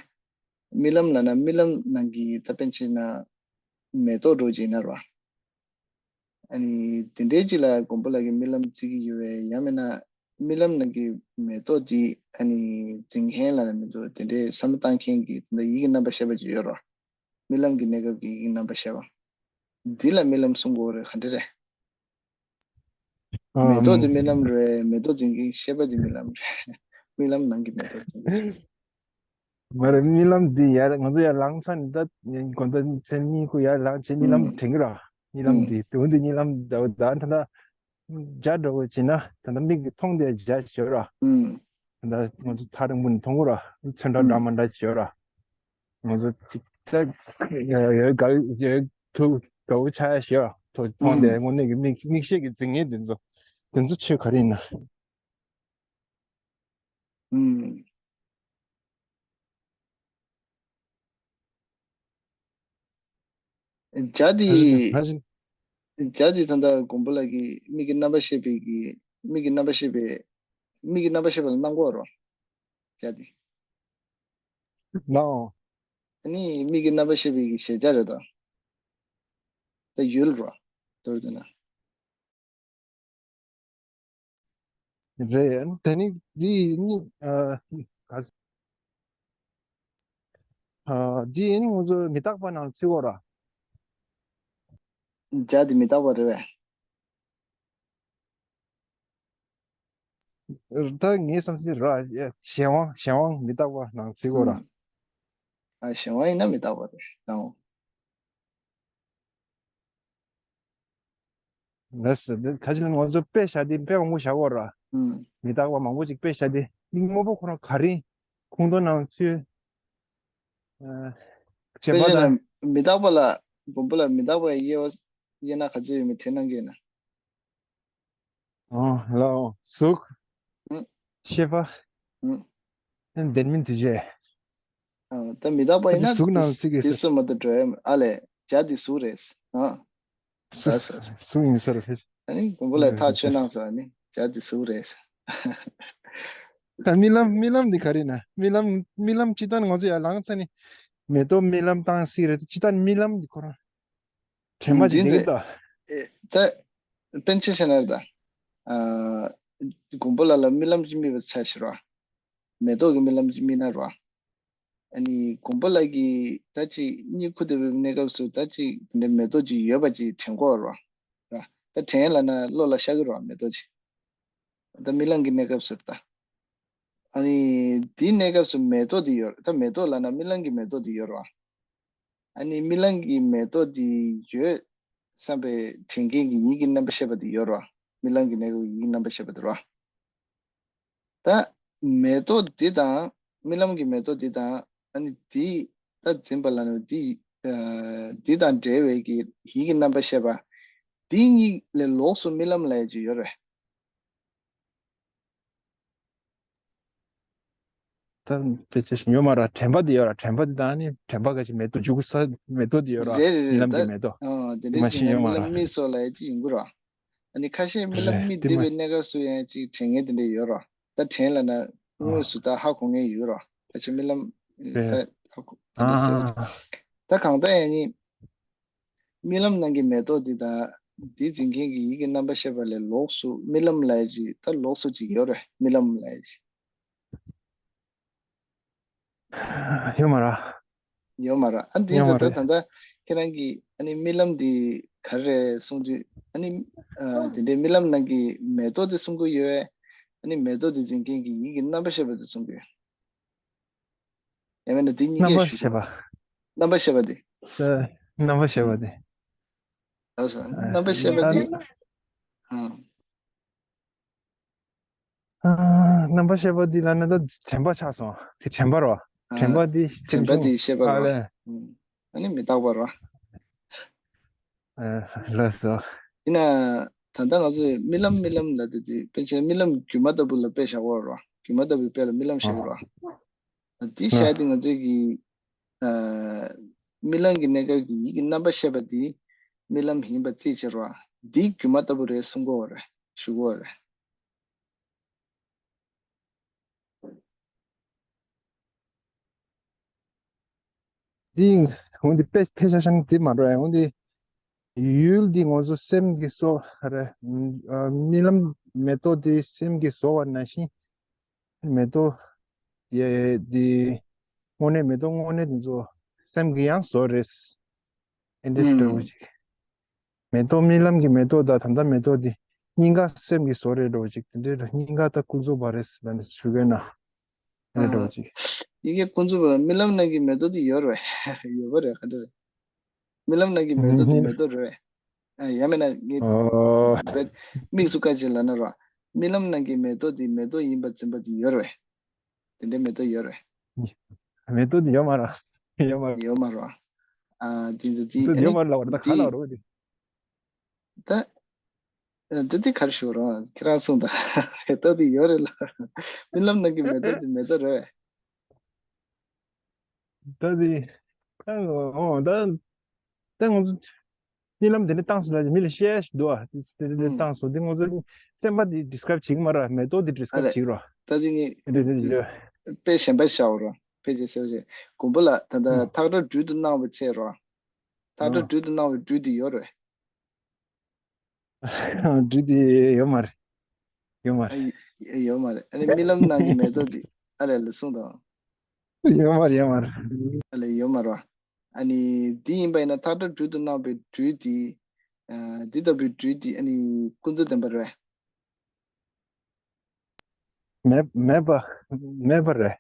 རྨི་ལམ་ལབ་ན་རྨི་ལམ་ནང་གི་ད་དཔེར་ན་ཆ་བཞག་ན་མེ་ཏོག་འདྲ་བོ་ཅིག་ཡིན་ན་རོ། ཨ་ནི་དེ་འདྲའི་ཅིག་ལ་མགོན་པོ་ལགས་ཀྱིས་རྨི་ལམ་བརྩི་གི་ཡོད་པས། ཡང་མིན་ན་རྨི་ལམ་ནང་གི་མེ་ཏོག་འདི་ཨ་ནི་འཛིན་མཁན་ལབ་ན་མི་འདུག་དེ་འདྲའི་བསམ་བློ་བཏང་མཁན་གྱི་དེ་འདྲ་ཡིད་ཀྱི་རྣམ་པར་ཤེས་པ་ཅིག་ཡོད་རོ། རྨི་ལམ་གྱི་གནས་སྐབས་ཀྱི་ཡིད་ཀྱི་རྣམ་པར་ཤེས་པ། འདི་ལ་རྨི་ལམ་གསུང་གི་ཡོད་རེད། ག་འདྲ་རེད། མེ་ཏོག་འདི་རྨི་ལམ་རེད། མེ་ཏོག་འཛིན་མཁན་ཤེས་པ་འདི་རྨི་ལམ་རེད། རྨི་ལམ་ནང་གི་མེ་ཏོག་འཛིན་མཁན། མ་རེད། རྨི་ལམ་འདི་ཡར་ང་ཚོ་ཡར་ལངས་ཚར་ནས་ད་དགོང་དག་མཚན་གཉིད་ཁུག་ཡར་ལངས་བྱས་རྨི་ལམ་དྲན་གི་ར། རྨི་ལམ་འདི་དེ་འོན་ཏེ་རྨི་ལམ་ད་ད་ད་ད་འཇའ་འདྲ་བོ་བྱས་ན་ད་ད་མིག་གིས་མཐོང་དེ་འཇའ་ཞིག་ཡོད་ར། ད་ང་ཚོ་ཐག་རིང་པོ་ནས་མཐོང་གི་ར། ཚོན་ཁྲ་འདྲ་མ་འདྲ་ཞིག་ཡོད་ར། ང་ཚོ་ཅིག་ད་ཡོད་ག་ཡོད་ཐུག་དགའ་བོ་ཆགས་ཡ་ཞིག་ཡོད་ར། མཐོང་དེ་དངོས་གནས་ཀྱི་མིག་མིག་ཤེས་ཀྱི་འཛིན་མཁན་དེ་ཚོ་དེ་ཚོ་ཆོས་ག་རེ་ཡིན་ན། ཨུམ། འཇའ་འདི། འཇའ་འདི་ད་ལྟ་མགོན་པོ་ལགས་ཀྱིས་མིག་གི་རྣམ་པར་ཤེས་པའི་གི་མིག་གི་རྣམ་པར་ཤེས་པའི་མིག་གི་རྣམ་པར་ཤེས་པ་ལ་སྣང་གོ་རོ། འཇའ་འདི། ལའོ། ཨ་ནི་མིག་གི་རྣམ་པར་ཤེས་པའི་གི་གཞལ་བྱ་རེད་དོ། ད་ཡུལ་རོ། མདོར་བསྡུས་ན། རེད། དེ་ནི་འདི་ནི་ཨ་ག་ཨ་འདི་ནི་ང་ཚོ་མི་རྟག་པ་ནང་ཚུད་གོ་ར། འཇའ་འདི་མི་རྟག་པ་རེད་པས། ད་ངའི་བསམ་ཚུལ་ར། གཞན་དབང་གཞན་དབང་མི་རྟག་པ་ནང་ཚུད་གོ་ར། ཨ་གཞན་དབང་ཡིན་ན་མི་རྟག་པ་རེད་ད། ལགས་སོ། འདི་ད་ཅི་ལ་ང་ཚོ་དཔེ་བཞག་དེ་དཔེ་མང་པོ་བཞག་གོ་ར། ཨུམ། མི་རྟག་པ་མང་པོ་ཅིག་དཔེ་བཞག་དེ་མི་དམར་པོ་ཁོ་རང་ག་རེ་ཁུངས་གཏོང་ནང་ཚུད། ཨ། དཔེ་བྱས་ན་བྱས་པ་དང་། མི་རྟག་པ་ལ་མགོན་པོ་ལ་མི་རྟག་པའི་དབྱེ་བ་དབྱེ་ན་ག་ཚོད་ཡོད་མེད་དྲན་གནང་གི་ཡོད་ན། ཨོ་ལའོ། གཟུགས། ཨུམ། ཤེས་པ། ཨུམ། ལྡན་མིན་འདུ་བྱེད། ཨ། ད་མི་རྟག་པ་ཡིན་ན་གཟུགས་ནང་ཚིག་གི་དེ་སོ་མ་གཏོགས་འགྲོ་ཡ་མེད། ཨ་ལས། འཇའ་འདི་གཟུགས་རེད། ཨ། གཟུགས། ཨ་ས་ས། གཟུགས་ཡིན་ས་རེད། ཨ་ནི་མགོན་པོ་ལ་ཐག་ཆོད་གནང་ས། ཨ་ནི་འཇའ་འདི་གཟུགས་རེད། ད་རྨི་ལམ་རྨི་ལམ་འདི་ག་རེ་ན། རྨི་ལམ་རྨི་ལམ་སྤྱི་བཏང་ང་ཚོ་ཡར་ལངས་ཚར་ནས་མེ་ཏོག་རྨི་ལམ་བཏང་སྲིད་རེད། སྤྱི་བཏང་རྨི་ལམ་འདི་ཁོ་རང་དྲན་པ་ཅིག་འདི་ལྡན་གི་འདུག་ཨེ། ད་དཔེར་ན་ཆ་བཞག་ན་རེད་ད། ཨ། མགོན་པོ་ལ་ལ་རྨི་ལམ་ཅིག་རྨིས་པ་ཆ་བཞག་རོགས། མེ་ཏོག་གི་རྨི་ལམ་ཅིག་རྨིས་ན་རོགས། ཨ་ནི་མགོན་པོ་ལགས་ཀྱིས་ད་ཅིག་གཉིད་ཁུག་བསྡད་པའི་གནས་སྐབས་སུ་ད་ཅིག་དེ་འདྲའི་མེ་ཏོག་ཅིག་ཡོད་པ་ཅིག་དྲན་གོ་རོགས། ར། ད་དྲན་ལབ་ན་བློ་ལ་ཤར་གི་རོགས། མེ་ཏོག་ཅིག་ད་རྨི་ལམ་གྱི་གནས་སྐབས་སུ་ད། ཨ་ནི་དེའི་གནས་སྐབས་སུ་མེ་ཏོག་དེ་ཡོད། ད་མེ་ཏོག་ལབ་ན་རྨི་ལམ་གྱི་མེ་ཏོག་དེ་ཡོད་རོགས། ཨ་ནི་རྨི་ལམ་གྱི་མེ་ཏོག་འདི་ཡོད་བསམ་པའི་དྲན་མཁན་གྱི་ཡིད་ཀྱི་རྣམ་པར་ཤེས་པ་འདི་ཡོད་རོ། རྨི་ལམ་གྱི་གནས་སྐབས་ཀྱི་ཡིད་ཀྱི་རྣམ་པར་ཤེས་པ་འདི་རོ། ད་མེ་ཏོག་འདི་དང་། རྨི་ལམ་གྱི་མེ་ཏོག་འདི་དང་། ཨ་ནི་འདི་ད་འཛིན་པ་ལ་ནི་འདི་ཨ་འདི་དང་འབྲེལ་བའི་གི་ཡིད་ཀྱི་རྣམ་པར་ཤེས་པ་འདི་གཉིས་ལས་ལོགས་སུ་རྨི་ལམ་ལབ་ཡ་ཅིག་ཡོད་རེད། ད་དཔེ་ཆ་ཞིག་ཡོད་མ་རེད། དྲན་པ་དེ་ཡོད་ར། དྲན་པ་དེ་དང་ནི་དྲན་པ་ག་ཅིག་མེ་ཏོག་འཇུག་ས་མེ་ཏོག་དེ་ཡོད་ར། རེད་རེད་རྨི་ལམ་རེད། གྱི་མེ་ཏོག་ད་ཨ་དེ་འདྲ་མ་ཞིག་ཡོད་མ་རྨི་ལམ་རེད། རྨིས་སོང་ལབ་ཡ་ཅིག་ཡོང་གི་ར། ཨ་ནི་ཁ་ཤས་རྨི་ལམ་རྨིས་བསྡད་པའི་གནས་སྐབས་སུ་ཡང་ཅིག་དྲན་མཁན་དེ་འདྲ་ཡོད་ར། ད་དྲན་ལབ་ན་དངོས་སུ་ད་ཧ་གོ་མཁན་ཡོད་ར། ཕལ་ཆེར་རྨི་ལམ་ད་ཧ་གོ་དེ་འདྲ་ཟེར་བ་རེད། ད་གང་ལྟར་ཡང་ནི། རྨི་ལམ་ནང་གི་མེ་ཏོག་འདི་དང་། འདི་འཛིན་མཁན་གྱི་ཡིད་ཀྱི་རྣམ་པར་ཤེས་པ་ལས་ལོགས་སུ་རྨི་ལམ་ལབ་ཀྱི་ད་ལོགས་སུ་ཅིག་ཡོད་རེད། རྨི་ལམ་ལབ་ཀྱི་ཡོད་མ་རེད། ཡོད་མ་རེད། ཨ་འདི་ཡོད་མ་ད་རེད། ད་ད་ལྟ་ཁྱེད་རང་གིས་ཨ་ནི་རྨི་ལམ་འདི་ག་རེ་རེད་གསུང་དུས། ཨ་ནི་ཨ་དེ་འདྲའི་རྨི་ལམ་ནང་གི་མེ་ཏོག་འདི་གསུང་གི་ཡོད། ཨ་ནི་མེ་ཏོག་འདི་འཛིན་མཁན་གྱི་ཡིད་ཀྱི་རྣམ་པར་ཤེས་པ་འདི་གསུང་གི་ཡོད། ཡང་མིན་ན་དེ་གཉིས་རྣམ་ཀས་པར་ཞུ་ཤེས་པ། རྣམ་པར་ཤེས་པ་དེ། ཨ། རྣམ་པར་ཤེས་པ་དེ། ཨ་ས། ཨ། རྣམ་པར་ཤེས་པ་ད་དེ། ཨ། ཨ། རྣམ་པར་ཤེས་པ་དེ་ལབ་ན་ད་དྲན་པ་ཆགས་སོང་། དེ་དྲན་པ་རོ། ཨ། དྲན་པ་དེ་དྲན་པ་དེ་ཤེས་པ་ཨ་རོ། ལས། ཨ་ནི་མི་རྟག་པ་རོ། ཨ། ལགས་སོ། ཡིན་ན། ད་ལྟ་ང་ཚོས་རྨི་ལམ་རྨི་ལམ་ལབ་དུས་དེ་དཔེ་ཆའི་རྨི་ལམ་སྒྱུ་མ་ལྟ་བུ་ལ་དཔེ་བཞག་པ་རོ། སྒྱུ་མ་ལྟ་བུའི་དཔེ་ལ་རྨི་ལམ་བཞག་གི་རོ། འདི་བཤད་དེ་ང་ཚོས་ཀྱི། ཨ། རྨི་ལམ་གྱི་གནས་སྐབས་ཀྱི་ཡིད་ཀྱི་རྣམ་པར་ཤེས་པ་འདི་རྨི་ལམ་ཡིན་པ་རྩིས་བྱེད་རོགས། འདི་སྒྱུ་མ་ལྟ་བུ་རེད་གསུང་གི་ཡོད་རེད། ཞུ་གི་ཡོད་རེད། འདི་འོན་ཏེ་དཔེ་དཔེ་ཆ་བཞག་ན་འདི་མ་འགྲོ་ཡ། འོན་ཏེ་ཡུལ་འདི་ང་ཚོ་སེམས་ཀྱི་བཟོ་རེད། རྨི་ལམ་མེ་ཏོག་འདི་སེམས་ཀྱི་བཟོ་བ་ནང་བཞིན། མེ་ཏོག་ཡ་འདི་དངོས་གནས་མེ་ཏོག་དངོས་གནས་འདི་ཚོ་སེམས་ཀྱི་ཡང་བཟོ་རེད། ཨེ་འདྲ་ཞིག་འདྲ་བོ་ཅིག་མེ་ཏོག་རྨི་ལམ་གྱི་མེ་ཏོག་དང་ད་ལྟ་མེ་ཏོག་འདི་གཉིས་ཀ་སེམས་ཀྱི་བཟོ་རེད་འགྲོ་ཅིག་དེ་འདྲའི་གཉིས་ཀ་ད་ཀུན་རྫོབ་པ་རེད་ཟེར་ནས་ཞུ་གི་ན་རེད་འགྲོ་ཅིག་གཉིས་ཀ་ཀུན་རྫོབ་པ། རྨི་ལམ་ནང་གི་མེ་ཏོག་འདི་ཡོད་རེད་བས། ཡོད་པ་རེད། ག་འདྲ་རེད། རྨི་ལམ་ནང་གི་མེ་ཏོག་འདི་མེ་ཏོག་རེད་བས། ཡང་མིན་ན་ངས་དཔེ་དམིགས་སུ་བཀར་ཅིག་ལབ་ན་རོ། རྨི་ལམ་ནང་གི་མེ་ཏོག་འདི་མེ་ཏོག་ཡིན་པ་འཛིན་པ་འདི་ཡོད་རེད་བས། དེ་འདྲའི་མེ་ཏོག་ཡོད་རེད། མེ་ཏོག་དེ་ཡོད་མ་རེད། ཡོད་མ་རེད། ཡོད་མ་རེད། ཨ་དེ་ཚོ་དེ་ཡོད་མ་རེད་ལབ་པ་རེད། ད་ག་ལབ་རེད་དེ། ད་ཨ་དེ་དེ་ག་རེ་ཞུ་རོགས། ཁྱེད་རང་གསུངས་དང་། མེ་ཏོག་དེ་ཡོད་རེད་ལ། རྨི་ལམ་ནང་གི་མེ་ཏོག་དེ་མེ་ཏོག་རེད། ད་དེ་ད་ཨོ་ད་ད་ང་ཚོ་རྨི་ལམ་དེ་འདྲ་བཏང་སོང་ལ་མི་ལ་བཤད་ཞིག་འདུག་ཨ། དེ་དེ་འདྲ་ཨུམ། བཏང་སོང་། དེ་ང་ཚོ་སེམས་པ་དེ་ཌི་སི་ཀ་རབ་བྱེད་ཀྱི་མ་རེད། མེ་ཏོག་དེ་ཌི་སི་ཀ་རབ་ཨ་ལས། བྱེད་ཀྱི་རོ། ད་དེ་ངས་དེ་དེ་དེ་དཔེ་གཞན་པ་བཞག་རོ། དཔེ་ཅིག་གསལ་བྱེད། དགོན་པ་ལ་ད་ལྟ་ཨུམ། ཐག་ཁྲ་སྦྲུལ་དུ་སྣང་བའི་ཚེ་རོ། ཐག་ཁྲ་ཨུམ། སྦྲུལ་དུ་སྣང་བའི་སྦྲུལ་དེ་ཡོད་རེད། སྦྲུལ་དེ་ཡོད་མ་རེད། ཡོད་མ་ཨ་རེད། ཡོད་མ་རེད། ཨ་ནི་རྨི་ལམ་ནང་གི་མེ་ཏོག་དེ་ཨ་ལས་ལ་གསུངས་དང་། ཡོད་མ་རེད། ཡོད་མ་རེད། ཨ་ལས་ཡོད་མ་རེད། ཨ་ནི་འདི་ཡིན་པ་ཡིན་ན་ཐག་ཁྲ་སྦྲུལ་དུ་སྣང་བའི་སྦྲུལ་དེ། ཨ་འདི་ལྟ་བུའི་སྦྲུལ་དེ་ཨ་ནི་ཀུན་རྫོབ་བདེན་པ་རེད། མེད་མེད་པ་མེད་པ་རེད།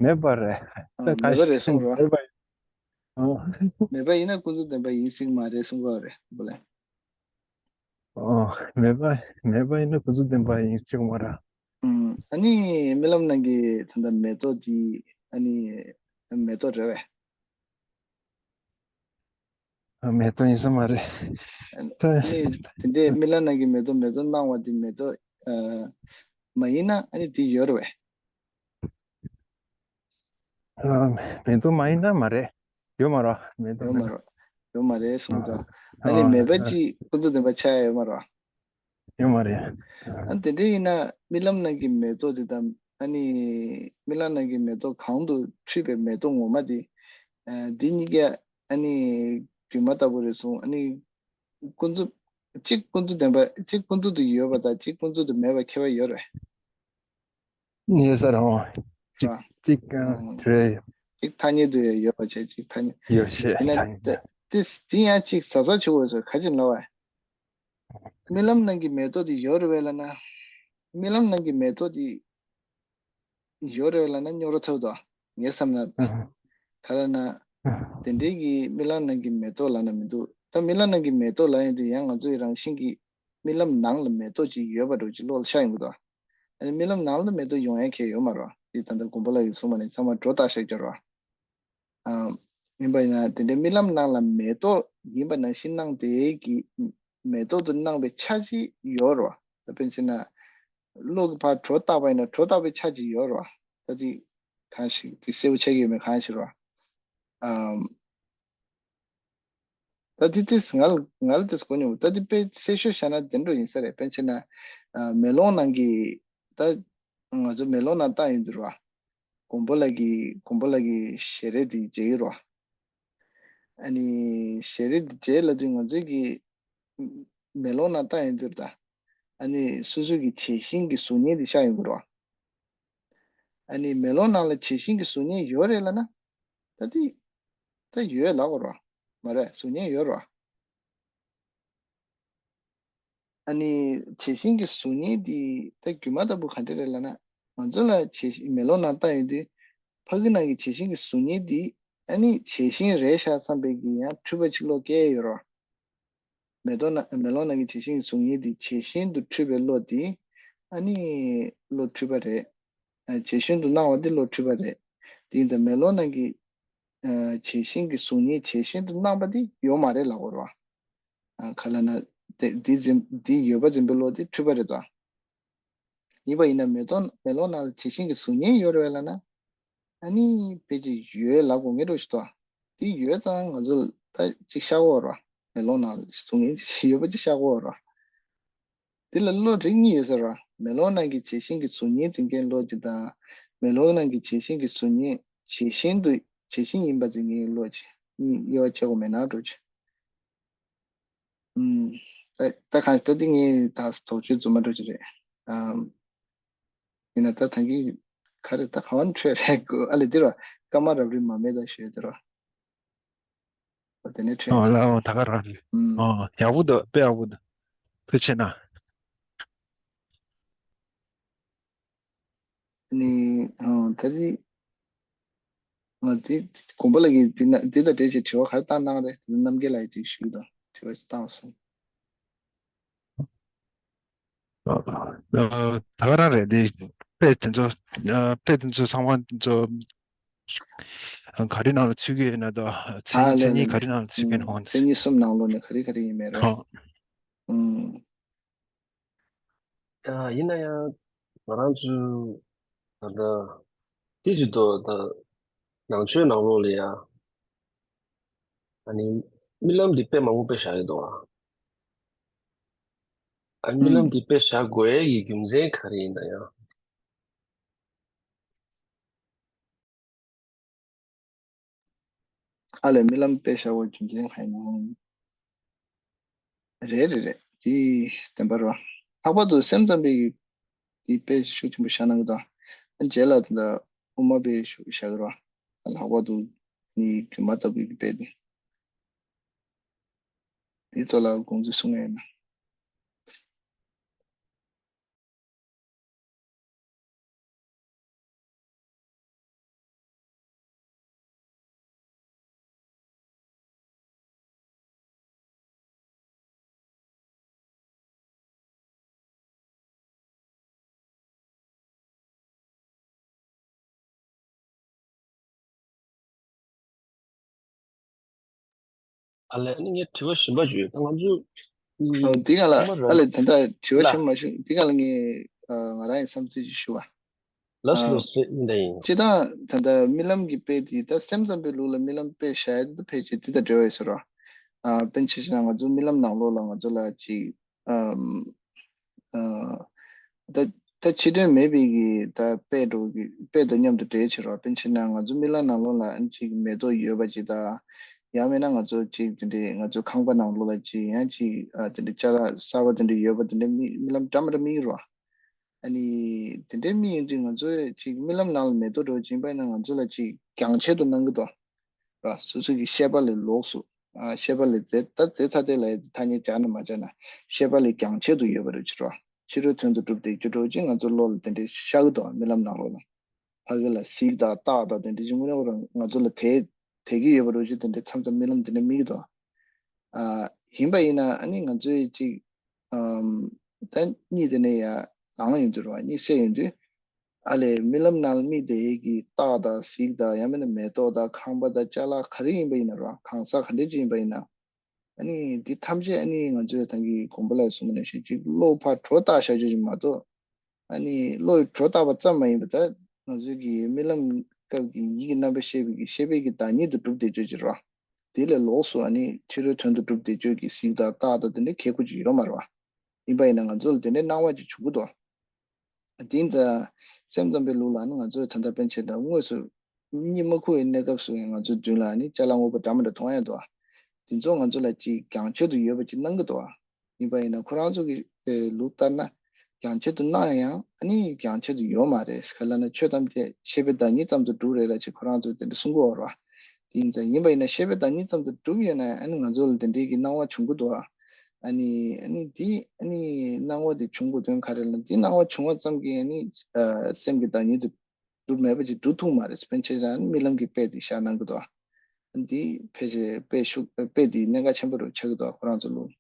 མེད་པ་རེད། ཨ་ད་ག་མེད་པ་རེད་གསུངས་རོ། མེད་པ་ཨ། མེད་པ་ཡིན་ན་ཀུན་རྫོབ་བདེན་པ་ཡིན་སྲིད་མ་རེད་གསུངས་པ་རེད་བུ་ལགས། ཨོ། མེད་པ་མེད་པ་ཡིན་ན་ཀུན་རྫོབ་བདེན་པ་ཡིན་གཅིག་མ་རེད། ཨུམ། ཨ་ནི་རྨི་ལམ་ནང་གི་ད་ལྟ་མེ་ཏོག་དེ་ཨ་ནི་མེ་ཏོག་རེད་བས། ཨ་མེ་ཏོག་ཡིན་ས་མ་རེད། ཨ་ད་ནི་དེ་འདྲའི་རྨི་ལམ་ནང་གི་མེ་ཏོག་མེ་ཏོག་སྣང་བ་དེ་མེ་ཏོག་ཨ་མ་ཡིན་ན་ཨ་ནི་དེ་ཡོད་རེད་བས། ཨ་མེ་ཏོག་མ་ཡིན་ན་མ་རེད། ཡོད་མ་རེད། མེ་ཏོག་ཡོད་མ་མེད་ན། རེད། ཡོད་མ་རེད་གསུངས་ཨ་དང་། ཨ་ནི་ཨ་མེད་པ་ཨ་ཅིག་ཀུན་རྫོབ་བདེན་པ་ཆགས་ཡ་ཡོད་མ་རེད། ཡོད་མ་རེད། ཨ་དེ་འདྲ་ཡིན་ན་རྨི་ལམ་ནང་གི་མེ་ཏོག་དེ་དང་ཨ་ནི་རྨི་ལམ་ནང་གི་མེ་ཏོག་གང་དུ་འཁྲུལ་པའི་མེ་ཏོག་ངོ་མ་དེ། ཨ་འདི་གཉིས་ཀ་ཨ་ནི་སྒྱུ་མ་ལྟ་བུ་རེད་གསུངས། ཨ་ནི་ཀུན་རྫོབ་གཅིག་ཀུན་རྫོབ་བདེན་པ་གཅིག་ཀུན་རྫོབ་ཏུ་ཡོད་པ་དང་གཅིག་ཀུན་རྫོབ་ཏུ་མེད་པ་ཁྱད་པར་ཡོད་རེད། ཡོད་ས་རེད། གཅིག་ར། གཅིག་ཨ་ཨང་། རེད། གཅིག་ཐ་སྙད་དུ་ཡང་ཡོད་པ་བྱས་གཅིག་ཐ་སྙད། ཡོད་ཤེས་ཡིན་ན་ཐ་སྙད། ཏེ་ཏེ་དེ་ཡང་གཅིག་གཟབ་གཟབ་བྱེད་དགོས་ཟེར་ག་ཅིག་ལབ་པ། རྨི་ལམ་ནང་གི་མེ་ཏོག་དེ་ཡོད་རེད་བས་ལབ་ན། རྨི་ལམ་ནང་གི་མེ་ཏོག་དེ་ཡོད་རེད་བས་ལབ་ན་རྙོག་དྲ་ཚ་པོ་འདུག་ངས་བསམ་ན། ཨ་ག་ལབ་ན། ཨ་དེ་འདྲའི་གི་རྨི་ལམ་ནང་གི་མེ་ཏོག་ལབ་ན་མི་འདུག་ད་རྨི་ལམ་ནང་གི་མེ་ཏོག་ལབ་ཡོང་དུས་ཡང་ང་ཚོའི་རང་བཞིན་གྱི་རྨི་ལམ་ནང་ལ་མེ་ཏོག་ཅིག་ཡོད་པ་འདྲ་བོ་ཅིག་བློ་ལ་ཤར་ཡོང་གི་འདུག་ཨ་ནི་རྨི་ལམ་ནང་ལ་མེ་ཏོག་ཡོང་ཡ་ཁྱད་ཡོད་མ་རེད། འདི་ད་ལྟ་དགོན་པ་ལ་ཡོད་གསུངས་པ་ནི་ཚང་མ་སྒྲོ་བཏགས་བཞག་རྒྱུ་རེད། ཨ་ཡིན་པ་ཡིན་ན་དེ་འདྲའི་རྨི་ལམ་ནང་ལ་མེ་ཏོག་ཡིན་པ་ནང་བཞིན་སྣང་དེ་གི་མེ་ཏོག་ཏུ་སྣང་བའི་ཆ་ཅིག་ཡོད་རེད་བ། ད་དཔེར་ན་བྱས་ན་བློ་གི་ཕར་སྒྲོ་བཏགས་པ་ཡིན་ན་སྒྲོ་བཏགས་པའི་ཆ་ཅིག་ཡོད་རེད་བ། ད་དེ་གང་ཞིག་དེ་གསལ་པོ་ཆགས་ཀྱི་ཡོད་མེད་གང་ཞིག་རེད་བ། ཨམ། ད་དེ་དེ་ང་ལ་ང་ལ་དེ་གོ་མྱོང་། ད་དེ་དཔེ་གསལ་ཤོས་བཞག་ན་དེ་འདྲ་ཡིན་ས་རེད། དཔེར་ན་བྱས་ན་ཨ་མེ་ལོང་ནང་གི་ད་ང་ཚོ་མེ་ལོང་ནང་བཏང་ཡོང་དུས་རེད་བ། མགོན་པོ་ལགས་ཀྱི་མགོན་པོ་ལགས་ཀྱི་ཞལ་རས་དེ་མཇལ་གྱི་རེད་བ། ཨ་ནི་ཞལ་རས་དེ་མཇལ་ལབ་དུས་ང་ཚོའི་གི་མེ་ལོང་ནང་བལྟ་ཡོང་དུས་ད། ཨ་ནི་སོ་སོ་གི་བྱད་བཞིན་གྱི་གཟུགས་བརྙན་དེ་ཤར་ཡོང་གི་རེད་བ། ཨ་ནི་མེ་ལོང་ནང་ལ་བྱད་བཞིན་གྱི་གཟུགས་བརྙན་ཡོད་རེད་ལབ་ན། ད་དེ་ད་ཡོད་ལབ་དགོས་རེད་བ། མ་རེད། གཟུགས་བརྙན་ཡོད་རེད་བ། ཨ་ནི་བྱད་བཞིན་གྱི་གཟུགས་བརྙན་འདི་ད་སྒྱུ་མ་ལྟ་བུ་ག་འདྲ་རེད་ལབ་ན། ང་ཚོ་ལ་བྱད་བཞིན་མེ་ལོང་ནང་བལྟ་ཡོང་དུས་ཕ་གི་ནང་གི་བྱད་བཞིན་གྱི་གཟུགས་བརྙན་འདི་ཨ་ནི་བྱད་བཞིན་རེད་ཤག་བསམ་པའི་གི་ཡང་འཁྲུལ་པ་ཅིག་བློ་སྐྱེ་ཡོད་རེད། མེ་ཏོག་ནང་མེ་ལོང་ནང་གི་བྱད་བཞིན་གྱི་གཟུགས་བརྙན་འདི་བྱད་བཞིན་དུ་འཁྲུལ་པའི་བློ་འདི་ཨ་ནི་བློ་འཁྲུལ་པ་རེད། ཨ་བྱད་བཞིན་དུ་སྣང་བ་འདི་བློ་འཁྲུལ་པ་རེད། དེ་ཡིན་ཙང་མེ་ལོང་ནང་གི་ཨ་བྱད་བཞིན་གྱི་གཟུགས་བརྙན་བྱད་བཞིན་དུ་སྣང་བ་འདི་ཡོད་མ་རེད་ལབ་དགོས་རེད་བ། ཨ་ག་ལབ་ན། དེ་འདི་འཛིན་འདི་ཡོད་པ་འཛིན་པའི་བློ་དེ་འཁྲུལ་པ་རེད་དོ། ཡིན་པ་ཡིན་ན་མེ་ཏོག་མེ་ལོང་ནང་ལ་བྱད་བཞིན་གྱི་གཟུགས་བརྙན་ཡོད་རེད་ལབ་ན། ཨ་ནི་ཕལ་ཆེར་ཡོད་ལབ་དགོས་ངེས་འགྲོ་ཞིག་དོ། དེ་ཡོད་ཙང་ང་ཚོ་ལ་ད་ཅིག་ཤར་གོ་རོ། མེ་ལོང་ནང་ལ་གཟུགས་བརྙན་ཅིག་ཡོད་པ་ཅིག་ཤར་གོ་རོ། དེ་ལ་བློ་རིགས་གཉིས་ཡོད་ཟེར་རོ། མེ་ལོང་ནང་གི་བྱད་བཞིན་གྱི་གཟུགས་བརྙན་འཛིན་མཁན་བློ་གཅིག་དང་། མེ་ལོང་ནང་གི་བྱད་བཞིན་གྱི་གཟུགས་བརྙན་བྱད་བཞིན་དུ་ བྱད་བཞིན་ཡིན་པ་ཙམ་གྱིས་བློ་ཅི་དབྱེ་བ་ཕྱེ་དགོས་མེད་ན་འགྲོ་ཅི། ཨུམ། ད་ད་གང་ད་འདི་ངས་ད་དོགས་གཅོད་རྫུན་མ་འགྲོ་ཅི་རེད། ཨམ། ཡིན་ན་ད་ད་གིན་ག་རེ་ད་གང་འཕྲོས་རེད་གོ་ཨ་ལེ་འདི་ར་སྐར་མ་རབ་རིབ་མ་མེད་ད་ཞུས་འདི་ར། ཨོ་དེ་ནས་འཕྲོས། ཨོ་ལ་ཨོ་ད་ག་རང་རེད། ཨུམ། ཨོ་ཡག་པོ་འདུག་དཔེ་ཡག་པོ་འདུག་ཐུགས་ཆེ་གནང་། ནི་ཨ་ད་རེས་ང་དེ་དགོན་པ་ལ་གི་དེ་ན་དེ་དང་འབྲེལ་ཞིག་དྲི་བ་ག་རེ་བཏང་གནང་རེད་དེ་རྣམ་རྒྱལ་ལགས་ཀྱིས་ཞུས་དང་དྲི་བ་ཞིག་བཏང་སོང་། ཨ་ད་ག་རང་རེད་དེ་དཔེ་དེ་ཚོ་ཨ་དཔེ་དེ་ཚོ་ཚང་མ་དེ་ཚོ་ག་རེ་ནང་ལ་ཚུད་ཀྱི་ཡོད་ན་ད་ཨ་མཚན་ལེ་མཚན་ཉིད་ལེ་ག་རེ་ནང་ལ་ཚུད་ཀྱི་ཡོད་ན་ཧོན་མཚན་ཉིད་གསུམ་ནང་ལོགས་ནས་ག་རེ་ག་རེ་ཡིན་མེད་རེད། ཧོ། ཨུམ། ཡ་ཡིན་ན་ཡང་ང་རང་ཚོའི་ད་ལྟ་དེ་བཞིན་དུ་ད་ནང་ཆོས་ནང་ལོགས་ལ་ཡང་ཨ་ནི་རྨི་ལམ་འདི་དཔེ་མང་པོ་དཔེ་བཞག་ཡོད་དོ། ཨ་རྨི་ལམ་ཨུམ། འདི་དཔེ་བཞག་དགོས་ཡས་ཀྱི་རྒྱུ་མཚན་ག་རེ་ཡིན་ན་ཡང་། ཨ་ལས་རྨི་ལམ་དཔེ་བཞག་པའི་རྒྱུ་མཚན་གང་ཡིན་ནམ། རེད་རེད་རེད་དེ་བདེན་པ་རེད་བ། ལྷག་པར་དུ་སེམས་ཙམ་པའི་དེ་དཔེ་ཤུགས་ཆེན་པོ་བཞག་གནང་གི་འདུག་ཨ་རྗེས་ལ་དེ་འདྲ་དབུ་མ་པའི་ཤུགས་བཞག་གི་རེད་བ། ལྷག་པར་དུ་ནི་དགོན་པ་ལྟ་བུའི་དཔེ་དེ་དེ་ཚོ་ལ་དགོངས་ཚུལ་གསུང་ཡས་ཡིན་ན། ཨ་ལས་ཨ་ནི་ངས་དྲི་བ་གཞན་པ་ཞིག་ཡོད་ད་ང་ཚོ་ཨ་འདི་ག་ལ་ཨ་ལས་ད་ལྟ་དྲི་བ་གཞན་མ་ཞུ་འདི་ག་ལ་ངས་ང་རང་ཡི་བསམ་ཚུལ་ཞིག་ཞུ་བ། ལགས་སོ་ལགས་སོ་ཡིན་ད་ཡིན། སྤྱིར་བཏང་ད་ལྟ་རྨི་ལམ་གྱི་དཔེ་དེ་ད་སེམས་ཙམ་པའི་ལུགས་ལ་རྨི་ལམ་དཔེ་བཞག་ཡ་དེ་ད་ཕལ་ཆེར་དེ་དང་འབྲེལ་བ་ཡོད་ས་རེད། དཔེར་ན་ཆ་བཞག་ན་ང་ཚོ་རྨི་ལམ་ནང་ལོགས་ལ་ང་ཚོ་ལ་ཅིག་ཨམ། ཨ། ད་ད་ཕྱི་དོན་མེད་པའི་གི་ད་དཔེ་འགྲོ་གི་དཔེ་དང་མཉམ་དུ་འབྲེལ་བྱེད་རོགས་དཔེར་ན་ཆ་བཞག་ན་ང་ཚོ་རྨི་ལམ་ནང་ལོགས་ལ་ཨ་ནི་ཅིག་མེ་ཏོག་ཡོད་པ་ཅིག་དང་། ཡང་མིན་ན་ང་ཚོ་ཅིག་དེ་འདྲའི་ང་ཚོ་ཁང་པ་ནང་ལོགས་ལ་ཅིག་ཡང་ཅིག་ཨ་དེ་འདྲའི་ཅ་ལག་གསར་པ་དེ་འདྲ་ཡོད་པ་དེ་འདྲ་རྨི་རྨི་ལམ་འདྲ་མི་འདྲ་རྨི་གི་རོགས། ཨ་ནི་དེ་འདྲའི་རྨི་ཡིན་དུས་ང་ཚོས་ཅིག་རྨི་ལམ་ནང་ལ་མེ་ཏོག་འདྲ་བོ་ཅིག་ཡིན་པ་ཡིན་ན་ང་ཚོ་ལ་ཅིག་འགྱངས་ཆེད་དུ་གནང་གི་འདུག་ར། སོ་སོ་གི་ཤེས་པ་ལས་ལོགས་སུ་ཨ་ཤེས་པ་ལས་རྫས་ད་རྫས་ཐ་དད་ལ་ཡང་ཐ་སྙད་སྦྱར་ན་མ་སྦྱར་ན་ཤེས་པ་ལས་འགྱངས་ཆེད་དུ་ཡོད་པ་རེད་ཅེས་ར། ཕྱི་རོལ་དོན་དུ་གྲུབ་བསྡད་རྒྱུ་འདྲ་བོ་ཅིག་ང་ཚོ་བློ་ལ་དེ་འདྲའི་ཤར་གི་འདུག་རྨི་ལམ་ནང་ལོགས་ལ། ཕ་གི་ལ་གཟིགས་དང་རྟགས་དང་དེ་འདྲའི་ཅིག་དངོས་གནས་ཁོ་རང་ང་ཚོ་ལ་དེ་དེ་གི་ཡོད་པ་འདྲ་བོ་ཅིག་དེ་འདྲའི་མཚམས་མཚམས་རྨི་ལམ་དེ་འདྲ་རྨི་གི་འདུག་ཨ། ཡིན་པ་ཡིན་ན་ཨ་ནི་ང་ཚོས་ཅིག་ཨམ། ད་གཉིད་དེ་ནས་ཡར་ལངས་ཡོང་དུས་རེད་བ་གཉིད་སད་ཡོང་དུས། ཨ་ལས་རྨི་ལམ་ནང་རྨིས་བསྡད་ཡས་ཀྱི་རྟགས་དང་གཟིགས་དང་ཡང་མིན་ན་མེ་ཏོག་དང་ཁང་པ་དང་ཅ་ལག་ག་རེ་ཡིན་པ་ཡིན་ན་རེད་བ་གང་ཟག་ག་འདྲ་ཅིག་ཡིན་པ་ཡིན་ན། ཨ་ནི་འདི་ཐམས་ཅད་ཨ་ནི་ང་ཚོས་ད་གིན་དགོན་པ་ལ་གསུངས་པ་ནང་བཞིན་ཅིག་བློ་ཕར་གྲོ་བཏགས་བཞག་རྒྱུ་ཅིག་མ་གཏོགས། ཨ་ནི་བློ་ཡི་གྲོ་བཏགས་པ་ཙམ་མ་ཡིན་པར་ད་ང་ཚོའི་གི་རྨི་ལམ་སྐབས་ཀྱི་ཡིད་ཀྱི་རྣམ་པར་ཤེས་པའི་གི་ཤེས་པའི་གི་བདག་ཉིད་དུ་གྲུབ་བསྡད་རྒྱུ་ཅིག་རེད་བ། དེ་ལས་ལོགས་སུ་ཨ་ནི་ཕྱི་རོལ་དོན་དུ་གྲུབ་བསྡད་རྒྱུ་གི་གཟིགས་དང་རྟགས་དང་དེ་འདྲའི་ཁེ་ཁུ་ཅིག་ཡོད་མ་རེད་བ། ཡིན་པ་ཡིན་ན་ང་ཚོ་ལ་དེ་འདྲའི་སྣང་བ་ཅིག་བྱུང་གི་འདུག་དེ་ཡིན་ཙང་སེམས་ཙམ་པའི་ལུགས་ལ་ནི་ང་ཚོས་ད་ལྟ་པཎ་ཆེན་དང་དངོས་སུ་གཉིད་མ་ཁུག་པའི་གནས་སྐབས་སུ་ཡང་ང་ཚོའི་མདུན་ལ་ནི་ཅ་ལག་དངོས་པོ་འདྲ་མི་འདྲ་མཐོང་ཡ་འདུག་དེ་ཚོ་ང་ཚོ་ལ་ཅིག་འགྱངས་ཆེད་དུ་ཡོད་པ་ཅིག་སྣང་གི་འདུག་ཡིན་པ་ཡིན་ན་ཁོ་རང་ཚོ་གི་ལུགས་ལྟར་ན་འགྱངས་ཆེད་དུ་སྣང་ཡང་ཨ་ནི་འགྱངས་ཆེད་དུ་ཡོད་མ་རེད། ག་ལ་ན་ཆོས་ཐམས་ཅད་ཤེས་པའི་བདག་ཉིད་ཙམ་དུ་གྲུབ་རེད་ལ་ཅིག་ཁོ་རང་ཚོས་དེ་འདྲ་གསུང་གི་ཡོད་རེད་བ། དེ་ཡིན་ཙང་ཡིན་པ་ཡིན་ན་ཤེས་པའི་བདག་ཉིད་ཙམ་དུ་གྲུབ་ཡོད་ན་ཨ་ནི་ང་ཚོ་ལ་དེ་འདྲའི་གི་སྣང་བ་བྱུང་གི་འདུག་ཨ་ནི་ཨ་ནི་འདི་ཨ་ནི་སྣང་བ་དེ་བྱུང་དགོས་དོན་ག་རེ་ལ་འདི་སྣང་བ་བྱུང་བ་ཙམ་གྱིས་ཨ་ནི་ཨ་སེམས་ཀྱི་བདག་ཉིད་དུ་གྲུབ་མེད་པ་ཅིག་གྲུབ་ཐུབ་མ་རེད། པཎ་ཆེན་རང་རྨི་ལམ་གྱི་དཔེ་དེ་བཞག་གནང་གི་འདུག་འདི་ཕལ་ཆེར་དཔེ་ཤུགས་དཔེ་དེ་གནད་འགག་ཆེན་པོ་རུ་ཆགས་ཀྱི་འདུག་ཁོ་རང་ཚོ་ལུགས།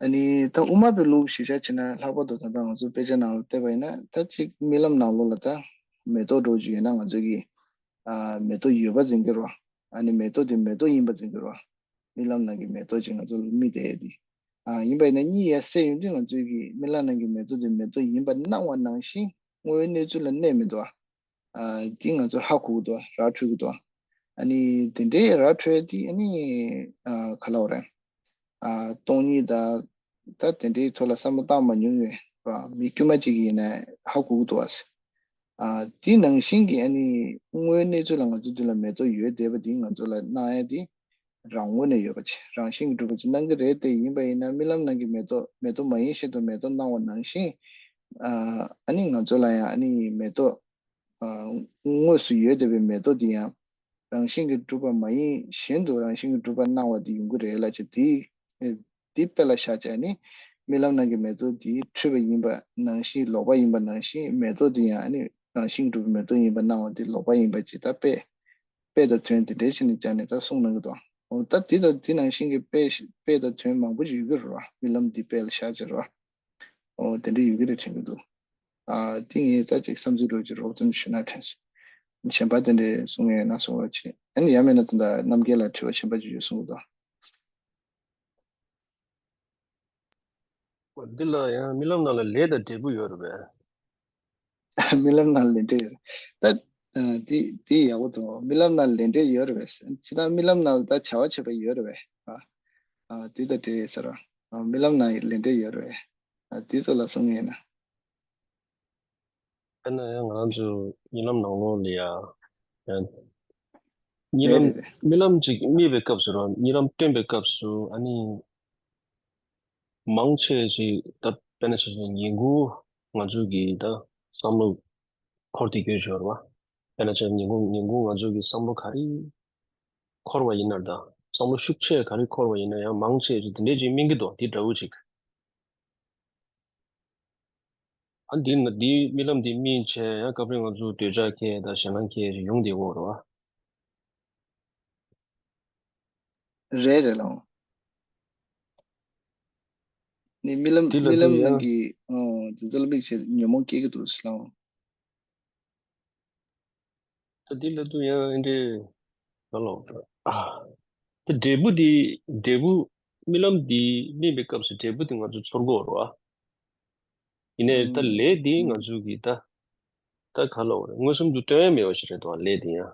ཨ་ནི་ད་དབུ་མ་པའི་ལུགས་གཞི་བཞག་བྱས་ན་ལྷག་པར་དུ་ད་ལྟ་ང་ཚོ་དཔེ་ཆ་ནང་ལ་བལྟས་པ་ཡིན་ན་ད་ཅིག་རྨི་ལམ་ནང་ལོགས་ལ་ད་མེ་ཏོག་འདྲ་བོ་ཅིག་ཡོད་ན་ང་ཚོ་གི་ཨ་མེ་ཏོག་ཡོད་པ་འཛིན་གྱི་རེད་བ། ཨ་ནི་མེ་ཏོག་དེ་མེ་ཏོག་ཡིན་པ་འཛིན་གྱི་རེད་བ། རྨི་ལམ་ནང་གི་མེ་ཏོག་ཅིག་ང་ཚོ་ལ་རྨིས་བསྡད་ཡོད་དེ། ཨ་ཡིན་པ་ཡིན་ན་གཉིད་ཡར་སད་ཡོང་དུས་ང་ཚོའི་གི་རྨི་ལམ་ནང་གི་མེ་ཏོག་དེ་མེ་ཏོག་ཡིན་པ་སྣང་བ་ནང་བཞིན་དངོས་ཡོད་གནས་ཚུལ་ལ་གནས་མི་འདུག་ཨ། ཨ་འདི་ང་ཚོ་ཧ་གོ་གི་འདུག་ཨ། ར་འཕྲོད་ཀྱི་འདུག་ཨ། ཨ་ནི་དེ་འདྲའི་ར་འཕྲོད་དེ་ཨ་ནི་ཨ་ག་ལབ་དགོས་རེད། ཨ་སྟོང་ཉིད་དང་ད་དེ་འདྲའི་ཐོག་ལ་བསམ་བློ་བཏང་མ་མྱོང་བའི་ར་མི་དཀྱུས་མ་ཅིག་ཡིན་ན་ཧ་གོ་གི་འདུག་ཨ། ཨ་དེ་ནང་བཞིན་གྱི་ཨ་ནི་དངོས་གནས་ཚུལ་ལ་ང་ཚོ་མདུན་ལ་མེ་ཏོག་ཡོད་བསྡད་པ་དེ་ང་ཚོ་ལ་གནང་ཡ་དེ་རང་ངོས་ནས་ཡོད་པ་ཅིག་རང་བཞིན་གྱིས་གྲུབ་པ་ཅིག་གནང་གི་རེད། དེ་ཡིན་པ་ཡིན་ན་རྨི་ལམ་ནང་གི་མེ་ཏོག་མེ་ཏོག་མ་ཡིན་བཞིན་དུ་མེ་ཏོག་གནང་བ་ནང་བཞིན། ཨ་ཨ་ནི་ང་ཚོ་ལ་ཡང་ཨ་ནི་མེ་ཏོག་ཨ་དངོས་སུ་ཡོད་བསྡད་པའི་མེ་ཏོག་དེ་ཡང་རང་བཞིན་གྱིས་གྲུབ་པ་མ་ཡིན་བཞིན་དུ་རང་བཞིན་གྱིས་གྲུབ་པ་སྣང་བ་དེ་ཡོང་གི་རེད་ལབ་བྱས། དེ་དེ་དཔེ་ལ་བཞག་བྱས་ནི་རྨི་ལམ་ནང་གི་མེ་ཏོག་དེ་འཁྲུལ་པ་ཡིན་པ་ནང་བཞིན་ལོག་པ་ཡིན་པ་ནང་བཞིན་མེ་ཏོག་དེ་ཡང་ཨ་ནི་རང་བཞིན་གྱིས་གྲུབ་པའི་མེ་ཏོག་ཡིན་པ་སྣང་བ་དེ་ལོག་པ་ཡིན་པ་ཅིག་ད་དཔེ་དཔེ་དང་དོན་དེ་འདྲའི་ཕྱིར་ནི་ཀྱང་ནི་ད་གསུངས་གནང་གི་འདུག་འོ་ད་དེ་དང་དེ་ནང་བཞིན་གྱི་དཔེ་དཔེ་དང་དོན་མང་པོ་ཞིག་ཡོད་ཀྱི་རེད་བ། རྨི་ལམ་འདི་དཔེ་ལ་བཞག་བྱས་རེད་བ། ཨོ་དེ་འདྲ་ཡོད་ཀྱི་རེད་དྲན་གྱི་འདུག་ཨ་དེ་ངས་ད་ཅིག་བསམ་ཚུལ་རོགས་ཀྱི་རོགས་ཙམ་ཞུས་ན་དྲན་སོང་། གཞན་པ་དེ་འདྲའི་གསུང་ཡས་ན་གསུང་རོགས་བྱེད། ཨ་ནི་ཡང་མེད་ན་ད་ལྟ་རྣམ་རྒྱལ་ལ་དྲི་བ་གཞན་པ་ཅིག་ཡོད་གསུང་གི་འདུག་འདི་ལ་ཡང་རྨི་ལམ་ནང་ལ་ལས་དང་འབྲས་བུ་ཡོད་རེད་པས། རྨི་ལམ་ནང་ལས་འབྲས་ཡོད་རེད། ད་ཨ་དེ་དེ་ཡག་པོ་འདུག་རྨི་ལམ་ནང་ལས་འབྲས་ཡོད་རེད་པས། ཇི་ལྟར་རྨི་ལམ་ནང་ལ་ད་བྱ་བ་བྱེད་པ་ཡོད་རེད་པས། ཨ་ཨ་དེ་ད་འབྲས་ཡོད་ཟེར་བ། ཨ་རྨི་ལམ་ནང་ལས་འབྲས་ཡོད་རེད་པས། ཨ་དེ་ཚོ་ལ་གསུང་ངེས་ན། དཔེར་ན་ཡང་ང་རང་ཚོ་རྨི་ལམ་ནང་ལོགས་ལ་ཡ། ཡང་རྨི་ལམ་རེད་རེད་རེད། རྨི་ལམ་ཅིག་རྨིས་པའི་སྐབས་སུ་ར་རྨི་ལམ་སྟོན་པའི་སྐབས་སུ་ཨ་ནི། མང་ཆེ་ཅིག་ད་དཔེར་ན་ཆ་བཞག་ཉིན་གུང་ང་ཚོ་གི་ད་བསམ་བློ་འཁོར་དེ་སྐྱོན་ཤོར་བ། དཔེར་ན་ཆ་ཉིན་གུང་ཉིན་གུང་ང་ཚོ་གི་བསམ་བློ་ག་རེ་འཁོར་བ་ཡིན་ན་ད་བསམ་བློ་ཤུགས་ཆེ་ག་རེ་འཁོར་བ་ཡིན་ན་ཡང་མང་ཆེ་ཅིག་དེ་འདྲས་ཅིག་སྨིན་གི་འདུག་དེ་འདྲ་བོ་ཅིག་ཨ་འདི་ན་འདི་རྨི་ལམ་འདི་རྨིས་བྱས་ཡང་སྐབས་རེ་ང་ཚོ་འདོད་ཆགས་སྐྱེ་དང་ཞེད་སྣང་སྐྱེ་ཞིག་ཡོང་བསྡད་ཡོད་རེད་བ། རེད་རེད་ལགས། ནི་རྨི་ལམ་འདི་ལ་རྨི་ལམ་འདི་ཡང་ནང་གི་ཨོ་དེ་ཚོ་ལ་དམིགས་བྱས་ཉོན་མོངས་སྐྱེ་གི་འདུག་ཟེར་ལགས། ད་འདི་ལ་དུ་ཡང་ཨེ་འདྲས་ལ་ལོ། ཨ་དེ་འབྲས་བུ་འདི་འབྲས་བུ་རྨི་ལམ་འདི་རྨིས་པའི་སྐབས་སུ་འབྲས་བུ་འདི་ང་ཚོ་ཚོར་གི་ཡོད་རེད་བ། ཡིན་ནའི་ད་ལས་འདི་ང་ཚོ་གི་ད་ད་ག་ལ་འོ་རེད་མངོན་སུམ་དུ་སྟོན་ཡ་མེད་པ་ཞིག་རེད་དོ། ལས་འདི་ཡང་།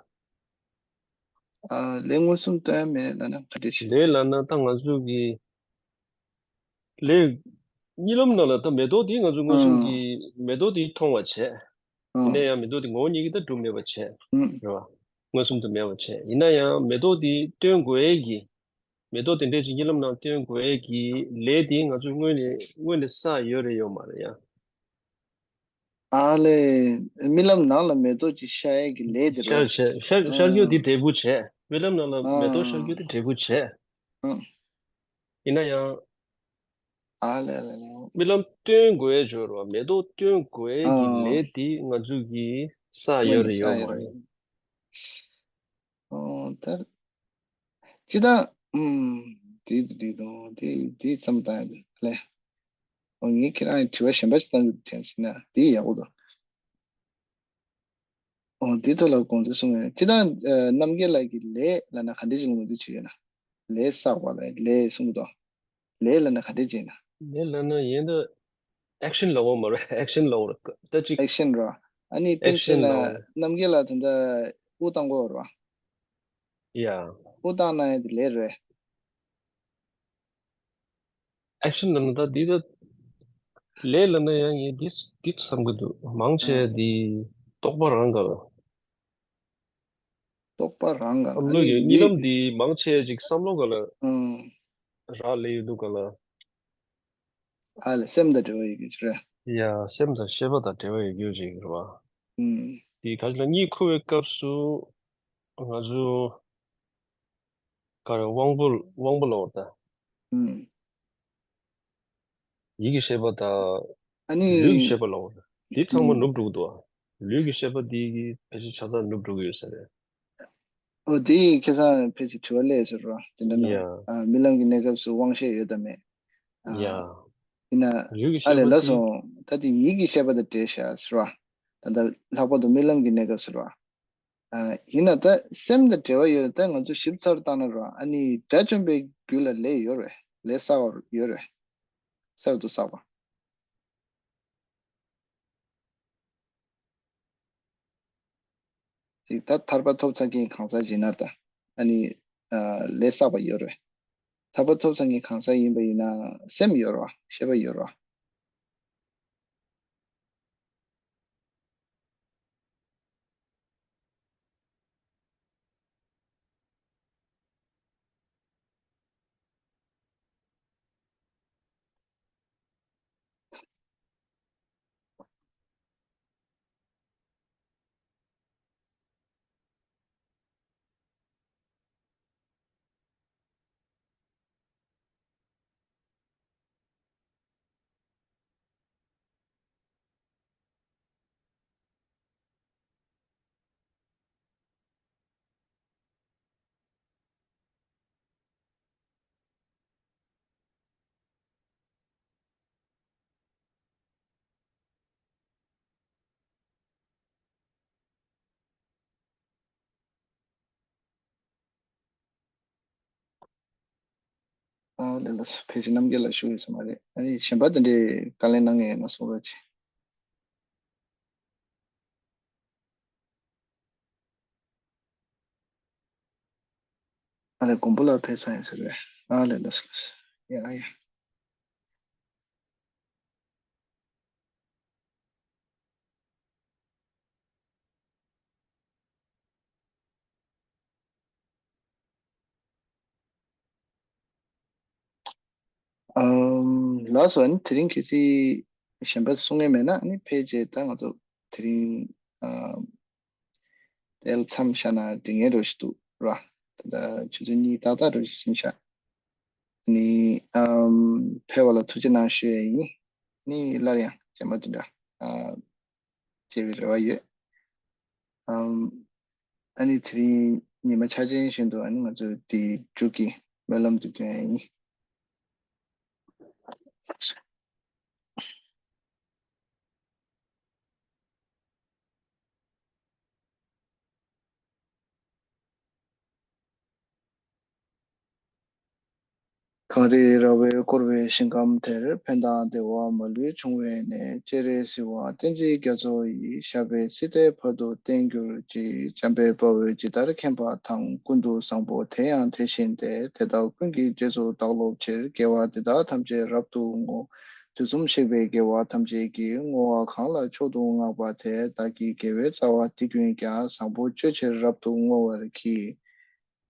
ཨ་ལས་མངོན་སུམ་སྟོན་ཡ་མེད་ལབ་ན་ག་འདྲས་ཞིག་ལས་ལབ་ན་ད་ང་ཚོ་གི་ལས་རྨི་ལམ་ནང་ལ་ད་མེ་ཏོག་འདི་ང་ཚོ་མངོན་སུམ་གྱི་ཨང་མེ་ཏོག་འདི་མཐོང་བ་བྱས། ཨང་ཡིན་ན་ཡང་མེ་ཏོག་འདི་ངོ་བོ་ཉིད་ཀྱིས་ད་གྲུབ་མེད་པ་བྱས། ཨང་རེད་བ། མངོན་སུམ་དུ་མེད་པ་བྱས། ཡིན་ན་ཡང་མེ་ཏོག་འདི་སྟོན་དགོས་ཡས་ཀྱི་མེ་ཏོག་དེ་འདྲས་ཅིག་རྨི་ལམ་ནང་སྟོན་དགོས་ཡས་ཀྱི་ལས་དེ་ང་ཚོས་སྔོན་ནས་སྔོན་ནས་བསགས་ཡོད་རེད་ཡོད་མ་རེད་ཡ། ཨ་ལས། རྨི་ལམ་ནང་ལ་མེ་ཏོག་ཅིག་ཤར་ཡས་ཀྱི་ལས་དེ་རེད། ཤར་བྱས་ཤར་ཤར་རྒྱུ་དེ་འབྲས་བུ་བྱས། རྨི་ལམ་ནང་ལ་མེ་ཏོག་ཤར་རྒྱུ་དེ་འབྲས་བུ་བྱས། ཨ་ཡིན་ན་ཡང་། ཨ་ལས་ལས་ལས། རྨི་ལམ་སྟོན་དགོས་ཡས་འབྱོར་བ་མེ་ཏོག་སྟོན་དགོས་ཡས་ཀྱི་ཨ་ལས་དེ་ང་ཚོ་གིས་བསགས་ཡོད་རེད་ཡོད་མ་རེད། ཨོ་ད། ཅི་ད། ཨུམ། དེ་དེ་དེ་དང་དེ་དེ་བསམ་བཏང་ཡ་དེ་ལས། ཨོ་ངས་ཁྱེད་རང་ལ་དྲི་བ་གཞན་པ་ཞིག་བཏང་གི་དྲན་སོང་ན་དེ་ཡག་པོ་འདུག་ཨོ་དེ་ཐོག་ལ་དགོངས་ཚུལ་གསུང་ཡ། ཅི་ད། རྣམ་རྒྱལ་ལགས་ཀྱིས་ལས་ལབ་ན་ག་འདྲ་ཞིག་ངོས་འཛིན་བྱེད་ཡོད་ན། ལས་བསགས་པ་ལ་ལས་གསུང་གི་འདུག་ལས་ལབ་ན་ག་འདྲ་ཅིག་ཡིན་ན། ལས་ལབ་ན་ཡིན་ད། ཨེག་ཤན་ལབ་དགོས་མ་རེད། ཨེག་ཤན་ལབ་དགོས་རེད་ད་ཅིག་ཨེག་ཤན་ར། ཨ་ནི་དཔེར་ན་ཆ་བཞག་ན་རྣམ་རྒྱལ་ལགས་ད་ལྟ་དབུགས་བཏང་གི་ཡོད་རེད་བ། ཡ། དབུགས་བཏང་གནང་ཡ་དེ་ལས་རེད། ཨེག་ཤན་ལབ་ན་ད་འདི་ད། ལས་ལབ་ན་ཡང་ངས་འདི་འདི་བསམ་གི་འདུག་མང་ཆེ་ཨ། འདི་རྟོག་པ་རང་ག་ལ། རྟོག་པ་རང་ག་ལ། བསམ་བློ་ཡི་རྨི་ལམ་འདི་མང་ཆེ་ཅིག་བསམ་བློ་ག་ལ། ཨང་། རག་ལས་ཡོད་འདུག་ག་ལ། ཨ་ལས་སེམས་དང་འབྲེལ་བ་ཡོད་རྒྱུ་ཅིག་རེད། ཡ་སེམས་དང་ཤེས་པ་དང་འབྲེལ་བ་ཡོད་རྒྱུ་ཅིག་རེད་བ། ཨང་། འདི་ག་ལ་གཉིད་ཁུག་པའི་སྐབས་སུ་ང་ཚོ་ག་རེ་དབང་པོ་དབང་པོ་ལ་འོར་ད། ཨང་། ཡིད་ཀྱི་ཤེས་པ་དང་ཨ་ནི་ལུས་ཀྱི་ཤེས་པ་ལ་འོར། འདི་ཚང་མ་ཨང་ནུབ་འགྲོ་གི་འདུག་བ། ལུས་ཀྱི་ཤེས་པ་འདི་གི་ཕལ་ཆེར་ཆ་ཚང་ནུབ་འགྲོ་གི་ཡོད་ས་རེད། ཨོ་དེ་ཁ་སང་ཕལ་ཆེར་དྲི་བ་སླེབས་ཟེར་བ་དེ་འདྲ་ན། ཡ། ཨ་རྨི་ལམ་གྱི་གནས་སྐབས་སུ་དབང་ཤེས་ཡོད་དམ་མེད། ཨ། ཡ། ཡིན་ན། ལུས་ཀྱི་ཨ་ཤེས་ལས་པ་ལ་དེ། སོང་ད་དེ་ཡིད་ཀྱི་ཤེས་པ་དང་འདྲེས་བཞག་ཟེར་བ། ད་ལྟ་ལྷག་པར་དུ་རྨི་ལམ་གྱི་གནས་སྐབས་ཟེར་བ། ཨ་ཡིན་ན་ད་སེམས་དང་འབྲེལ་བ་ཡོད་ད་ང་ཚོ་ཞིབ་ཚགས་བཏང་ན་ར་ཨ་ནི་དགྲ་བཅོམ་པའི་རྒྱུད་ལ་ལས་ཡོད་རེད་ལས་བསགས་པ་ཡོད་རེད། གསར་དུ་བསགས་པ། ཅིག་ད་ཐར་པ་ཐོབ་ཚར་མཁན་གང་ཟག་ཡིན་ན་ད་ཨ་ནི་ལས་བསགས་པ་ཡོད་རེད། ཐར་པ་ཐོབ་ཚར་མཁན་གང་ཟག་ཡིན་པ་ཡིན་ན་སེམས་ཡོད་རེད་བ་ཤེས་པ་ཡོད་རེད་བ། ཨ་ལས་ལགས་སོ། ཕལ་ཆེར་རྣམ་རྒྱལ་ལགས་བཞུགས་ཡོད་ས་མ་རེད། ཨ་ནི་གཞན་པ་དེ་འདྲའི་བཀའ་ལན་གནང་མཁན་ཡོད་ན་གསུང་རོགས་གྱིས། ཨ་ལས་མགོན་པོ་ལགས་ཕེབས་ཚར་ཡིན་ས་རེད། ཨ་ལས་ལགས་སོ་ལགས་སོ། ཡ་ཡ། ཨམ། ལགས་སོ། ཨ་ནི་དེ་རིང་གལ་སྲིད་གཞན་པ་གསུང་མཁན་མེད་ན། ཨ་ནི་ཕལ་ཆེར་ད་ང་ཚོ་དེ་རིང་ཨམ། དེ་ལ་མཚམས་བཞག་ན་འགྲིག་མཁན་འདྲ་ཞིག་འདུག་ར། ད་ལྟ་ཆུ་ཚོད་གཉིས་ཏག་ཏག་འདྲ་ཞིག་ཟིན་ཤག་ནི་ཨམ། ཕེབས་པ་ལ་ཐུགས་རྗེ་གནང་ཞུ་ཡས་ཡིན། ནི་སླར་ཡང་རྗེས་མ་དེ་འདྲ་ཨ། མཇལ་བའི་རེ་བ་ཡོད། ཨམ། ཨ་ནི་དེ་རིང་ཉི་མ་འཆར་ཅན་བཞིན་དུ་ཨ་ནི་ང་ཚོས་དེ་མཇུག་གི་སྨོན་ལམ་དེ་འདོན་ཡས་ཡིན། གངས་རི་ར་བས་བསྐོར་བའི་ཞིང་ཁམས་དེར། ཕན་དང་བདེ་བ་མ་ལུས་འབྱུང་བའི་གནས། སྤྱན་རས་གཟིགས་དབང་བསྟན་འཛིན་རྒྱ་མཚོ་ཡི། ཞབས་པད་སྲིད་མཐའི་བར་དུ་བརྟན་གྱུར་ཅིག། འཇམ་དཔལ་དཔའ་བོས་ཇི་ལྟར་མཁྱེན་པ་དང་། ཀུན་ཏུ་བཟང་པོ་དེ་ཡང་དེ་བཞིན་ཏེ། དེ་དག་ཀུན་གྱི་རྗེས་སུ་བདག་སློབ་ཕྱིར། དགེ་བ་འདི་དག་ཐམས་ཅད་རབ་ཏུ་བསྔོ། དུས་གསུམ་གཤེགས་པའི་དགེ་བ་ཐམས་ཅད་ཀྱི། བསྔོ་བ་གང་ལ་མཆོག་ཏུ་བསྔགས་པ་དེ། བདག་གི་དགེ་བའི་རྩ་བ་འདི་ཀུན་ཀྱང་། བཟང་པོ་སྤྱོད་ཕྱིར་རབ་ཏུ་བསྔོ་བར་བགྱི།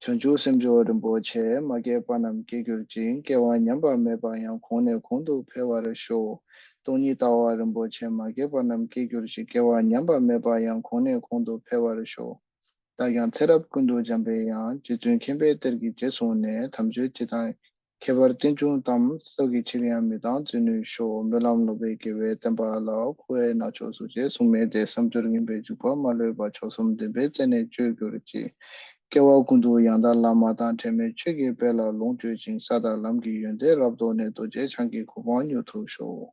བྱང་ཆུབ་སེམས་མཆོག་རིན་པོ་ཆེ། མ་སྐྱེས་པ་རྣམས་སྐྱེ་གྱུར་ཅིག། སྐྱེ་བ་ཉམས་པ་མེད་པ་ཡང་། གོང་ནས་གོང་དུ་འཕེལ་བར་ཤོག། སྟོང་ཉིད་ལྟ་བ་རིན་པོ་ཆེ། མ་སྐྱེས་པ་རྣམས་སྐྱེ་གྱུར་ཅིག། སྐྱེ་བ་ཉམས་པ་མེད་པ་ཡང་། གོང་ནས་གོང་དུ་འཕེལ་བར་ཤོག། བདག་ཀྱང་ཚེ་རབས་ཀུན་ཏུ་འཇམ་པའི་དབྱངས། རྗེ་བཙུན་མཁྱེན་པའི་གཏེར་གྱི་རྗེས་བཟུང་ནས། དམ་ཆོས་སྤྱི་དང་ཁྱད་པར་རྟེན་འབྱུང་ཙམ། སྲོག་གི་ཕྱིར་ཡང་མི་གཏང་མཛོད་ནུས་ཤོག། སྨོན་ལམ་སློབ་པའི་དགེ་བའི་བསྟན་པ་ལ། འཁོར་བའི་ནག་ཕྱོགས་སུ་བཅས་གཟུགས་མེད་དེ། བསམ་སྦྱོར་ངན་པའི་འཇུག་པ་མ་ལུས་པ། མཆོག་གསུམ་བདེན་པའི་རྩེ་ནས་གཅོད་གྱུར་ཅིག། སྐྱེ་བ་ཀུན་ཏུ་ཡང་དག་བླ་མ་དང་། འབྲལ་མེད་ཆོས་ཀྱི་དཔལ་ལ་ལོངས་སྤྱོད་ཅིང་། ས་དང་ལམ་གྱི་ཡོན་ཏན་རབ་རྟོགས་ནས། རྡོ་རྗེ་འཆང་གི་གོ་འཕང་མྱུར་ཐོབ་ཤོག།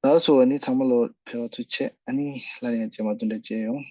ལགས་སོ། ཨ་ནི་ཚང་མ་ལོ་ཕེབས་པ་ཐུགས་རྗེ་ཆེ། ཨ་ནི་སླར་ཡང་རྗེས་མ་དེ་འདྲ་མཇལ་ཡོང་།